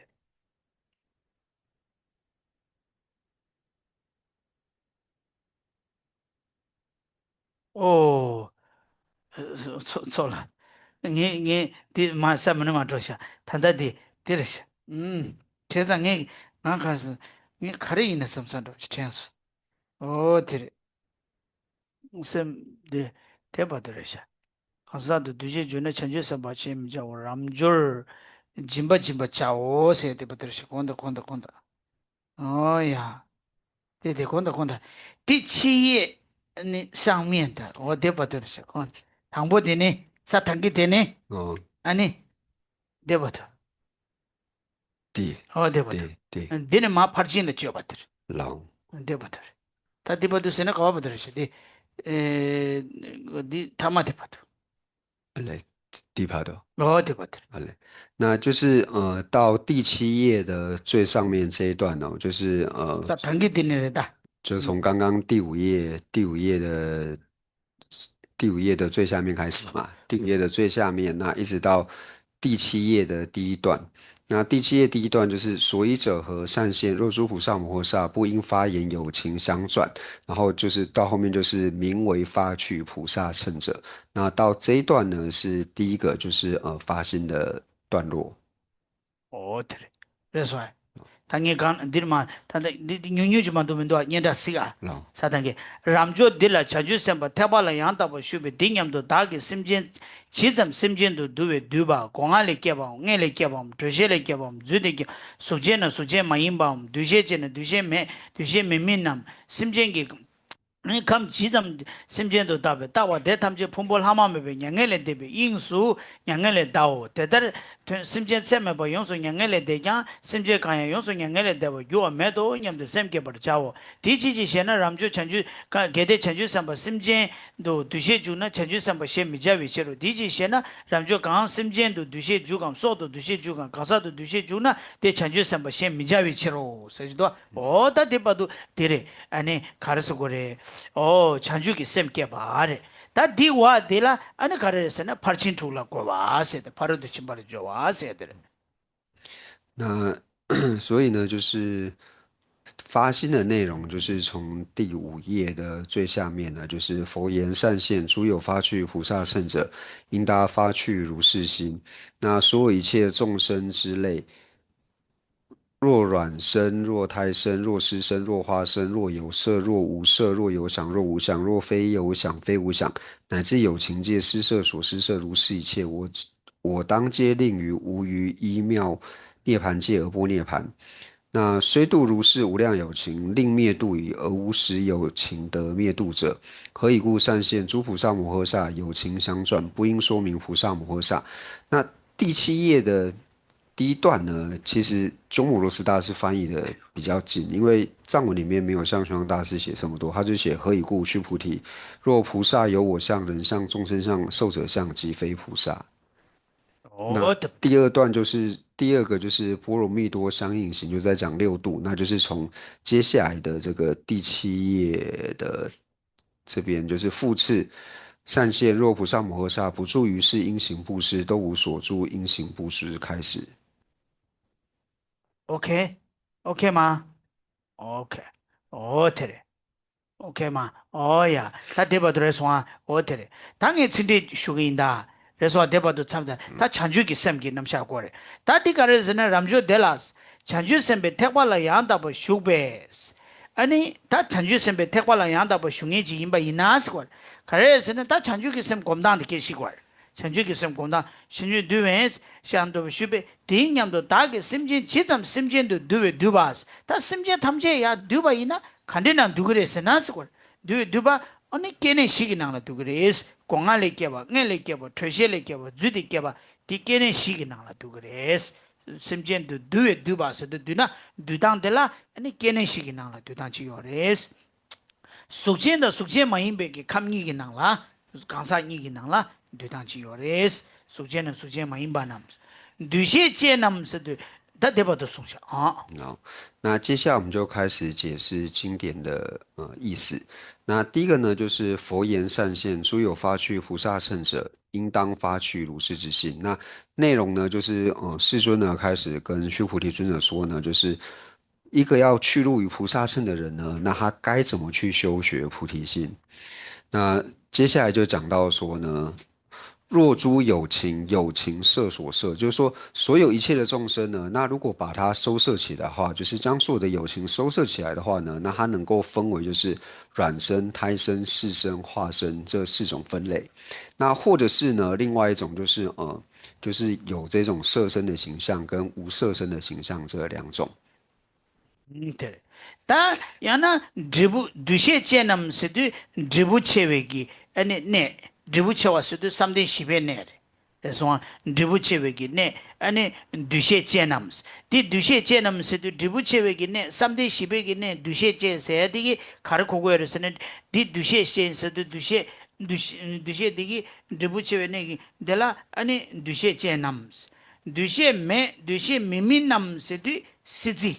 ཨོ། ཚོ་ཚོ་ལ། ངས་ངས་འདི་མ་ས་མ་ནི་མ་འགྲོ་ཤག་ད་ལྟ་འདི་འདི་རེད་ཤག་ཨུམ། བྱས་ཙང་ངས་ང་ག་རེ་ཟེར། ངས་ག་རེ་ཡིན་ན་བསམ་བསམ་འདྲ་བོ་ཅིག་དྲན་སོང་། ཨོ་དེ་རེད། སེམས་འདི་དེ་བར་དུ་རེད་ཤག་གང་ཟག་དུ་འདུ་ཤེས་བྱུང་ན་བྱང་ཆུབ་སེམས་དཔའ་ཆེས་མི་བྱའོ། རབ་འབྱོར་སྦྱིན་པ་སྦྱིན་པར་བྱའོ་ཟེར་དེ་བར་དུ་རེད་ཤག་གོང་དུ་གོང་དུ་གོང་དུ། ཨོ་ཡ། དེ་དེ་གོང་དུ་གོང་དུ། དེ་ཕྱི་ཡི་ ནི་上面的འོ་དེ་བར་དུ་རེད་ཤག་ཁོང་དང་པོ་དེ་ནི་ས་དང་གི་དེ་ནི་ཨོ། ཨ་ནི་དེ་བར་དུ། དེ། ཨོ་དེ་བར་དེ་དུ། དེ། འདི་ནི་མ་ཕར་ཕྱིན་ལ་བརྗོད་པ་དེ་རེད། ལའོ། དེ་བར་དུ་རེད། ད་དེ་བར་དུ་ཟེར་ན་ག་བ་བར་དུ་རེད་ཤག་དེ། ཨེ། འདི་ཐ་མ་དེ་བར་དུ། ལས། དེ་བར་དུ། ཨོ་དེ་བར་དུ། ཨ་ལས།那就是呃，到第七页的最上面这一段呢，就是呃，ས་དང་གི་དེ་ནི་རེད་ད།就从刚刚第五页，第五页的第五页的最下面开始嘛，第五页的最下面，那一直到第七页的第一段。那第七页第一段就是所以者何，善现，若诸菩萨摩诃萨不因发言有情想转，然后就是到后面就是名为发趣菩萨乘者。那到这一段呢，是第一个就是呃发心的段落。 ཨོ་དེ་རེད། རེད་སོང་ཨ། ད་ངས་གང་འདིར་མ་ད་ད་འདི་འདི་ཉུང་ཉུང་ཅིག་མ་འདུག་མི་འདུག་ཨ། སྙན་གྲགས་གཟིགས་ཨ། ལགས། ས་དང་གི་རབ་འབྱོར་འདི་ལ་བྱང་ཆུབ་སེམས་དཔའ་ཐེག་པ་ལ་ཡང་དག་པར་ཞུགས་པས། འདི་སྙམ་དུ་བདག་གིས་སེམས་ཅན་ཇི་ཙམ་སེམས་ཅན་དུ་འདུ་བས་བསྡུས་པ། སྒོ་ང་ལས་སྐྱེས་པའམ་མངལ་ལས་སྐྱེས་པའམ་དྲོད་གཤེར་ལས་སྐྱེས་པའམ་རྫུས་ཏེ་སྐྱེས་གཟུགས་ཅན་ནམ་གཟུགས་ཅན་མ་ཡིན་པའམ་འདུ་ཤེས་ཅན་ནམ་འདུ་ཤེས་མེད་འདུ་ཤེས་མེད་མིན་ནམ། སེམས་ཅན་གྱི་ཁམས་ཇི་ཙམ་སེམས་ཅན་དུ་བལྟ་བས་བལྟ་བ་དེ་ཐམས་ཅད་ཕུང་པོ་ལྷག་མ་མེད་པའི་མྱ་ངན་ལས་འདས་པའི་དབྱིངས་སུ་མྱ་ངན་ལས་འདའོ། དེ་ལྟར་ཐོན་སེམས་ཅན་ཚད་མེད་པ་ཡོངས་སུ་མྱ་ངན་ལས་འདས་ཀྱང་སེམས་ཅན་གང་ཡང་ཡོངས་སུ་མྱ་ངན་ལས་འདས་པར་འགྱུར་བ་མེད་དོ་སྙམ་དུ་སེམས་བསྐྱེད་པར་བྱའོ། དེ་ཅི་ཞིག་ཞེ་ན། རབ་འབྱོར་བྱང་ཆུབ་གལ་ཏེ་བྱང་ཆུབ་སེམས་དཔའ་སེམས་ཅན་དུ་འདུ་ཤེས་འཇུག་ན་བྱང་ཆུབ་སེམས་དཔའ་ཞེས་མི་བྱ་བའི་ཕྱིར་རོ། དེ་ཅི་ཞེ་ན། རབ་འབྱོར་གང་སེམས་ཅན་དུ་འདུ་ཤེས་འཇུག་གམ་སྲོག་ཏུ་འདུ་ཤེས་འཇུག་གམ་གང་ཟག་ཏུ་འདུ་ཤེས་འཇུག་ན་དེ་བྱང་ཆུབ་སེམས་དཔའ་ཞེས་མི་བྱ་བའི་ཕྱིར་རོ་ཟེར་གྱི་འདུག་འོ་ད་དེ་བར་དུ་དེ་རེད། ཨ་ནི་ག་རེ་ཟེར་དགོས་རེད། ཨོ་བྱང་ཆུབ་ཀྱི་སེམས་བསྐྱེད་པ་རེད། ད་འདི་བ་དེ་ལ་ཨ་ནི་ག་རེ་རེད་ཟེར་ན་ཕར་ཕྱིན་དྲུག་ལ་བཀོད་པ་ཟེར་ཏེ་ཕ་རོལ་ཏུ་ཕྱིན་པ་ལ་སྦྱོར་བ་ཟེར་དེ་རེད།那所以呢，就是发心的内容，就是从第五页的最下面呢，就是佛言：善现，诸有发趣菩萨乘者，应当发趣如是心。那所有一切众生之类， 若卵生，若胎生，若湿生，若化生，若有色，若无色，若有想，若无想，若非有想，非无想，乃至有情界、施设、所施设，如是一切，我我当皆令于无余依妙涅槃界而不涅槃。那虽度如是无量有情，令灭度已，而无始有情得灭度者，何以故？善现，诸菩萨摩诃萨有情想转，不应说名菩萨摩诃萨。那第七页的第一段呢，其实鸠摩罗什大师翻译的比较紧，因为藏文里面没有像玄奘大师写这么多，他就写何以故，须菩提，若菩萨有我相、人相、众生相、寿者相，即非菩萨。哦，那第二段就是第二个就是波罗蜜多相应行，就在讲六度，那就是从接下来的这个第七页的这边就是复次，善现，若菩萨摩诃萨不住于世，应行布施，都无所住，应行布施开始。OK，OK吗？OK，哦，对了，OK吗？哦呀，他对吧？对来说啊，哦，对了，当然真的学个应当。རེད་སོང་། དེ་བར་དུ་མཚམས་དང་ད་བྱང་ཆུབ་ཀྱི་སེམས་ཀྱི་རྣམ་གཞག་སྐོར་རེད། ད་འདི་ག་རེ་ཟེར་ན་རབ་འབྱོར་དེ་ལ་བྱང་ཆུབ་སེམས་དཔའི་ཐེག་པ་ལ་ཡང་དག་པར་ཞུགས་པས། ཨ་ནི་ད་བྱང་ཆུབ་སེམས་དཔའི་ཐེག་པ་ལ་ཡང་དག་པར་ཞུགས་མཁན་ཅིག་ཡིན་པ་ཡིན་ན་ཟེར་བ་རེད། ག་རེ་ཟེར་ན་ད་བྱང་ཆུབ་ཀྱི་སེམས་སྒོམ་སྟངས་དེ་སྐད་ཤེས་དགོས་རེད། བྱང་ཆུབ་ཀྱི་སེམས་སྒོམ་སྟངས་ཤིན་ཏུ་འདུལ་བའི་ཞེས་འདུལ་བ་ཞུས་པས་དེའི་མཉམ་དུ་བདག་གིས་སེམས་ཅན་ཇི་ཙམ་སེམས་ཅན་དུ་འདུ་བས་བསྡུས་པ། ད་སེམས་ཅན་ཐམས་ཅད་ཡང་བསྡུས་པ་ཡིན་ན་ག་འདྲའི་ནང་འདུ་གི་རེད་ཟེར་ན་ཟེར་བ་རེད། འདུ་བས་བསྡུས་པ། ཨ་ནི་སྐྱེ་གནས་བཞི་གི་ནང་ལ་འདུ་གི་རེད། སྒོ་ང་ལས་སྐྱེས་པ། མངལ་ལས་སྐྱེས་པ། དྲོད་གཤེར་ལས་སྐྱེས་པ། རྫུས་ཏེ་སྐྱེས་པ། དེ་སྐྱེ་གནས་བཞི་གི་ནང་ལ་འདུ་གི་རེད། སེམས་ཅན་དུ་འདུ་བས་བསྡུས་པ་ཟེར་དུས་བསྡུས་ན་འདུ་སྟངས་དེ་ལ་ཨ་ནི་སྐྱེ་གནས་བཞི་གི་ནང་ལ་འདུ་སྟངས་གཅིག་ཡོད་རེད། གཟུགས་ཅན་དང་གཟུགས་ཅན་མ་ཡིན་པའི་གི་ཁམས་གཉིས་ཀྱི་ནང་ལ། གང་ཟག་གཉིས་ཀྱི་ནང་ལ་འདུ་སྟངས་གཅིག་ཡོད་རེད། གཟུགས་ཅན་ནམ་གཟུགས་ཅན་མ་ཡིན་པ་རྣམས། འདུ་ཤེས་ཅན་རྣམས་ཟེར་དུས་ད་དེ་བར་དུ་གསུངས་བཞག་ཨང་། ང་། 那接下来我们就开始解释经典的呃意思。那第一个呢，就是佛言善现，诸有发趣菩萨乘者，应当发趣如是之心。那内容呢，就是呃世尊呢开始跟须菩提尊者说呢，就是一个要趣入于菩萨乘的人呢，那他该怎么去修学菩提心？那接下来就讲到说呢，若诸有情，有情设所设，就是说所有一切的众生呢，那如果把它收摄起来的话，就是将所有的有情收摄起来的话呢，那它能够分为就是卵生、胎生、湿生、化生这四种分类。那或者是呢，另外一种就是呃，就是有这种色身的形象跟无色身的形象这两种。 ཨུམ། དེ་རེད། ད་ཡང་ན་འབྲས་བུ་འདུ་ཤེས་ཅན་རྣམས་ཟེར་དུས་འབྲས་བུ་ཆེ་བའི་གི་ཨ་ནི་གནས། འབྲས་བུ་ཆེ་བ་ཟེར་དུས་བསམ་གཏན་བཞི་པའི་གནས་རེད། རེད་སོང་ང་། འབྲས་བུ་ཆེ་བའི་གི་གནས་ཨ་ནི་འདུ་ཤེས་ཅན་རྣམས། འདི་འདུ་ཤེས་ཅན་རྣམས་ཟེར་དུས་འབྲས་བུ་ཆེ་བའི་གི་གནས་བསམ་གཏན་བཞི་པའི་གི་གནས་འདུ་ཤེས་ཅན་ཟེར་ཡ་འདི་གི་ག་རེ་གོ་དགོས་རེད་ཟེར་ན། འདི་འདུ་ཤེས་ཅན་ཟེར་དུས་འདུ་ཤེས་འདུ་ཤེས་འདུ་ཤེས་འདི་གི་འབྲས་བུ་ཆེ་བའི་གནས་ཀྱི་འདི་ལ་ཨ་ནི་འདུ་ཤེས་ཅན་རྣམས། འདུ་ཤེས་མེད་འདུ་ཤེས་མེད་མིན་རྣམས་ཟེར་དུས་སྲིད་རྩེ།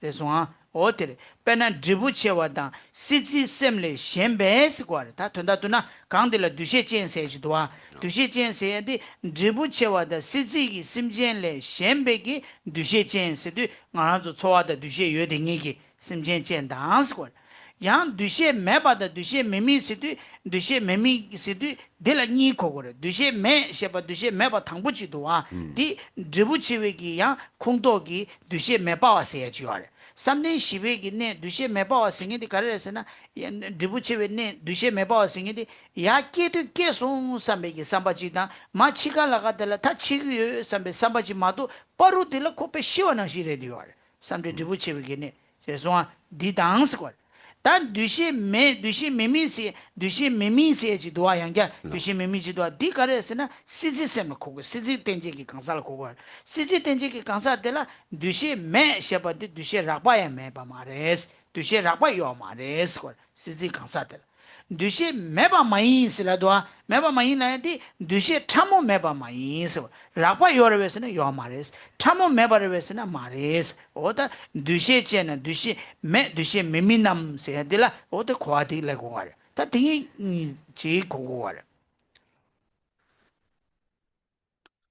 རེད་སོང་ཨ། འོ་དེ་རེད། དཔེར་ན་འབྲས་བུ་ཆེ་བ་དང་སྲིད་རྩེའི་སེམས་ལས་གཞན་པས་ཟེར་གོ་བ་རེད། ད་དོན་དག་ཏུ་ན་གང་དེ་ལ་འདུ་ཤེས་ཅན་ཟེར་གྱི་འདུག་ཨ། འདུ་ཤེས་ཅན་ཟེར་ཡ་དེ་འབྲས་བུ་ཆེ་བ་དང་སྲིད་རྩེ་གི་སེམས་ཅན་ལས་གཞན་པའི་གི་འདུ་ཤེས་ཅན་ཟེར་དུས་ང་རང་ཚོ་ཚོར་བ་དང་འདུ་ཤེས་ཡོད་དེ་ངེས་ཀྱི་སེམས་ཅན་ཅན་དང་ཟེར་གོ་བ་རེད། ཡང་འདུ་ཤེས་མེད་པ་དང་འདུ་ཤེས་མེད་མིན་ཟེར་དུས་འདུ་ཤེས་མེད་མིན་ཟེར་དུས་འདི་ལ་གཉིས་གོ་དགོས་རེད། འདུ་ཤེས་མེད་ཞེས་པ་འདུ་ཤེས་མེད་པ་དང་པོ་གཅིག་འདུག་ཨ། འདི་འབྲས་བུ་ཆེ་བའི་གི་ཡང་ཁོངས་གཏོགས་ཀྱི་འདུ་ཤེས་མེད་པ་བ་ཟེར་ཡ་གཅིག་ཡོད་རེད། བསམ་གཏན་བཞི་པའི་གི་གནས་འདུ་ཤེས་མེད་པ་བ་ཟེར་མཁན་དེ་ག་རེ་རེད་ཟེར་ན། ཡ་འབྲས་བུ་ཆེ་བའི་གནས་འདུ་ཤེས་མེད་པ་བ་ཟེར་མཁན་དེ་ཡ་སྐྱེ་དུས་སྐྱེས་སོང་བསམ་པའི་གི་བསམ་པ་གཅིག་དང་མ་འཆི་ཁ་ལ་ཁ་དེ་ལ་ད་འཆི་གི་ཡོད་བསམ་པའི་བསམ་པ་གཅིག་མ་གཏོགས་པ་རུ་དེ་ལ་ཁོ་དཔེ་ཤི་བ་ནང་བཞིན་རེད་དེ་ཡོད་རེད། བསམ་གཏན་འབྲས་བུ་ཆེ་བའི་གི་གནས་ཟེར་སོང་ཨ། འདི་དང་ཟེར་གོ་རེད། ད་འདུ་ཤེས་མེད་འདུ་ཤེས་མེད་མིན་ཟེར་འདུ་ཤེས་མེད་མིན་ཟེར་ཅིག་འདུག་བ། ཡང་བསྐྱར་འདུ་ཤེས་མེད་མིན་ཅིག་འདུག་བ། འདི་ག་རེ་ཟེར་ན་སྲིད་རྩེའི་སེམས་ལ་གོ་དགོས། སྲིད་རྩེའི་རྟེན་བཅས་ཀྱི་གང་ཟག་ལ་གོ་དགོས། སྲིད་རྩེའི་རྟེན་བཅས་ཀྱི་གང་ཟག་དེ་ལ་འདུ་ཤེས་མེད་ཞེས་པ་འདི་འདུ་ཤེས་རགས་པ་ཡང་མེད་པ་མ་རེད། འདུ་ཤེས་རགས་པ་ཡོད་མ་རེད་ཟེར་གོ། སྲིད་རྩེའི་གང་ཟག་དེ་ལ་འདུ་ཤེས་མེད་པ་མ་ཡིན་ཟེར་ལ་འདུག་བ། མེད་པ་མ་ཡིན་ལ་ཡང་དེ་འདུ་ཤེས་ཕྲ་མོ་མེད་པ་མ་ཡིན་ཟེར་བ། རགས་པ་ཡོད་རེད་བས་ཟེར་ན་ཡོད་མ་རེད། ཕྲ་མོ་མེད་པ་རེད་བས་ཟེར་ན་མ་རེད། འོ་ད་འདུ་ཤེས་ཅན་ན་འདུ་ཤེས་མེད་འདུ་ཤེས་མེད་མིན་རྣམས་ཟེར་ཡ་འདི་ལ་འོ་ད་གོ་བ་དེ་ལས་གོ་བ་རེད། ད་དེ་ངས་ཅིག་གོ་གོ་བ་རེད།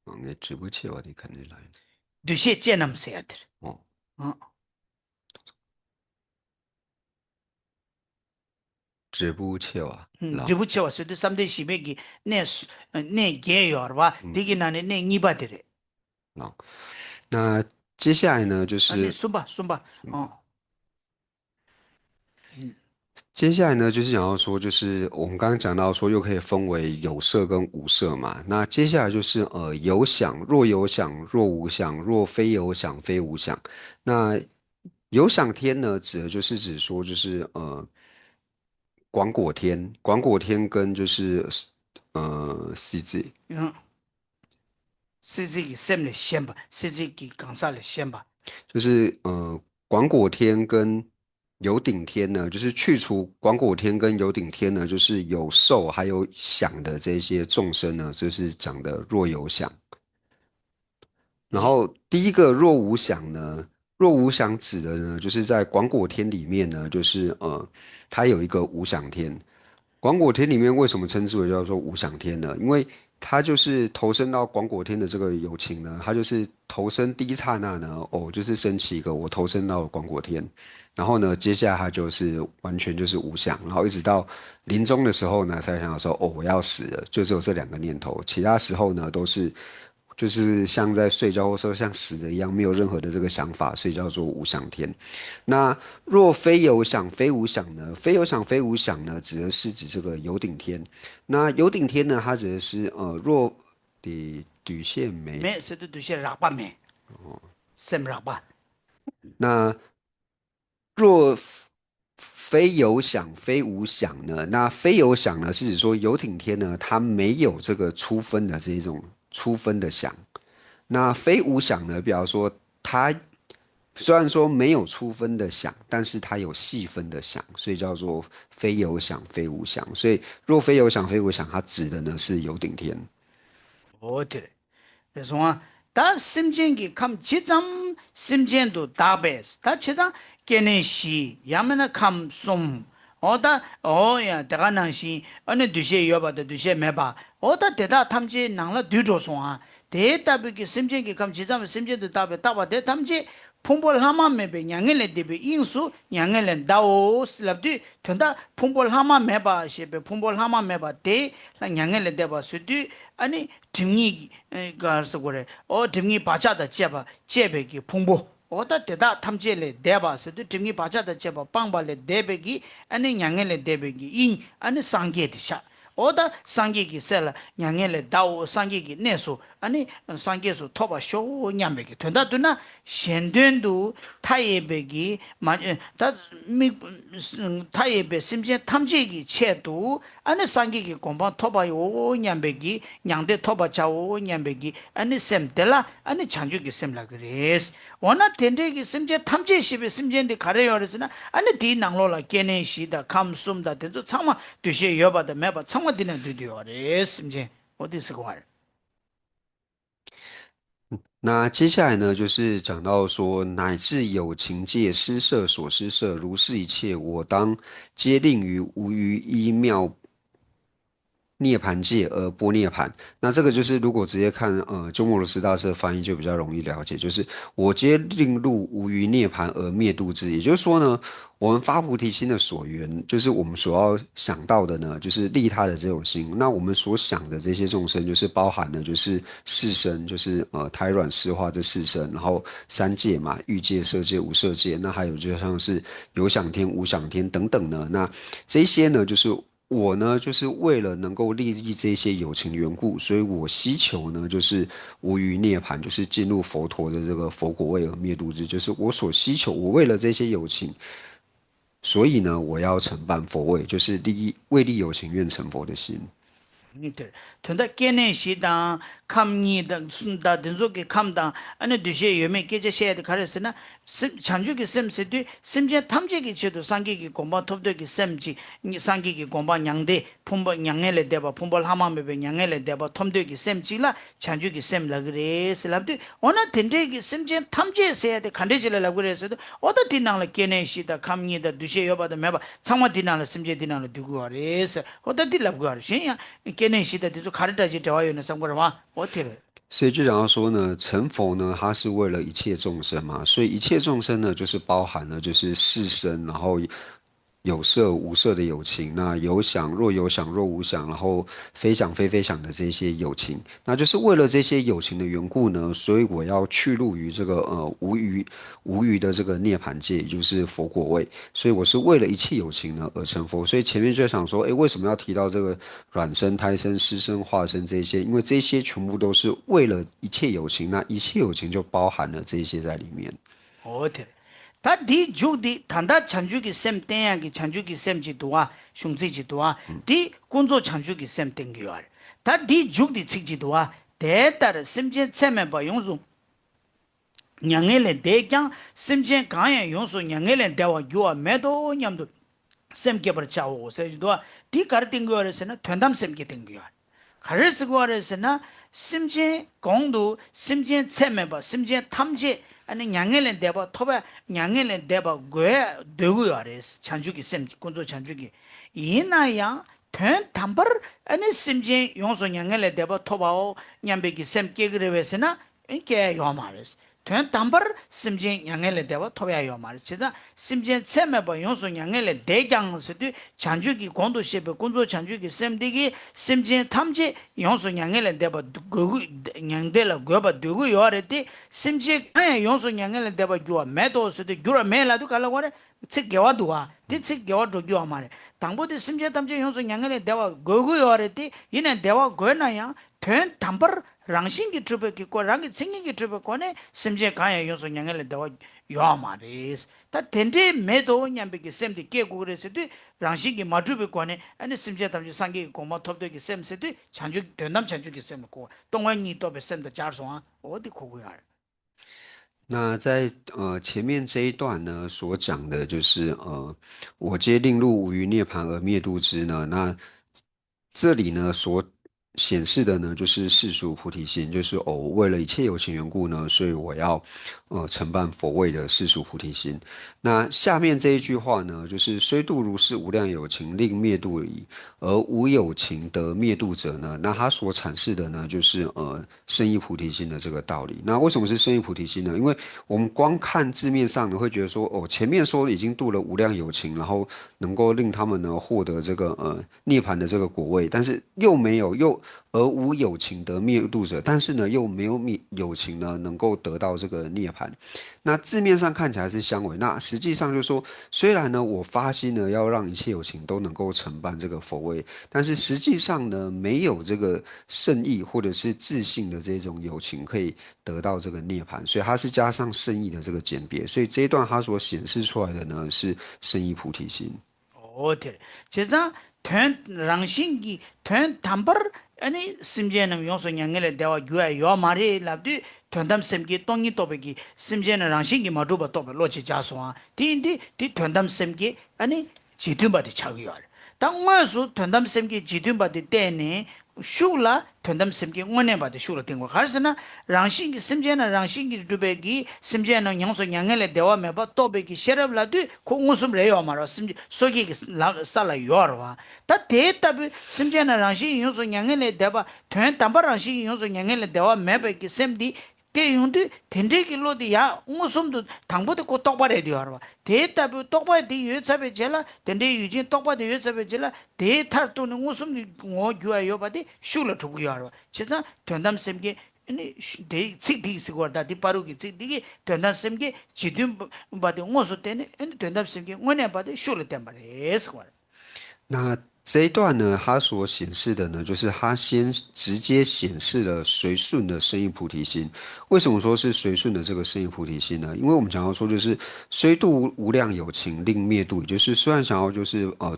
ངས་འབྲས་བུ་ཆེ་བ་དེ་ག་ནས་ལ་ཡིན། འདུ་ཤེས་ཅན་རྣམས་ཟེར་ཡ་དེ་རེད། ཨོ། ཨང་། འབྲས་བུ་ཆེ་བ་ལ། འབྲས་བུ་ཆེ་བ་ཟེར་དུས་བསམ་གཏན་བཞི་པའི་གི་གནས་སུ་གནས་བརྒྱད་ཡོད་རེད་བ། དེ་གི་ནང་ནས་གནས་གཉིས་པ་དེ་རེད། ལགས། 那接下来呢，就是 ཨ་ནི་གསུམ་པ་གསུམ་པ། ཨོ། 接下来呢，就是想要说，就是我们刚刚讲到说，又可以分为有色跟无色嘛。那接下来就是呃，有想、若有想、若无想、若非有想、非无想。那有想天呢，指的就是指说，就是呃，广果天，广果天跟就是呃，四季。嗯，四季的生的先吧，四季的讲啥的先吧。就是呃，广果天跟有顶天呢，就是去除广果天跟有顶天呢，就是有受还有想的这些众生呢，就是讲的若有想。然后第一个若无想呢，若无想指的呢，就是在广果天里面呢，就是呃，它有一个无想天。广果天里面为什么称之为叫做无想天呢？因为他就是投生到广果天的这个有情呢，他就是投生第一刹那呢，哦，就是升起一个我投生到了广果天，然后呢，接下来他就是完全就是无想，然后一直到临终的时候呢，才想到说，哦，我要死了，就只有这两个念头，其他时候呢都是就是像在睡觉或说像死了一样，没有任何的这个想法，所以叫做无想天。那若非有想非无想呢？非有想非无想呢，指的是指这个有顶天。那有顶天呢，它指的是呃，若的底线没没，是的，底线喇叭没。哦，sem喇叭。那若非有想非无想呢？那非有想呢，是指说游艇天呢，它没有这个初分的这一种初分的想。那非无想呢，比方说它虽然说没有初分的想，但是它有细分的想，所以叫做非有想非无想。所以若非有想非无想，它指的呢是游艇天。哦，对。 རེད་སོང་ཨ། ད་སེམས་ཅན་གྱི་ཁམས་ཇི་ཙམ་སེམས་ཅན་དུ་བདག་པས་ད་ཇི་ཙམ་སྐྱེ་གནས་བཞི་ཡང་མིན་ན་ཁམས་གསུམ། འོ་ད་འོ་ཡ་དེ་ག་ནང་བཞིན་ཨ་ནི་འདུ་ཤེས་ཡོད་པ་དང་འདུ་ཤེས་མེད་པ། འོ་ད་དེ་དག་ཐམས་ཅད་ནང་ལ་འདུས་འགྲོ་སོང་ཨ། དེ་ལྟ་བུའི་གི་སེམས་ཅན་གྱི་ཁམས་ཇི་ཙམ་སེམས་ཅན་དུ་བདག་པས་བཏགས་པ་དེ་ཐམས་ཅད་ཕུང་པོ་ལྷག་མ་མེད་པའི་མྱ་ངན་ལས་འདས་པའི་དབྱིངས་སུ་མྱ་ངན་ལས་འདའོ་ལབ་དུས། དོན་དག་ཕུང་པོ་ལྷག་མ་མེད་པ་ཞེས་པའི་ཕུང་པོ་ལྷག་མ་མེད་པ་དེ་ལ་མྱ་ངན་ལས་འདས་པ་ཟེར་དུས་ཨ་ནི་སྒྲིབ་གཉིས་ཀྱི་ག་རེ་ཟེར་དགོས་རེད། ཨོ་སྒྲིབ་གཉིས་བག་ཆགས་དང་བཅས་པ་བཅས་པའི་གི་ཕུང་པོ། ཨོ་ད་དེ་དག་ཐམས་ཅད་ལས་འདས་པ་ཟེར་དུས་སྒྲིབ་གཉིས་བག་ཆགས་དང་བཅས་པ་སྤངས་པ་ལས་འདས་པའི་གི་ཨ་ནི་མྱ་ངན་ལས་འདས་པའི་གི་དབྱིངས་ཨ་ནི་སངས་རྒྱས་དེ་ཤག་འོ་ད་སངས་རྒྱས་ཀྱི་སྲས་ལ་མྱ་ངན་ལས་འདའོ། སངས་རྒྱས་ཀྱི་གནས་སུ་ཨ་ནི་སངས་རྒྱས་སུ་ཐོབ་པར་ཤོག་སྙམ་པའི་གི་དོན་དག་ཏུ་ན། གཞན་དོན་དུ་མཐའ་ཡས་པའི་གི་མ་ཨེ་ད་དམིགས་མཐའ་ཡས་པའི་སེམས་ཅན་ཐམས་ཅད་ཀྱི་ཆེད་དུ་ཨ་ནི་སངས་རྒྱས་ཀྱི་གོ་འཕང་ཐོབ་པ་ཡོ་སྙམ་པའི་གི་མྱང་འདས་ཐོབ་པར་བྱའོ་སྙམ་པའི་གི་ཨ་ནི་སེམས་དེ་ལ་ཨ་ནི་བྱང་ཆུབ་ཀྱི་སེམས་ལབ་ཀྱི་རེད། འོ་ན་དེ་འདྲའི་གི་སེམས་ཅན་ཐམས་ཅད་ཞེས་པའི་སེམས་ཅན་དེ་ག་རེ་ཡོད་རེད་ཟེར་ན། ཨ་ནི་དེའི་ནང་ལོགས་ལ་སྐྱེ་གནས་བཞི་དང་ཁམས་གསུམ་དང་དེ་ཚོ་ཚང་མ་འདུ་ཤེས་ཡོད་པ་དང་མེད་པ་ཚང་མ་འདི་ན་འདུས་ཏེ་ཡོད་རེད། སེམས་ཅན་འོ་དེ་ཟེར་གོ་བ་རེད།那接下来呢，就是讲到说，乃至有情界施设所施设，如是一切，我当皆令于无余一妙涅槃界而般涅槃。那这个就是如果直接看呃鸠摩罗什大师的翻译就比较容易了解，就是我皆令入无余涅槃而灭度之。也就是说呢，我们发菩提心的所缘，就是我们所要想到的呢，就是利他的这种心。那我们所想的这些众生，就是包含的就是四生，就是呃胎卵湿化这四生，然后三界嘛，欲界、色界、无色界，那还有就像是有想天、无想天等等呢。那这些呢，就是我呢，就是为了能够利益这些有情缘故，所以我希求呢，就是无余涅槃，就是进入佛陀的这个佛果位而灭度之，就是我所希求，我为了这些有情，所以呢，我要承办佛位，就是利益为利有情愿成佛的心。 དོན་དག་སྐྱེ་གནས་བཞི་དང་ཁམས་གཉིས་དང་གསུམ་དང་དེ་ཚོ་གི་ཁམས་དང་ཨ་ནི་འདུ་ཤེས་ཡོད་མེད་སྐད་ཆ་བཤད་ཡ་དེ་ག་རེ་ཟེར་ན། སེམས་བྱང་ཆུབ་ཀྱི་སེམས་ཟེར་དུས་སེམས་ཅན་ཐམས་ཅད་ཀྱི་ཆེད་དུ་སངས་རྒྱས་ཀྱི་གོ་འཕང་ཐོབ་འདོད་ཀྱི་སེམས་ཅིག་སངས་རྒྱས་ཀྱི་གོ་འཕང་མྱང་འདས་ཕུང་པོ་མྱ་ངན་ལས་འདས་པ་ཕུང་པོ་ལྷག་མ་མེད་པའི་མྱ་ངན་ལས་འདས་པ་ཐོབ་འདོད་ཀྱི་སེམས་ཅིག་ལ་བྱང་ཆུབ་ཀྱི་སེམས་ལབ་ཀྱི་རེད་ཟེར་ལབ་དུས། འོ་ན་དེ་འདྲའི་གི་སེམས་ཅན་ཐམས་ཅད་ཟེར་ཡ་དེ་ག་འདྲས་ཅིག་ལ་ལབ་ཀྱི་རེད་ཟེར་དུས། འོ་ད་དེ་ནང་ལ་སྐྱེ་གནས་བཞི་དང་ཁམས་གཉིས་དང་འདུ་ཤེས་ཡོད་པ་དང་མེད་པ་ཚང་མ་དེ་ནང་ལ་སེམས་ཅན་དེ་ནང་ལ་འདུས་ཀྱི་ཡོད་རེད་ཟེར། འོ་ད་དེ་ལབ་ཀྱི་ཡོད་རེད། གཞན་ཡང་སྐྱེ་གནས་བཞི་དང་དེ་ཚོ་ག་རེ་འདྲ་ཅིག་འབྲེལ་བ་ཡོད་ན་བསམ་གྱི་རེད་བ། འོ་དེ་རེད། 所以就讲到说呢，成佛呢，它是为了一切众生嘛，所以一切众生呢，就是包含了就是四生，然后有色无色的有情，那有想若有想若无想，然后非想非非想的这些有情，那就是为了这些有情的缘故呢，所以我要去入于这个呃无余无余的这个涅槃界，也就是佛果位，所以我是为了一切有情呢而成佛。所以前面就想说，诶，为什么要提到这个卵生、胎生、湿生、化生这些？因为这些全部都是为了一切有情，那一切有情就包含了这些在里面。 འོ་དེ་རེད། ད་འདིའི་མཇུག་འདི་ད་ལྟ་བྱང་ཆུབ་ཀྱི་སེམས་བསྟན་ཡག་གི་བྱང་ཆུབ་ཀྱི་སེམས་ཅིག་འདུག་བ། གཞུང་ཚིག་ཅིག་འདུག་བ། འདི་ཀུན་རྫོབ་བྱང་ཆུབ་ཀྱི་སེམས་བསྟན་གྱི་ཡོད་རེད། ད་འདིའི་མཇུག་འདི་ཚིག་ཅིག་འདུག་བ། དེ་ལྟར་སེམས་ཅན་ཚད་མེད་པ་ཡོངས་སུ་མྱ་ངན་ལས་འདས་ཀྱང་སེམས་ཅན་གང་ཡང་ཡོངས་སུ་མྱ་ངན་ལས་འདའ་བར་འགྱུར་བ་མེད་དོ་སྙམ་དུ་སེམས་བསྐྱེད་པར་བྱའོ་ཟེར་བཞིན་འདུག་བ། འདི་ག་རེ་བསྟན་གྱི་ཡོད་རེད་ཟེར་ན་དོན་དམ་སེམས་བསྐྱེད་བསྟན་གྱི་ཡོད་རེད། ག་རེ་ཟེར་གྱི་ཡོད་རེད་ཟེར་ན། སེམས་ཅན་གོང་དུ་སེམས་ཅན་ཚད་མེད་པ་སེམས་ཅན་ཐམས་ཅད་ཨ་ནི་མྱ་ངན་ལས་འདས་པ་ཐོབ་པ་མྱ་ངན་ལས་འདས་པ་དགོས་འདོད་ཀྱི་ཡོད་རེད། བྱང་ཆུབ་ཀྱི་སེམས་ཀྱི་ཀུན་རྫོབ་བྱང་ཆུབ་ཀྱི། ཡིན་ན་ཡང་དོན་དམ་པར་ཨ་ནི་སེམས་ཅན་ཡོངས་སུ་མྱ་ངན་ལས་འདས་པ་ཐོབ་པའོ་སྙམ་པའི་གི་སེམས་སྐྱེ་གི་རེད་བས་ཟེར་ན། ཨེ་སྐྱེ་ཡ་ཡོད་མ་རེད། དོན་དམ་པར་སེམས་ཅན་མྱ་ངན་ལས་འདས་པ་ཐོབ་ཡ་ཡོད་མ་རེད། བྱས་ཙང་སེམས་ཅན་ཚད་མེད་པ་ཡོངས་སུ་མྱ་ངན་ལས་འདས་ཀྱང་ཟེར་དུས་བྱང་ཆུབ་ཀྱི་གོང་དུ་བཤད་པའི་ཀུན་རྫོབ་བྱང་ཆུབ་ཀྱི་སེམས་འདི་གིས་སེམས་ཅན་ཐམས་ཅད་ཡོངས་སུ་མྱ་ངན་ལས་འདས་པ་དགོས་ཀྱི་མྱང་འདས་ལ་འགོད་པ་འདོད་ཀྱི་ཡོད་རེད་དེ། སེམས་ཅན་གང་ཡང་ཡོངས་སུ་མྱ་ངན་ལས་འདས་པར་འགྱུར་བ་མེད་དོ་ཟེར་དུས་འགྱུར་བ་མེད་ལབ་དུས་ག་ལ་གོ་རེད། ཚིག་འགལ་བ་འདུག་བ། འདི་ཚིག་འགལ་བ་འགྲོ་རྒྱུ་ཡོད་མ་རེད། དང་པོ་དེ་སེམས་ཅན་ཐམས་ཅད་ཡོངས་སུ་མྱ་ངན་ལས་འདས་པ་དགོས་ཀྱི་ཡོད་རེད་དེ། ཡིན་ནའི་འདས་པ་དགོས་ན་ཡང་དོན་དམ་པར་རང་བཞིན་གྱིས་གྲུབ་པའི་གི་སྐོར་རང་གི་མཚན་ཉིད་ཀྱིས་གྲུབ་པའི་སྒོ་ནས་སེམས་ཅན་གང་ཡང་ཡོངས་སུ་མྱ་ངན་ལས་འདས་པ་ཡོད་མ་རེད། ད་དེ་འདྲའི་མེད་དོ་སྙམ་པའི་གི་སེམས་དེ་སྐྱེ་དགོས་ཀྱི་རེད་ཟེར་དུས་རང་བཞིན་གྱིས་མ་གྲུབ་པའི་སྒོ་ནས་ཨ་ནི་སེམས་ཅན་ཐམས་ཅད་སངས་རྒྱས་ཀྱི་གོ་འཕང་ཐོབ་འདོད་ཀྱི་སེམས་ཟེར་དུས་བྱང་ཆུབ་དོན་དམ་བྱང་ཆུབ་ཀྱི་སེམས་ལ་གོ་བ། སྟོང་པ་ཉིད་རྟོགས་པའི་སེམས་དང་སྦྱར་སོང་ཨ། འོ་དེ་གོ་དགོས་ཡ་རེད། 那在呃前面这一段呢，所讲的就是呃，我皆令入无余涅槃而灭度之呢。那这里呢所显示的呢，就是世俗菩提心，就是哦，为了一切有情缘故呢，所以我要呃承办佛位的世俗菩提心。那下面这一句话呢，就是虽度如是无量有情，令灭度已，而无有情得灭度者呢？那他所阐释的呢，就是呃圣意菩提心的这个道理。那为什么是圣意菩提心呢？因为我们光看字面上呢，会觉得说，哦，前面说已经度了无量有情，然后能够令他们呢获得这个呃涅槃的这个果位，但是又没有又而无有情得灭度者，但是呢，又没有灭有情呢，能够得到这个涅槃。那字面上看起来是相违，那实际上就是说，虽然呢，我发心呢要让一切有情都能够承办这个佛位，但是实际上呢，没有这个圣意或者是自性的这种有情可以得到这个涅槃，所以它是加上圣意的这个简别，所以这一段它所显示出来的呢是圣意菩提心。 འོ་དེ་རེད། བྱས་ཙང་དོན་རང་བཞིན་གྱི་དོན་དམ་པར་ཨ་ནི་སེམས་ཅན་རྣམས་ཡོངས་སུ་མྱ་ངན་ལས་འདའ་བར་འགྱུར་ཡ་ཡོད་མ་རེད་ལབ་དུས། དོན་དམ་སེམས་བསྐྱེད་སྟོང་ཉིད་རྟོགས་པའི་གི་སེམས་ཅན་རྣམས་རང་བཞིན་གྱིས་མ་གྲུབ་པ་རྟོགས་པའི་བློ་ཅིག་བཞག་སོང་ཨ། དེ་ཡིན་དུས་དེ་དོན་དམ་སེམས་བསྐྱེད་ཨ་ནི་རྗེས་མཐུན་པ་དེ་ཆགས་ཀྱི་ཡོད་རེད། ད་དངོས་སུ་དོན་དམ་སེམས་བསྐྱེད་རྗེས་མཐུན་པ་དེ་བསྟན་ནས་ཤུགས་ལ་དོན་དམ་སེམས་བསྐྱེད་དངོས་གནས་པ་དེ་ཤུགས་ལ་བསྟན་དགོས། ག་རེ་ཟེར་ན། རང་བཞིན་གྱིས་སེམས་ཅན་རྣམས་རང་བཞིན་གྱིས་གྲུབ་པའི་གི་སེམས་ཅན་རྣམས་ཡོངས་སུ་མྱ་ངན་ལས་འདའ་བ་མེད་པ་རྟོགས་པའི་གི་ཤེས་རབ་ལབ་དུས་ཁོ་མངོན་སུམ་རེད་ཡོད་མ་རེད། སེམས་ཅན་སོ་སྐྱེ་གི་ལམ་ས་ལ་ཡོད་རེད་བ། ད་དེ་ལྟ་བུའི་སེམས་ཅན་རྣམས་རང་བཞིན་ཡོངས་སུ་མྱ་ངན་ལས་འདས་པ། དོན་དམ་པར་རང་བཞིན་ཡོངས་སུ་མྱ་ངན་ལས་འདའ་བ་མེད་པའི་གི་སེམས་འདི་སྐྱེ་ཡོང་དུས། དེ་འདྲའི་གི་བློ་དེ་ཡང་མངོན་སུམ་དུ་དང་པོ་དེ་ཁོ་རྟོག་པ་རེད་དེ་ཡོད་རེད་བ། དེ་ལྟ་བུའི་རྟོག་པ་དེ་ཡོད་ཚར་བའི་རྗེས་ལ། དེ་འདྲའི་ཡུལ་ཅན་རྟོག་པ་དེ་ཡོད་ཚར་བའི་རྗེས་ལ། དེའི་མཐར་གཏུགས་ནས་མངོན་སུམ་གྱི་ངོ་བོ་འགྱུར་བ་ཡོད་པ་དེ་ཤུགས་ལ་གྲུབ་ཀྱི་ཡོད་རེད་བ། བྱས་ཙང་དོན་དམ་སེམས་བསྐྱེད་ཨ་ནི་དེའི་ཚིག་དེ་གི་ཟེར་བ་ད་དེ་བར་དུ་གི་ཚིག་དེ་གིས་དོན་དམ་སེམས་བསྐྱེད་རྗེས་མཐུན་པ་དེ་དངོས་སུ་བསྟན་ནས། ཨ་ནི་དོན་དམ་སེམས་བསྐྱེད་དངོས་གནས་པ་དེ་ཤུགས་ལ་བསྟན་པ་རེད་ཟེར་བ་རེད། 那这一段呢，它所显示的呢，就是他先直接显示了随顺的圣意菩提心。为什么说是随顺的这个圣意菩提心呢？因为我们讲到说，就是虽度无量有情令灭度，也就是虽然想要就是呃，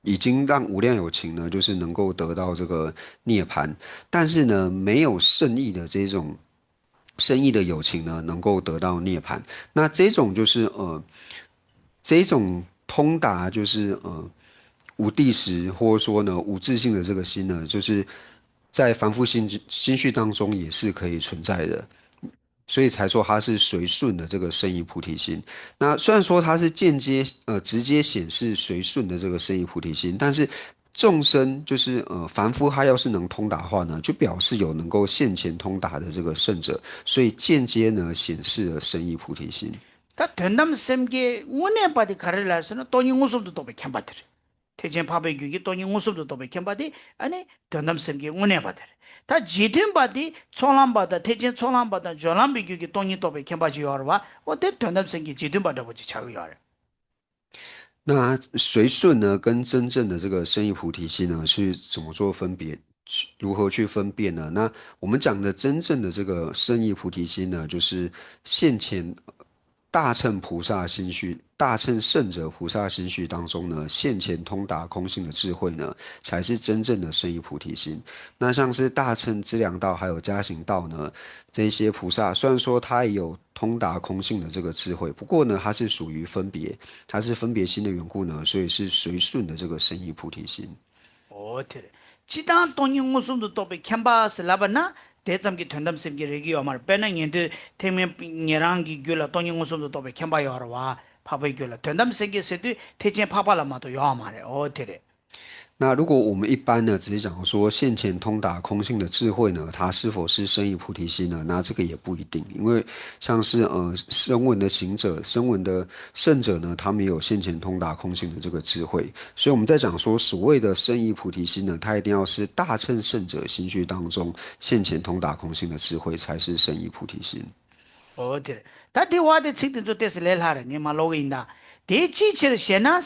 已经让无量有情呢，就是能够得到这个涅槃，但是呢，没有圣意的这种圣意的有情呢，能够得到涅槃。那这种就是呃，这种通达就是呃无地时或者说呢无自性的这个心呢，就是在凡夫心心绪当中也是可以存在的。所以才说它是随顺的这个圣意菩提心。那虽然说它是间接呃直接显示随顺的这个圣意菩提心，但是众生就是呃凡夫他要是能通达的话呢，就表示有能够现前通达的这个圣者，所以间接呢显示了圣意菩提心。 ད་དོན་དམ་སེམས་བསྐྱེད་དངོས་གནས་པ་དེ་ག་རེ་ལ་ཟེར་ན། སྟོང་ཉིད་མངོན་སུམ་དུ་རྟོགས་པའི་མཁྱེན་པ་དེ་རེད། ཐེག་ཆེན་འཕགས་པའི་རྒྱུད་ཀྱི་སྟོང་ཉིད་མངོན་སུམ་དུ་རྟོགས་པའི་མཁྱེན་པ་དེ་ཨ་ནི་དོན་དམ་སེམས་བསྐྱེད་དངོས་གནས་པ་དེ་རེད། ད་རྗེས་མཐུན་པ་དེ་ཚོགས་ལམ་པ་དང་། ཐེག་ཆེན་ཚོགས་ལམ་པ་དང་། སྦྱོར་ལམ་པའི་རྒྱུད་ཀྱི་སྟོང་ཉིད་རྟོགས་པའི་མཁྱེན་པ་ཅིག་ཡོད་རེད་བ། འོ་དེ་དོན་དམ་སེམས་བསྐྱེད་རྗེས་མཐུན་པ་འདྲ་པོ་ཅིག་ཆགས་ཀྱི་ཡོད་རེད། 那随顺呢，跟真正的这个圣意菩提心呢，是怎么做分别？如何去分辨呢？那我们讲的真正的这个圣意菩提心呢，就是现前大乘菩萨心绪、大乘圣者菩萨心绪当中呢，现前通达空性的智慧呢，才是真正的圣意菩提心。那像是大乘资粮道还有加行道呢，这些菩萨虽然说他也有通达空性的这个智慧，不过呢，它是属于分别，它是分别心的缘故呢，所以是随顺的这个圣意菩提心。 འོ་དེ་རེད། སྤྱིར་བཏང་སྟོང་ཉིད་མངོན་སུམ་དུ་རྟོགས་པའི་མཁྱེན་པ་ཟེར་ལབ་པ་ན། དེ་ཙམ་གྱིས་དོན་དམ་སེམས་བསྐྱེད་རེག་གི་ཡོད་མ་རེད། དཔེར་ན་ཉན་ཐོས་ཐེག་དམན་ཉན་རང་གི་རྒྱུད་ལ་སྟོང་ཉིད་མངོན་སུམ་དུ་རྟོགས་པའི་མཁྱེན་པ་ཡོད་རེད་བ། འཕགས་པའི་རྒྱུད་ལ། དོན་དམ་སེམས་བསྐྱེད་ཟེར་དུས་ཐེག་ཆེན་འཕགས་པ་ལ་མ་གཏོགས་ཡོད་མ་རེད། འོ་དེ་རེད། 那如果我们一般呢，只是讲说现前通达空性的智慧呢，它是否是圣意菩提心呢？那这个也不一定，因为像是呃声闻的行者、声闻的圣者呢，他们有现前通达空性的这个智慧，所以我们在讲说所谓的圣意菩提心呢，它一定要是大乘圣者心绪当中现前通达空性的智慧才是圣意菩提心。 འོ་དེ་རེད། ད་དེ་བ་དེ་ཚིག་དེ་ཚོ་ཏོག་ཙམ་ལས་སླ་རེད། ངས་མར་ཀློག་གི་ཡིན་ད། དེ་ཅིའི་ཕྱིར་ཞེ་ན།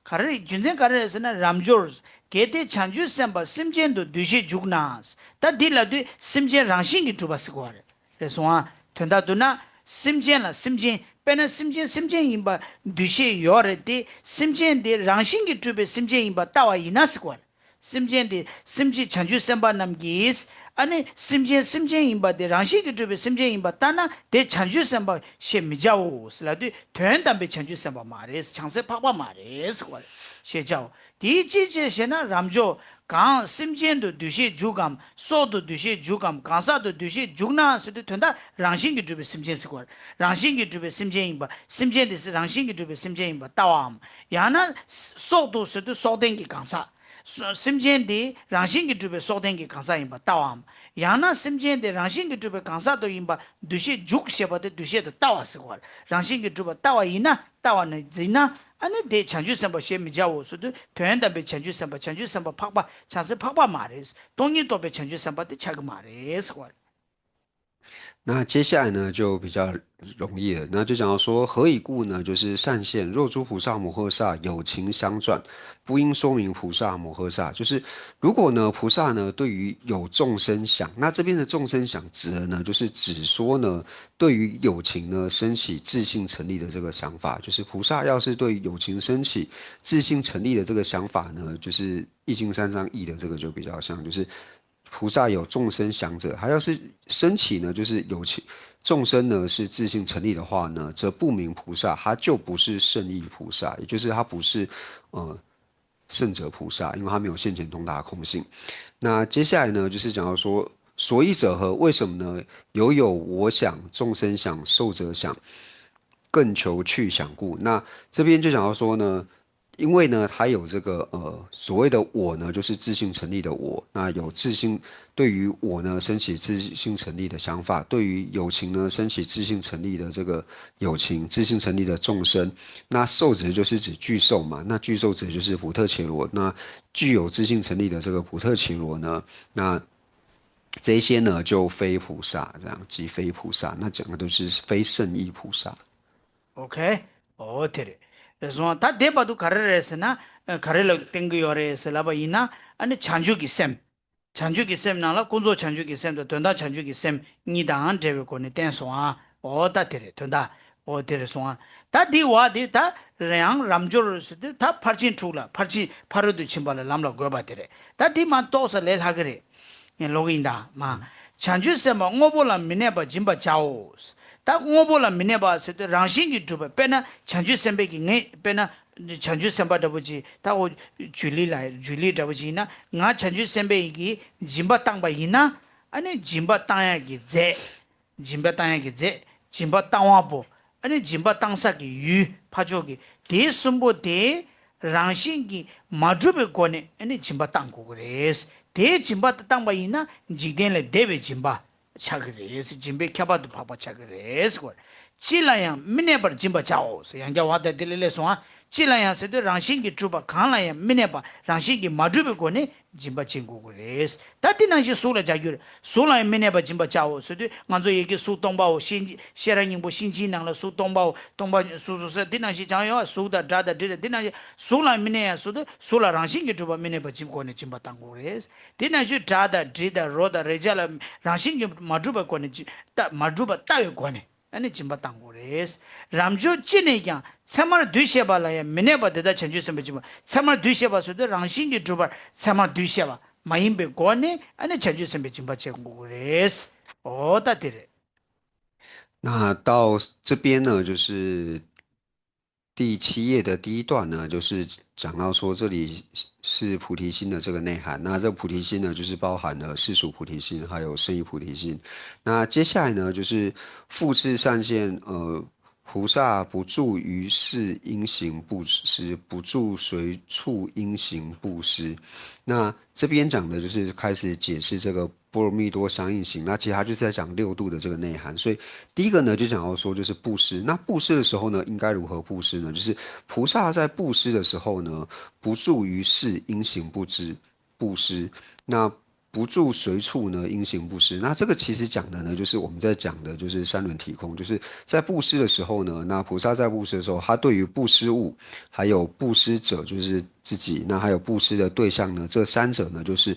ག་རེ་རེད། རྒྱུ་མཚན་ག་རེ་རེད་ཟེར་ན། རབ་འབྱོར། གལ་ཏེ་བྱང་ཆུབ་སེམས་དཔའ་སེམས་ཅན་དུ་འདུ་ཤེས་འཇུག་ན། ད་འདི་ལབ་དུས་སེམས་ཅན་རང་བཞིན་གྱིས་གྲུབ་པ་ཟེར་གོ་བ་རེད། རེད་སོང་ཨ། དོན་དག་བསྡུ་ན། སེམས་ཅན་ལ་སེམས་ཅན། དཔེར་ན་སེམས་ཅན་སེམས་ཅན་ཡིན་པ་འདུ་ཤེས་ཡོད་རེད་དེ། སེམས་ཅན་དེ་རང་བཞིན་གྱིས་གྲུབ་པའི་སེམས་ཅན་ཡིན་པ་ལྟ་བ་ཡིན་ན་ཟེར་གོ་བ་རེད། སེམས་ཅན་དེ་སེམས་ཅན་བྱང་ཆུབ་སེམས་དཔའ་རྣམས་ཀྱིས། ཨ་ནི་སེམས་ཅན་སེམས་ཅན་ཡིན་པ་དེ་རང་བཞིན་གྱིས་གྲུབ་པའི་སེམས་ཅན་ཡིན་པ་ལྟ་ན། དེ་བྱང་ཆུབ་སེམས་དཔའ་ཞེས་མི་བྱའོ་ཟེར་ལབ་དུས། དོན་དམ་པའི་བྱང་ཆུབ་སེམས་དཔའ་མ་རེད། བྱང་སེམས་འཕགས་པ་མ་རེད་ཟེར་བ་རེད། ཞེས་བྱའོ། དེའི་ཅིའི་ཕྱིར་ཞེ་ན། རབ་འབྱོར། གང་སེམས་ཅན་དུ་འདུ་ཤེས་འཇུག་གམ། སྲོག་ཏུ་འདུ་ཤེས་འཇུག་གམ། གང་ཟག་ཏུ་འདུ་ཤེས་འཇུག་ན་ཟེར་དུས། དོན་དག་རང་བཞིན་གྱིས་གྲུབ་པའི་སེམས་ཅན་ཟེར་བ་རེད། རང་བཞིན་གྱིས་གྲུབ་པའི་སེམས་ཅན་ཡིན་པ། སེམས་ཅན་དེ་རང་བཞིན་གྱིས་གྲུབ་པའི་སེམས་ཅན་ཡིན་པ་ལྟ་བའམ། ཡང་ན་སྲོག་ཏུ་ཟེར་དུས་སྲོག་ལྡན་གྱི་གང་ཟག་སེམས་ཅན་དེ་རང་བཞིན་གྱིས་གྲུབ་པའི་སྲོག་ལྡན་གྱི་གང་ཟག་ཡིན་པར་ལྟ་བའམ། ཡང་ན་སེམས་ཅན་དེ་རང་བཞིན་གྱིས་གྲུབ་པའི་གང་ཟག་ཏུ་ཡིན་པར་འདུ་ཤེས་འཇུག་ཞེས་པ་དེ་འདུ་ཤེས་དེ་ལྟ་བ་ཟེར་བ་རེད། རང་བཞིན་གྱིས་གྲུབ་པར་ལྟ་བ་ཡིན་ན་ལྟ་བ་ནི་འཛིན་ན། ཨ་ནི་དེ་བྱང་ཆུབ་སེམས་དཔའ་ཞེས་མི་བྱའོ་ཟེར་དུས། དོན་དམ་པའི་བྱང་ཆུབ་སེམས་དཔའ་བྱང་ཆུབ་སེམས་དཔའ་འཕགས་པ་བྱང་སེམས་འཕགས་པ་མ་རེད། སྟོང་ཉིད་རྟོགས་པའི་བྱང་ཆུབ་སེམས་དཔའ་དེ་ཆགས་ཀྱི་མ་རེད་ཟེར་བ་རེད།那接下来呢，就比较容易了。那就讲到说，何以故呢？就是善现，若诸菩萨摩诃萨有情相转，不应说名菩萨摩诃萨。就是如果呢，菩萨呢对于有众生想，那这边的众生想指的呢，就是指说呢，对于有情呢升起自性成立的这个想法，就是菩萨要是对于有情升起自性成立的这个想法呢，就是易经三藏译的这个就比较像，就是菩萨有众生想者，他要是升起呢，就是有情众生呢是自性成立的话呢，则不名菩萨，他就不是圣意菩萨，也就是他不是呃圣者菩萨，因为他没有现前通达空性。那接下来呢，就是讲到说，所以者何？为什么呢？犹有我想、众生想、寿者想，更求趣想故。那这边就讲到说呢，因为呢，他有这个呃所谓的我呢，就是自性成立的我，那有自性对于我呢升起自性成立的想法，对于有情呢升起自性成立的这个有情，自性成立的众生。那寿者就是指巨兽嘛，那巨兽者就是普特伽罗，那具有自性成立的这个普特伽罗呢，那这些呢就非菩萨，这样即非菩萨，那讲的都是非圣意菩萨。 OK། ཨོ་དེ་རེད། རེད་སོང་། ད་དེ་བར་དུ་ག་རེ་རེད་ཟེར་ན། ཨ། ག་རེ་ལ་བསྟན་གྱི་ཡོད་རེད་ཟེར་ལབ་པ་ཡིན་ན། ཨ་ནི་བྱང་ཆུབ་ཀྱི་སེམས། བྱང་ཆུབ་ཀྱི་སེམས་ནང་ལ་ཀུན་རྫོབ་བྱང་ཆུབ་ཀྱི་སེམས་དང་དོན་དམ་བྱང་ཆུབ་ཀྱི་སེམས་གཉིས་དང་འབྲེལ་བའི་སྒོ་ནས་བསྟན་སོང་ཨ། ཨོ་ད་དེ་རེད། དོན་དག་ཨོ་དེ་རེད་སོང་ཨ། ད་འདི་བ་འདི་ད་ཡང་རབ་འབྱོར་ཟེར་དུས་ད་ཕར་ཕྱིན་དྲུག་ལ་ཕར་ཕྱིན་ཕ་རོལ་ཏུ་ཕྱིན་པ་ལ་ལམ་ལ་འགོད་པ་དེ་རེད། ད་འདི་མ་གཏོགས་ས་ལས་ལྷག་གི་རེད། ལོག་ཡིན་ད་མ། བྱང་ཆུབ་སེམས་དཔའ་དངོས་པོ་ལ་མི་གནས་པར་སྦྱིན་པར་བྱའོ། ད་དངོས་པོ་ལ་མི་གནས་པ་ཟེར་དུས་རང་བཞིན་གྱིས་གྲུབ་པ། དཔེར་ན་བྱང་ཆུབ་སེམས་དཔའི་གི་ངས་དཔེར་ན་བྱང་ཆུབ་སེམས་དཔའ་འདྲ་པོ་ཅིག་ད་འོ་ཇུ་ལི་ལ་ཇུ་ལི་འདྲ་པོ་ཅིག་ཡིན་ན། ང་བྱང་ཆུབ་སེམས་དཔའི་གི་སྦྱིན་པ་བཏང་པ་ཡིན་ན། ཨ་ནི་སྦྱིན་པ་བཏང་ཡག་གི་རྫས། སྦྱིན་པ་བཏང་ཡག་གི་རྫས། སྦྱིན་པ་བཏང་བ་པོ། ཨ་ནི་སྦྱིན་པ་བཏང་ས་གི་ཡུལ་ཕ་ཕྱོགས་ཀྱི་དེ་གསུམ་པོ་དེ་རང་བཞིན་གྱིས་མ་གྲུབ་པའི་སྒོ་ནས་ཨ་ནི་སྦྱིན་པ་བཏང་དགོས་ཀྱི་རེད། དེའི་སྦྱིན་པ་དེ་བཏང་པ་ཡིན་ན་འཇིག་རྟེན་ལས་འདས་པའི་སྦྱིན་པ་ཆགས་ཀྱི་རེད། སྦྱིན་པའི་ཁྱད་པར་དུ་འཕགས་པ་ཆགས་ཀྱི་རེད་ཟེར་བ། ཅི་ལ་ཡང་མི་གནས་པར་སྦྱིན་པར་བྱའོ་ཟེར། ཡང་བསྐྱར་བ་དང་དེ་ལས་སླེབས་སོང་ཨ། ཅི་ལ་ཡང་ཟེར་དུས་རང་བཞིན་གྱིས་གྲུབ་པ་གང་ལ་ཡང་མི་གནས་པ་རང་བཞིན་གྱིས་མ་གྲུབ་པའི་སྒོ་ནས་སྦྱིན་པ་བྱེད་དགོས་ཀྱི་རེད། ད་དེ་ནང་བཞིན་གཟུགས་ལ་སྦྱར་རྒྱུ་རེད། གཟུགས་ལ་ཡང་མི་གནས་པར་སྦྱིན་པར་བྱའོ་ཟེར་དུས་ང་ཚོ་ཡི་གེ་གཟུགས་སྟོང་པའོ། ཤེས་ཤེས་རབ་སྙིང་པོ་ཤེར་ཕྱིན་ནང་ལ་གཟུགས་སྟོང་པའོ། སྟོང་པ་གཟུགས་གཟུགས་ཟེར་དེ་ནང་བཞིན་སྦྱར་ཡོང་བ། གཟུགས་དང་སྒྲ་དང་དྲི་དང་དེ་ནང་བཞིན་གཟུགས་ལ་མི་གནས་ཡང་ཟེར་དུས་གཟུགས་ལ་རང་བཞིན་གྱིས་གྲུབ་པ་མི་གནས་པར་སྦྱིན་སྒོ་ནས་སྦྱིན་པ་བཏང་དགོས་རེད། དེ་ནང་བཞིན་སྒྲ་དང་དྲི་དང་རོ་དང་རེག་བྱ་ལ་རང་བཞིན་གྱིས་མ་གྲུབ་པའི་སྒོ་ནས་སྦྱིན་ལྟ་མ་གྲུབ་པ་ལྟ་བའི་སྒོ་ནས། ཨ་ནི་སྦྱིན་པ་བཏང་དགོས་རེད། རབ་འབྱོར་ཅི་ནས་ཀྱང་ཚད་མར་འདུས་བྱས་པ་ལ་ཡང་མི་གནས་པ་དེ་དག་བྱང་ཆུབ་སེམས་དཔའི་སྦྱིན་པ། ཚད་མར་འདུས་བྱས་པ་ཟེར་དུས་རང་བཞིན་གྱིས་གྲུབ་པར་ཚད་མར་འདུས་བྱས་པ་མ་ཡིན་པའི་སྒོ་ནས་ཨ་ནི་བྱང་ཆུབ་སེམས་དཔའི་སྦྱིན་པ་བྱེད་དགོས་ཀྱི་རེད། འོ་ད་དེ་རེད། 那到这边呢，就是第七页的第一段呢，就是讲到说这里是菩提心的这个内涵。那这菩提心呢，就是包含了世俗菩提心，还有圣意菩提心。那接下来呢，就是复次善现，呃，菩萨不住于事应行布施，不住随处应行布施。那这边讲的就是开始解释这个波罗蜜多相应行。那其实他就是在讲六度的这个内涵。所以第一个呢，就讲到说就是布施。那布施的时候呢，应该如何布施呢？就是菩萨在布施的时候呢，不住于事应行布施，布施。那不住随处呢，应行布施。那这个其实讲的呢，就是我们在讲的就是三轮体空，就是在布施的时候呢，那菩萨在布施的时候，他对于布施物，还有布施者就是自己，那还有布施的对象呢，这三者呢，就是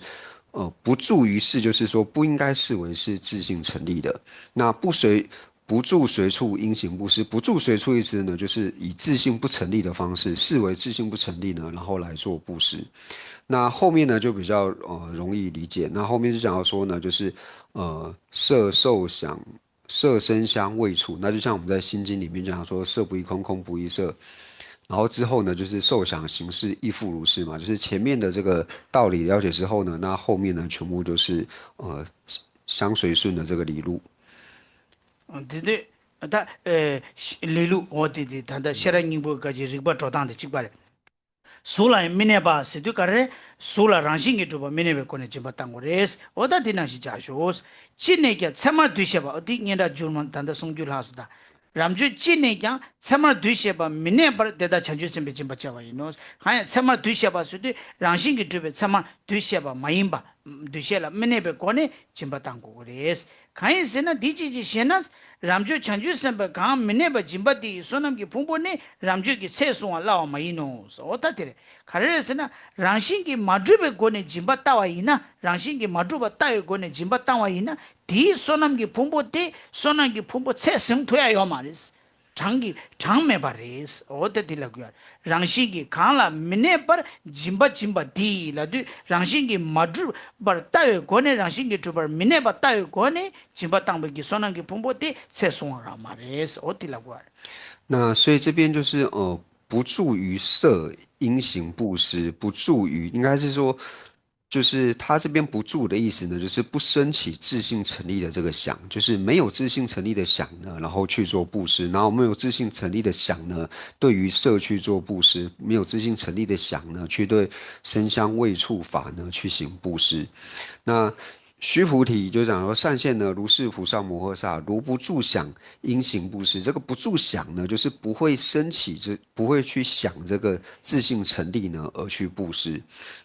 呃不住于事，就是说不应该视为是自性成立的。那不随不住随处应行布施，不住随处意思呢，就是以自性不成立的方式，视为自性不成立呢，然后来做布施。那后面呢就比较呃容易理解。那后面就讲到说呢，就是呃色受想色声香味触，那就像我们在心经里面讲说，色不异空，空不异色。然后之后呢，就是受想行识亦复如是嘛，就是前面的这个道理了解之后呢，那后面呢全部就是呃相随顺的这个理路。 འདི་འདི་ད་ལེ་ལུ་འོ་དེ་དེ་ད་ལྟ་ཤེས་རབ་སྙིང་པོའི་བཀའ་ཀྱི་རིགས་པ་འགྲོ་སྟངས་དེ་གཅིག་པ་རེད། གཟུགས་ལ་ཡང་མི་གནས་པ་ཟེར་དུས་ག་རེ། གཟུགས་ལ་རང་བཞིན་གྱིས་གྲུབ་པ་མི་གནས་པའི་སྒོ་ནས་སྦྱིན་པ་བཏང་དགོས་རེད། འོ་ད་དེ་ནང་བཞིན་བྱ་ཞོག་ཅི་ནས་ཀྱང་མཚན་མར་འདུས་བྱས་པ། འོ་དེ་སྙན་གྲགས་འགྱུར་མ་ད་ལྟ་གསུང་རྒྱུ་ལྷག་སོང་ད། རབ་འབྱོར་ཅི་ནས་ཀྱང་མཚན་མར་འདུས་བྱས་པ་མི་གནས་པར་དེ་དག་བྱང་ཆུབ་སེམས་དཔའི་སྦྱིན་པ་བྱ་བ་ཡིན་ནོ། གང་ཡང་མཚན་མར་འདུས་བྱས་པ་ཟེར་དུས་རང་བཞིན་གྱིས་གྲུབ་པའི་མཚན་མར་འདུས་བྱས་པ་མ་ཡིན་པ། འདུས་བྱས་ལ་མི་གནས་པའི་སྒོ་ནས་སྦྱིན་པ་བཏང་དགོས་ཀྱི་རེད། གང་ཡིན་ཟེར་ན་འདི་ཅིའི་ཕྱིར་ཞེ་ན། རབ་འབྱོར་བྱང་ཆུབ་སེམས་དཔའ་གང་མི་གནས་པར་སྦྱིན་པ་དེ་ཡི་བསོད་ནམས་ཀྱི་ཕུང་པོ་ནི་རབ་འབྱོར་གྱི་ཚད་བཟུང་བ་སླ་བ་མ་ཡིན་ནོ། འོ་ད་དེ་རེད། ག་རེ་རེད་ཟེར་ན། རང་བཞིན་གྱིས་མ་གྲུབ་པའི་སྒོ་ནས་སྦྱིན་པ་བཏང་བ་ཡིན་ན། རང་བཞིན་གྱིས་མ་གྲུབ་པ་ལྟ་བའི་སྒོ་ནས་སྦྱིན་པ་བཏང་བ་ཡིན་ན། དེའི་བསོད་ནམས་ཀྱི་ཕུང་པོ་དེ་བསོད་ནམས་ཀྱི་ཕུང་པོ་ཚད་ཟིན་ཐུབ་ཡ་ཡོད་མ་རེད། གྲངས་ཀྱི་གྲངས་མེད་པ་རེད། འོ་ད་དེ་ལབ་དགོས་ཡ། རང་བཞིན་གྱིས་གང་ལ་མི་གནས་པར་སྦྱིན་པ་སྦྱིན་པ་དེ་ལབ་དུས་རང་བཞིན་གྱིས་མ་གྲུབ་པར་ལྟ་བའི་སྒོ་ནས། རང་བཞིན་གྱིས་གྲུབ་པར་མི་གནས་པ་ལྟ་བའི་སྒོ་ནས་སྦྱིན་པ་བཏང་བའི་གི་བསོད་ནམས་ཀྱི་ཕུང་པོ་དེ་ཚད་བཟུང་བ་རང་མ་རེད། འོ་དེ་ལབ་དགོས་ཡ། 那所以这边就是呃，不著于色，应行布施，不著于，应该是说，就是他这边不著的意思呢，就是不升起自性成立的这个想，就是没有自性成立的想呢，然后去做布施，然后没有自性成立的想呢，对于色去做布施，没有自性成立的想呢，去对声香味触法呢去行布施。那须菩提就讲说，善现呢，如是菩萨摩诃萨，如不住想，应行布施。这个不住想呢，就是不会升起这，不会去想这个自性成立呢，而去布施。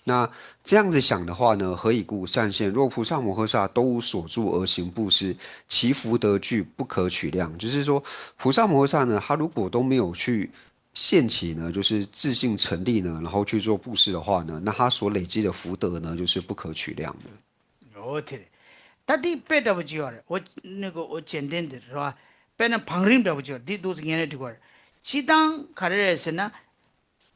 那这样子想的话呢，何以故？善现，若菩萨摩诃萨都无所住而行布施，其福德俱不可取量。就是说，菩萨摩诃萨呢，他如果都没有去现起呢，就是自性成立呢，然后去做布施的话呢，那他所累积的福德呢，就是不可取量的。 འོ་དེ་རེད། ད་འདི་དཔེ་འདྲ་པོ་ཅིག་ཡོད་རེད། འོ་ནི་གོ་འོ་སྤྱན་ལྡན་འདི་རེད་བ། དཔེར་ན་བང་རིམ་འདྲ་པོ་ཅིག་ཡོད་རེད། འདི་འདུག་སེ་ངས་ནས་འགྲིག་གོ་རེད། སྤྱི་བཏང་ག་རེ་རེད་ཟེར་ན།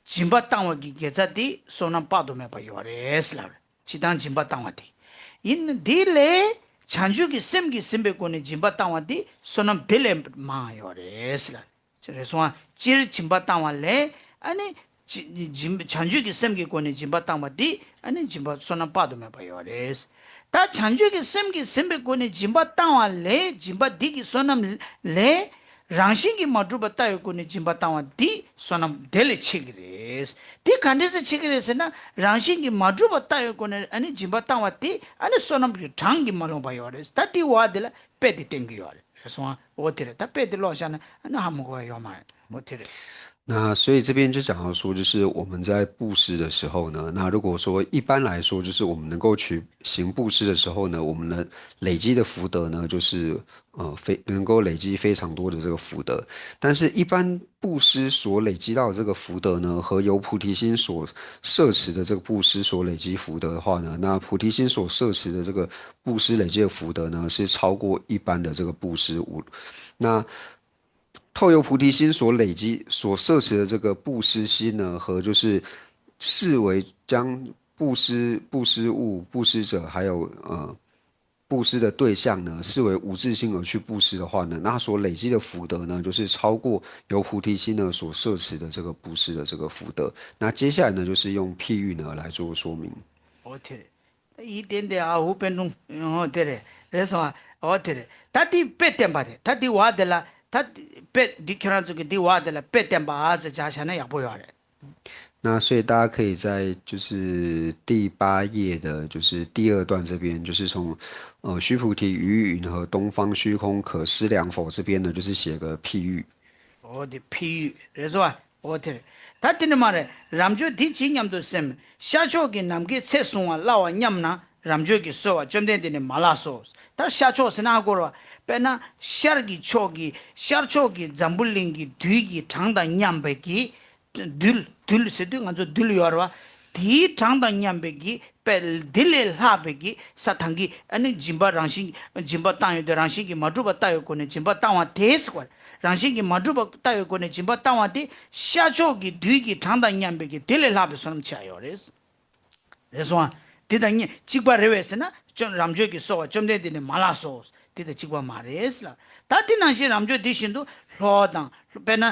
སྦྱིན་པ་བཏང་བ་གི་དགེ་རྩ་དེ་བསོད་ནམས་དཔག་ཏུ་མེད་པ་ཡོད་རེད་ཟེར་ལབ་རེད། སྤྱི་བཏང་སྦྱིན་པ་བཏང་བ་དེ། ཡིན་ན་འདི་ལས་བྱང་ཆུབ་ཀྱི་སེམས་ཀྱིས་ཟིན་པའི་སྒོ་ནས་སྦྱིན་པ་བཏང་བ་དེ་བསོད་ནམས་དེ་ལས་མང་ཡོད་རེད་ཟེར་ལབ་རེད། རེད་སོང་ཨ། སྤྱིར་སྦྱིན་པ་བཏང་བ་ལས་ཨ་ནི། སྦྱིན་བྱང་ཆུབ་ཀྱི་སེམས་ཀྱི་སྒོ་ནས་སྦྱིན་པ་བཏང་བ་འདི་ཨ་ནི་སྦྱིན་པ་བསོད་ནམས་དཔག་ཏུ་མེད་པ་ཡོད་རེད། ད་བྱང་ཆུབ་ཀྱི་སེམས་ཀྱིས་ཟིན་པའི་སྒོ་ནས་སྦྱིན་པ་བཏང་བ་ལས་སྦྱིན་པ་འདི་གི་བསོད་ནམས་ལས་རང་བཞིན་གྱིས་མ་གྲུབ་པ་ལྟ་བའི་སྒོ་ནས་སྦྱིན་པ་བཏང་བ་འདི་བསོད་ནམས་དེ་ལས་ཆེ་གི་རེད། འདི་ག་འདྲས་སེ་ཆེ་གི་རེད་ཟེར་ན། རང་བཞིན་གྱིས་མ་གྲུབ་པ་ལྟ་བའི་སྒོ་ནས་ཨ་ནི་སྦྱིན་པ་བཏང་བ་འདི་ཨ་ནི་བསོད་ནམས་ཀྱི་གྲངས་ཀྱིས་མ་ལོངས་པ་ཡོད་རེད། ད་འདི་བ་འདི་ལ་དཔེ་དེ་བསྟན་གི་ཡོད་རེད། རེད་སོང་ཨ། འོ་དེ་རེད། ད་དཔེ་དེ་ཀློག་བཞག་ན་ཨ་ནི་ཧ་མ་གོ་བ་ཡོད་མ་རེད། འོ་དེ་རེད། 那所以这边就讲到说，就是我们在布施的时候呢，那如果说一般来说，就是我们能够去行布施的时候呢，我们的累积的福德呢，就是呃非能够累积非常多的这个福德。但是，一般布施所累积到的这个福德呢，和由菩提心所摄持的这个布施所累积福德的话呢，那菩提心所摄持的这个布施累积的福德呢，是超过一般的这个布施无。那透由菩提心所累积、所摄持的这个布施心呢，和就是视为将布施、布施物、布施者，还有呃布施的对象呢，视为无自性而去布施的话呢，那他所累积的福德呢，就是超过由菩提心呢所摄持的这个布施的这个福德。那接下来呢，就是用譬喻呢来做说明。 ཡིན་ཏན་ཏན་ཨ་འུ་པན་ཀྲུང་འོ་དེ་རེད། རེད་སོང་ཨ། འོ་དེ་རེད། ད་དེ་དཔེ་བསྟན་པ་རེད། ད་དེ་བ་དེ་ལ་ད་དཔེ་འདི་ཁྱེད་རང་ཚོ་གི་འདི་བ་དེ་ལ་དཔེ་བསྟན་པ་ཨ་ཟེར་བྱ་བྱ་ན་ཡག་པོ་ཡོད་རེད། 那所以大家可以在就是第八页的，就是第二段这边，就是从呃须菩提于云何东方虚空可思量否这边呢，就是写个譬喻。 འོ་དེ་譬喻་རེད་སོང་ཨ། འོ་དེ་རེད། ད་དེ་ནི་མ་རེད། རབ་འབྱོར་འདི་ཇི་སྙམ་དུ་སེམས། ཤར་ཕྱོགས་ཀྱི་ནམ་མཁའི་ཚད་བཟུང་བ་སླ་བར་སྙམ་ན། རབ་འབྱོར་གྱིས་གསོལ་བ་བཅོམ་ལྡན་འདས་ནི་མ་ལགས་སོ། ད་ཤར་ཕྱོགས་ཟེར་ན་ཧ་གོ་ར་བ། དཔེར་ན་ཤར་གྱི་ཕྱོགས་ཀྱི་ཤར་ཕྱོགས་ཀྱི་འཛམ་བུ་གླིང་གི་རྡུལ་གྱི་གྲངས་དང་མཉམ་པའི་གི་རྡུལ། རྡུལ་ཟེར་དུས་ང་ཚོ་རྡུལ་ཡོད་ར་བ། དེའི་གྲངས་དང་མཉམ་པའི་གི་དཔེ་འདི་ལས་ལྷག་པའི་གི་ས་དང་གི་ཨ་ནི་སྦྱིན་པ་རང་བཞིན། སྦྱིན་པ་བཏང་ཡོད་དེ་རང་བཞིན་གྱིས་མ་གྲུབ་པ་ལྟ་བའི་སྒོ་ནས་སྦྱིན་པ་བཏང་བ་དེ་ཟེར་བ། རང་བཞིན་གྱིས་མ་གྲུབ་པ་ལྟ་བའི་སྒོ་ནས་སྦྱིན་པ་བཏང་བ་དེ་ཤར་ཕྱོགས་ཀྱི་རྡུལ་གྱི་གྲངས་དང་མཉམ་པའི་གི་དེ་ལས་ལྷག་པའི་བསོད་ནམས་ཆེ་བ་ཡོད་རེད། རེད་སོང་ཨ། དེ་དང་གཉིས་གཅིག་པ་རེད་བས་ཟེར་ན་བཅོམ་རབ་འབྱོར་གྱིས་གསོལ་བ་བཅོམ་ལྡན་འདས་ནི་མ་ལགས་སོ། དེ་དང་གཅིག་པ་མ་རེད་ཟེར་ལ། ད་དེ་ནང་བཞིན་རབ་འབྱོར་དེ་བཞིན་དུ་ལྷོ་དང་ དཔེར་ན་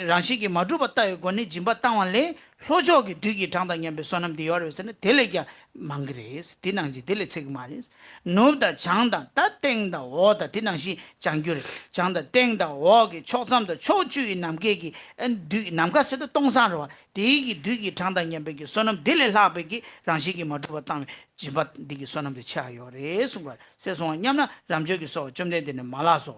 རང་བཞིན་གྱིས་མ་གྲུབ་པ་ལྟ་བའི་སྒོ་ནས་སྦྱིན་པ་བཏང་བ་ལས་ལྷོ་ཕྱོགས་ཀྱི་བདུད་ཀྱི་གྲངས་དང་མཉམ་པའི་བསོད་ནམས་དེ་ཡོད་རེད་ཟེར་ན་དེ་ལས་ཀྱང་མང་གི་རེད། དེ་ནང་བཞིན་དེ་ལས་ཚད་ཀྱི་མ་རེད། ནུབ་དང་བྱང་དང་ད་སྟེང་དང་འོག་དང་དེ་ནང་བཞིན་བྱང་རྒྱུ་རེད། བྱང་དང་སྟེང་དང་འོག་གི་ཕྱོགས་མཚམས་དང་ཕྱོགས་བཅུ་ཡི་ནམ་མཁའི་གི་ཨ་བདུད་ནམ་མཁའ་ཟེར་དུས་སྟོང་སང་རེད་བ། དེའི་གི་བདུད་ཀྱི་གྲངས་དང་མཉམ་པའི་གི་བསོད་ནམས་དེ་ལས་ལྷག་པའི་གི་རང་བཞིན་གྱིས་མ་གྲུབ་པ་བཏང་བའི་སྦྱིན་པ་འདི་གི་བསོད་ནམས་དེ་ཆེ་བ་ཡོད་རེད་གསུངས་པ་ཟེར་སོང་བ་སྙམ་ན་རབ་འབྱོར་གྱིས་གསོལ་བ་བཅོམ་ལྡན་འདས་ནི་མ་ལགས་སོ།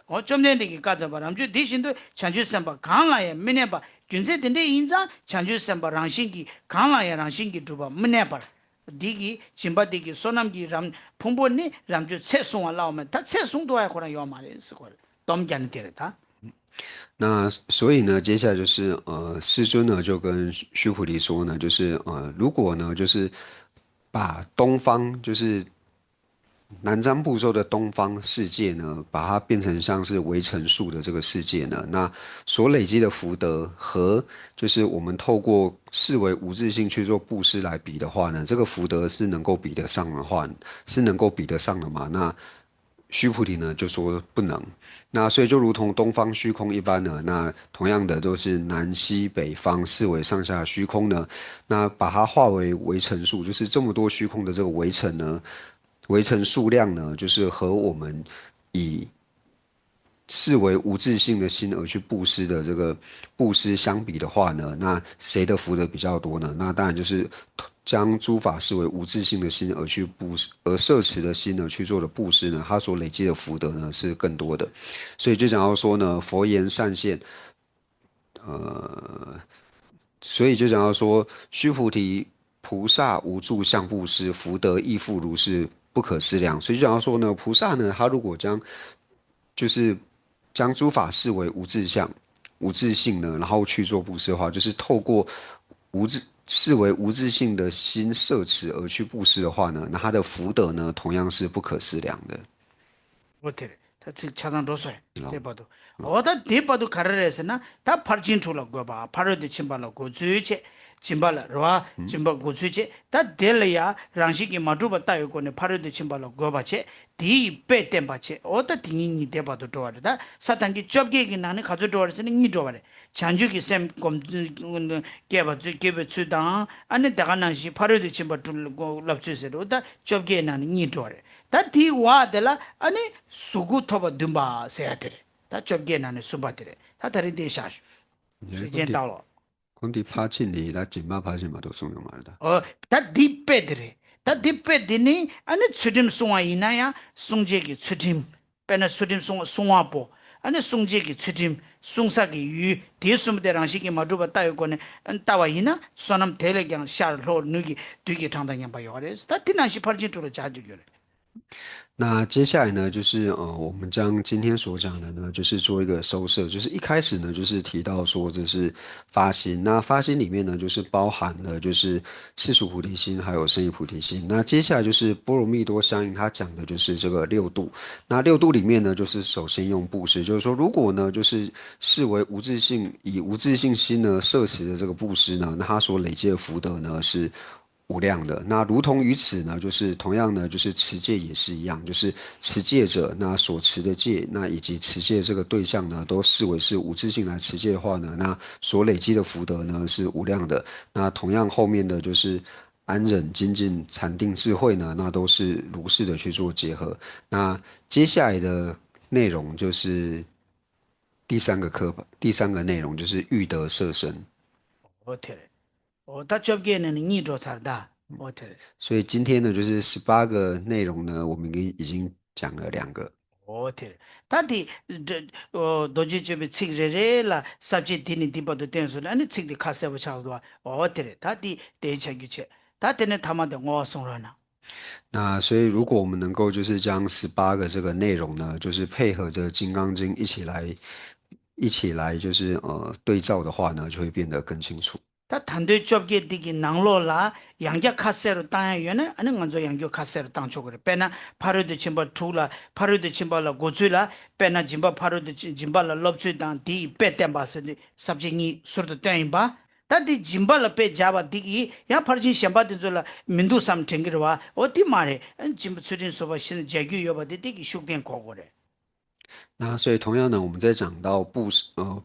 འོ་བཅོམ་ལྡན་འདས་ཀྱིས་བཀའ་སྩལ་པ། རབ་འབྱོར་དེ་བཞིན་དུ་བྱང་ཆུབ་སེམས་དཔའ་གང་ལ་ཡང་མི་གནས་པ། རྒྱུ་མཚན་དེ་འདྲ་ཡིན་ཙང་བྱང་ཆུབ་སེམས་དཔའ་རང་བཞིན་གྱིས་གང་ལ་ཡང་རང་བཞིན་གྱིས་གྲུབ་པ་མི་གནས་པར། འདི་གི་སྦྱིན་པ་འདི་གི་བསོད་ནམས་ཀྱི་རམ་ཕུང་པོ་ནི་རབ་འབྱོར་ཚད་བཟུང་བ་སླ་བ་མེད། ད་ཚད་བཟུང་ཐུབ་པ་ཡང་ཁོ་རང་ཡོད་མ་རེད་ཟེར་གོ་རེད། སྡོམ་རྒྱག་ནི་དེ་རེད་ད། 那所以呢，接下来就是呃，世尊呢就跟须菩提说呢，就是呃，如果呢，就是把东方，就是南瞻部洲的东方世界呢，把它变成像是围城术的这个世界呢，那所累积的福德和就是我们透过视为无自性去做布施来比的话呢，这个福德是能够比得上的话，是能够比得上的吗？那须菩提呢就说不能。那所以就如同东方虚空一般呢，那同样的都是南西北方四维上下虚空呢，那把它化为围城数，就是这么多虚空的这个围城呢，围城数量呢，就是和我们以视为无自性的心而去布施的这个布施相比的话呢，那谁的福德比较多呢？那当然就是将诸法视为无自性的心而去布施，而摄持的心而去做的布施呢，他所累积的福德呢是更多的。所以就讲到说呢，佛言善现，呃，所以就讲到说，须菩提，菩萨无住相布施，福德亦复如是，不可思量。所以就讲到说呢，菩萨呢，他如果将就是将诸法视为无自相、无自性呢，然后去做布施的话，就是透过无自视为无自性的心摄持而去布施的话呢，那他的福德呢，同样是不可思量的。 འོ་དེ་རེད། ད་ཚིག་ཆ་ཚང་འགྲོ་སོང་། དེ་བར་དུ། འོ་ད་དེ་བར་དུ་ག་རེ་རེད་ཟེར་ན་ད་ཕར་ཕྱིན་དྲུག་ལ་འགོད་པ། ཕ་རོལ་ཏུ་ཕྱིན་པ་ལ་འགོད་ཚུལ་བྱས། སྦྱིན་པ་ལ་རེད་བ། སྦྱིན་པ་འགོད་ཚུལ་བྱས། ད་དེ་ལ་ཡང་རང་བཞིན་གྱིས་མ་གྲུབ་པ་ལྟ་བའི་སྒོ་ནས་ཕ་རོལ་ཏུ་ཕྱིན་པ་ལ་འགོད་པ་བྱས། དེ་ཡི་དཔེ་བསྟན་པ་བྱས། འོ་ད་དེ་ཉིད་གཉིས་དེ་བར་དུ་འགྲོ་བ་རེད། ད་ས་དང་གི་བཅོ་བརྒྱད་ཀྱི་ནང་ནས་ག་ཚོད་འགྲོ་བ་རེད་ཟེར་ན་གཉིས་འགྲོ་བ་རེད། བྱང་ཆུབ་ཀྱི་སེམས་སྒོམ་སྐྱེས་པ་ཚུལ་སྐྱེས་པའི་ཚུལ་དང་ཨ་ནི་དེ་ག་ནང་བཞིན་ཕ་རོལ་ཏུ་ཕྱིན་པ་དྲུག་ལ་སློབ་ཚུལ་ཟེར་འོ་ད་བཅོ་བརྒྱད་ནང་ནས་གཉིས་འགྲོ་བ་རེད། ད་དེའི་བར་དེ་ལ་ཨ་ནི་གཟུགས་སྐུ་ཐོབ་པ་བདུན་པ་ཟེར་ཡ་དེ་རེད། ད་བཅོ་བརྒྱད་ནང་ནས་གསུམ་པ་དེ་རེད། ད་ད་རིང་དེ་བཞག་ཞུ། ཡ་རིགས་ཅན་ལྟ་ལོ། ཁོང་དེ་ཕར་ཕྱིན་ནས་ད་སྦྱིན་པ་ཕར་ཕྱིན་མ་གཏོགས་གསུངས་ཡོད་མ་རེད་ད། ཨོ། ད་འདི་དཔེ་དེ་རེད། ད་འདི་དཔེ་དེ་ནི་ཨ་ནི་ཚུལ་ཁྲིམས་བསྲུང་བ་ཡིན་ན་ཡང་སྲུང་བྱེད་ཀྱི་ཚུལ་ཁྲིམས། དཔེར་ན་ཚུལ་ཁྲིམས་བསྲུང་བ་བསྲུང་བ་པོ། ཨ་ནི་སྲུང་བྱེད་ཀྱི་ཚུལ་ཁྲིམས་བསྲུང་ས་གི་ཡུལ་དེ་གསུམ་དེ་རང་བཞིན་གྱིས་མ་གྲུབ་པ་ལྟ་བའི་སྒོ་ནས་ཨ་ནི་ལྟ་བ་ཡིན་ན་བསོད་ནམས་དེ་ལས་ཀྱང་ཤར་ལྷོ་ནུབ་ཀྱི་བདུད་ཀྱི་གྲངས་དང་མཉམ་པ་ཡོད་རེད། ད་དེ་ནང་བཞིན་ཕར་ཕྱིན་དྲུག་ལ་བྱ་རྒྱུ་ཡོད་རེད། 那接下来呢，就是呃，我们将今天所讲的呢，就是做一个收摄。就是一开始呢，就是提到说这是发心。那发心里面呢，就是包含了就是世俗菩提心，还有圣意菩提心。那接下来就是波罗蜜多相应，它讲的就是这个六度。那六度里面呢，就是首先用布施，就是说，如果呢，就是视为无自性，以无自性心呢摄持的这个布施呢，那它所累积的福德呢是 无量的。那如同于此呢，就是同样呢，就是持戒也是一样，就是持戒者，那所持的戒，那以及持戒这个对象呢，都视为是无自性来持戒的话呢，那所累积的福德呢是无量的。那同样后面的就是安忍、精进、禅定、智慧呢，那都是如是的去做结合。那接下来的内容就是第三个课吧，第三个内容就是欲得色身。 འོ་དེ་རེད། འོ་ད་བཅོ་བརྒྱད་ནང་ནས་གཉིས་འགྲོ་ཚར་ད། འོ་དེ་རེད། 所以今天呢，就是十八个内容呢，我们已经已经讲了两个。 འོ་དེ་རེད། ད་དེ་འདྲ་འོ་རྡོ་རྗེ་གཅོད་པའི་ཚིག་རེ་རེ་ལ་ས་བཅད་འདི་ནས་འདི་བར་དུ་བསྟན་སོང་ལ་ཨ་ནི་ཚིག་དེ་ཁ་གསལ་པོ་ཆགས་སོང་བ། འོ་དེ་རེད། ད་དེ་དེའི་ཆ་རྒྱུས་བྱས། ད་དེ་ནས་ཐ་མ་དེ་བསྔོ་བ་གསུང་རོགས་གནང་། 那所以，如果我们能够就是将十八个这个内容呢，就是配合着《金刚经》一起来，一起来就是呃对照的话呢，就会变得更清楚。 ད་ད་འདོད་བཅོ་བརྒྱད་འདི་གི་ནང་ལོགས་ལ་ཡང་བསྐྱར་ཁ་གསལ་རུ་བཏང་ཡ་ཡོད་ན་ཨ་ནི་ང་ཚོ་ཡང་བསྐྱར་ཁ་གསལ་རུ་བཏང་ཆོག་གི་རེད། དཔེར་ན་ཕ་རོལ་ཏུ་ཕྱིན་པ་དྲུག་ལ་ཕ་རོལ་ཏུ་ཕྱིན་པ་ལ་འགོད་ཚུལ་ལ་དཔེར་ན་སྦྱིན་པ་ཕ་རོལ་ཏུ་ཕྱིན་སྦྱིན་པ་ལ་སློབ་ཚུལ་དང་དེ་ཡི་དཔེ་བསྟན་པ་ཟེར་ཏེ་ས་བཅད་གཉིས་ཟུར་དུ་བཏོན་ཡིན་པ། ད་དེ་སྦྱིན་པ་ལ་དཔེ་སྦྱར་བ་འདི་གིས་ཡང་ཕར་ཕྱིན་གཞན་པ་དེ་ཚོ་ལ་མི་འདུག་བསམ་དྲན་གི་རེད་བ། འོ་དེ་མ་རེད། ཨ་ནི་སྦྱིན་པ་ཚུལ་ཁྲིམས་བཟོད་པ་ཤེས་ན་བྱ་རྒྱུ་ཡོད་པ་དེ་དེ་གི་ཤུགས་བསྟན་གོ་དགོས་རེད། 那所以同样呢，我们在讲到布施，呃，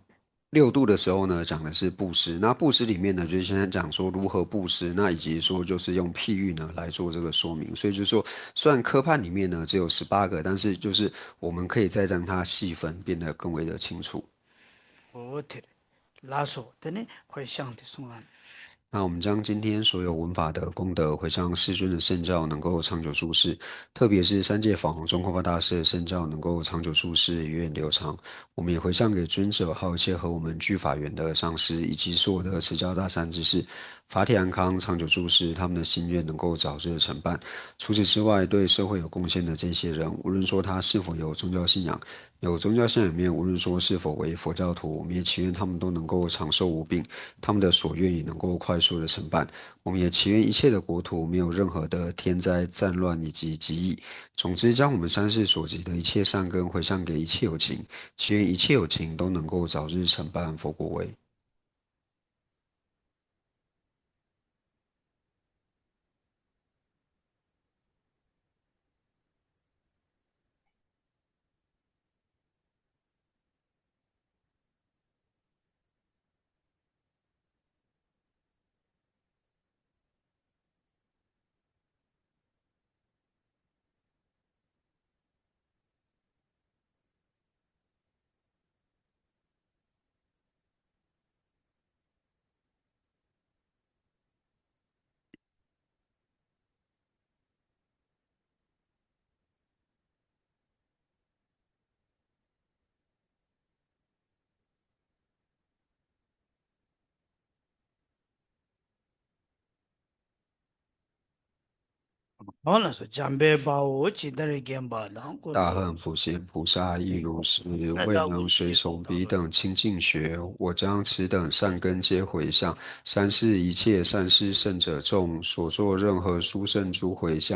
六度的时候呢，讲的是布施。那布施里面呢，就是先讲说如何布施，那以及说就是用譬喻呢来做这个说明。所以就是说，虽然科判里面呢只有十八个，但是就是我们可以再将它细分，变得更为的清楚。 ལགས་སོ། དེ་ནས་ཁོས་ཤངས་དེ་གསུངས་ལ། 那我们将今天所有闻法的功德回向世尊的圣教能够长久住世，特别是三界法王宗喀巴大师的圣教能够长久住世、源远流长。我们也回向给尊者，还有一切和我们具法缘的上师，以及所有的持教大善之士，法体安康、长久住世，他们的心愿能够早日成办。除此之外，对社会有贡献的这些人，无论说他是否有宗教信仰， 有宗教信仰里面，无论说是否为佛教徒，我们也祈愿他们都能够长寿无病，他们的所愿也能够快速的成办。我们也祈愿一切的国土没有任何的天灾、战乱以及疾疫。总之，将我们三世所积的一切善根回向给一切有情，祈愿一切有情都能够早日成办佛果位。 ཨོ་ལགས་སོ། འཇམ་དཔལ་དཔའ་བོས་ཇི་ལྟར་མཁྱེན་པ་དང་ཀུན་ཏུ། 大恨普贤菩萨亦如是，未能随从彼等亲近学。我将此等善根皆回向三世一切善施圣者众，所作任何殊胜诸回向。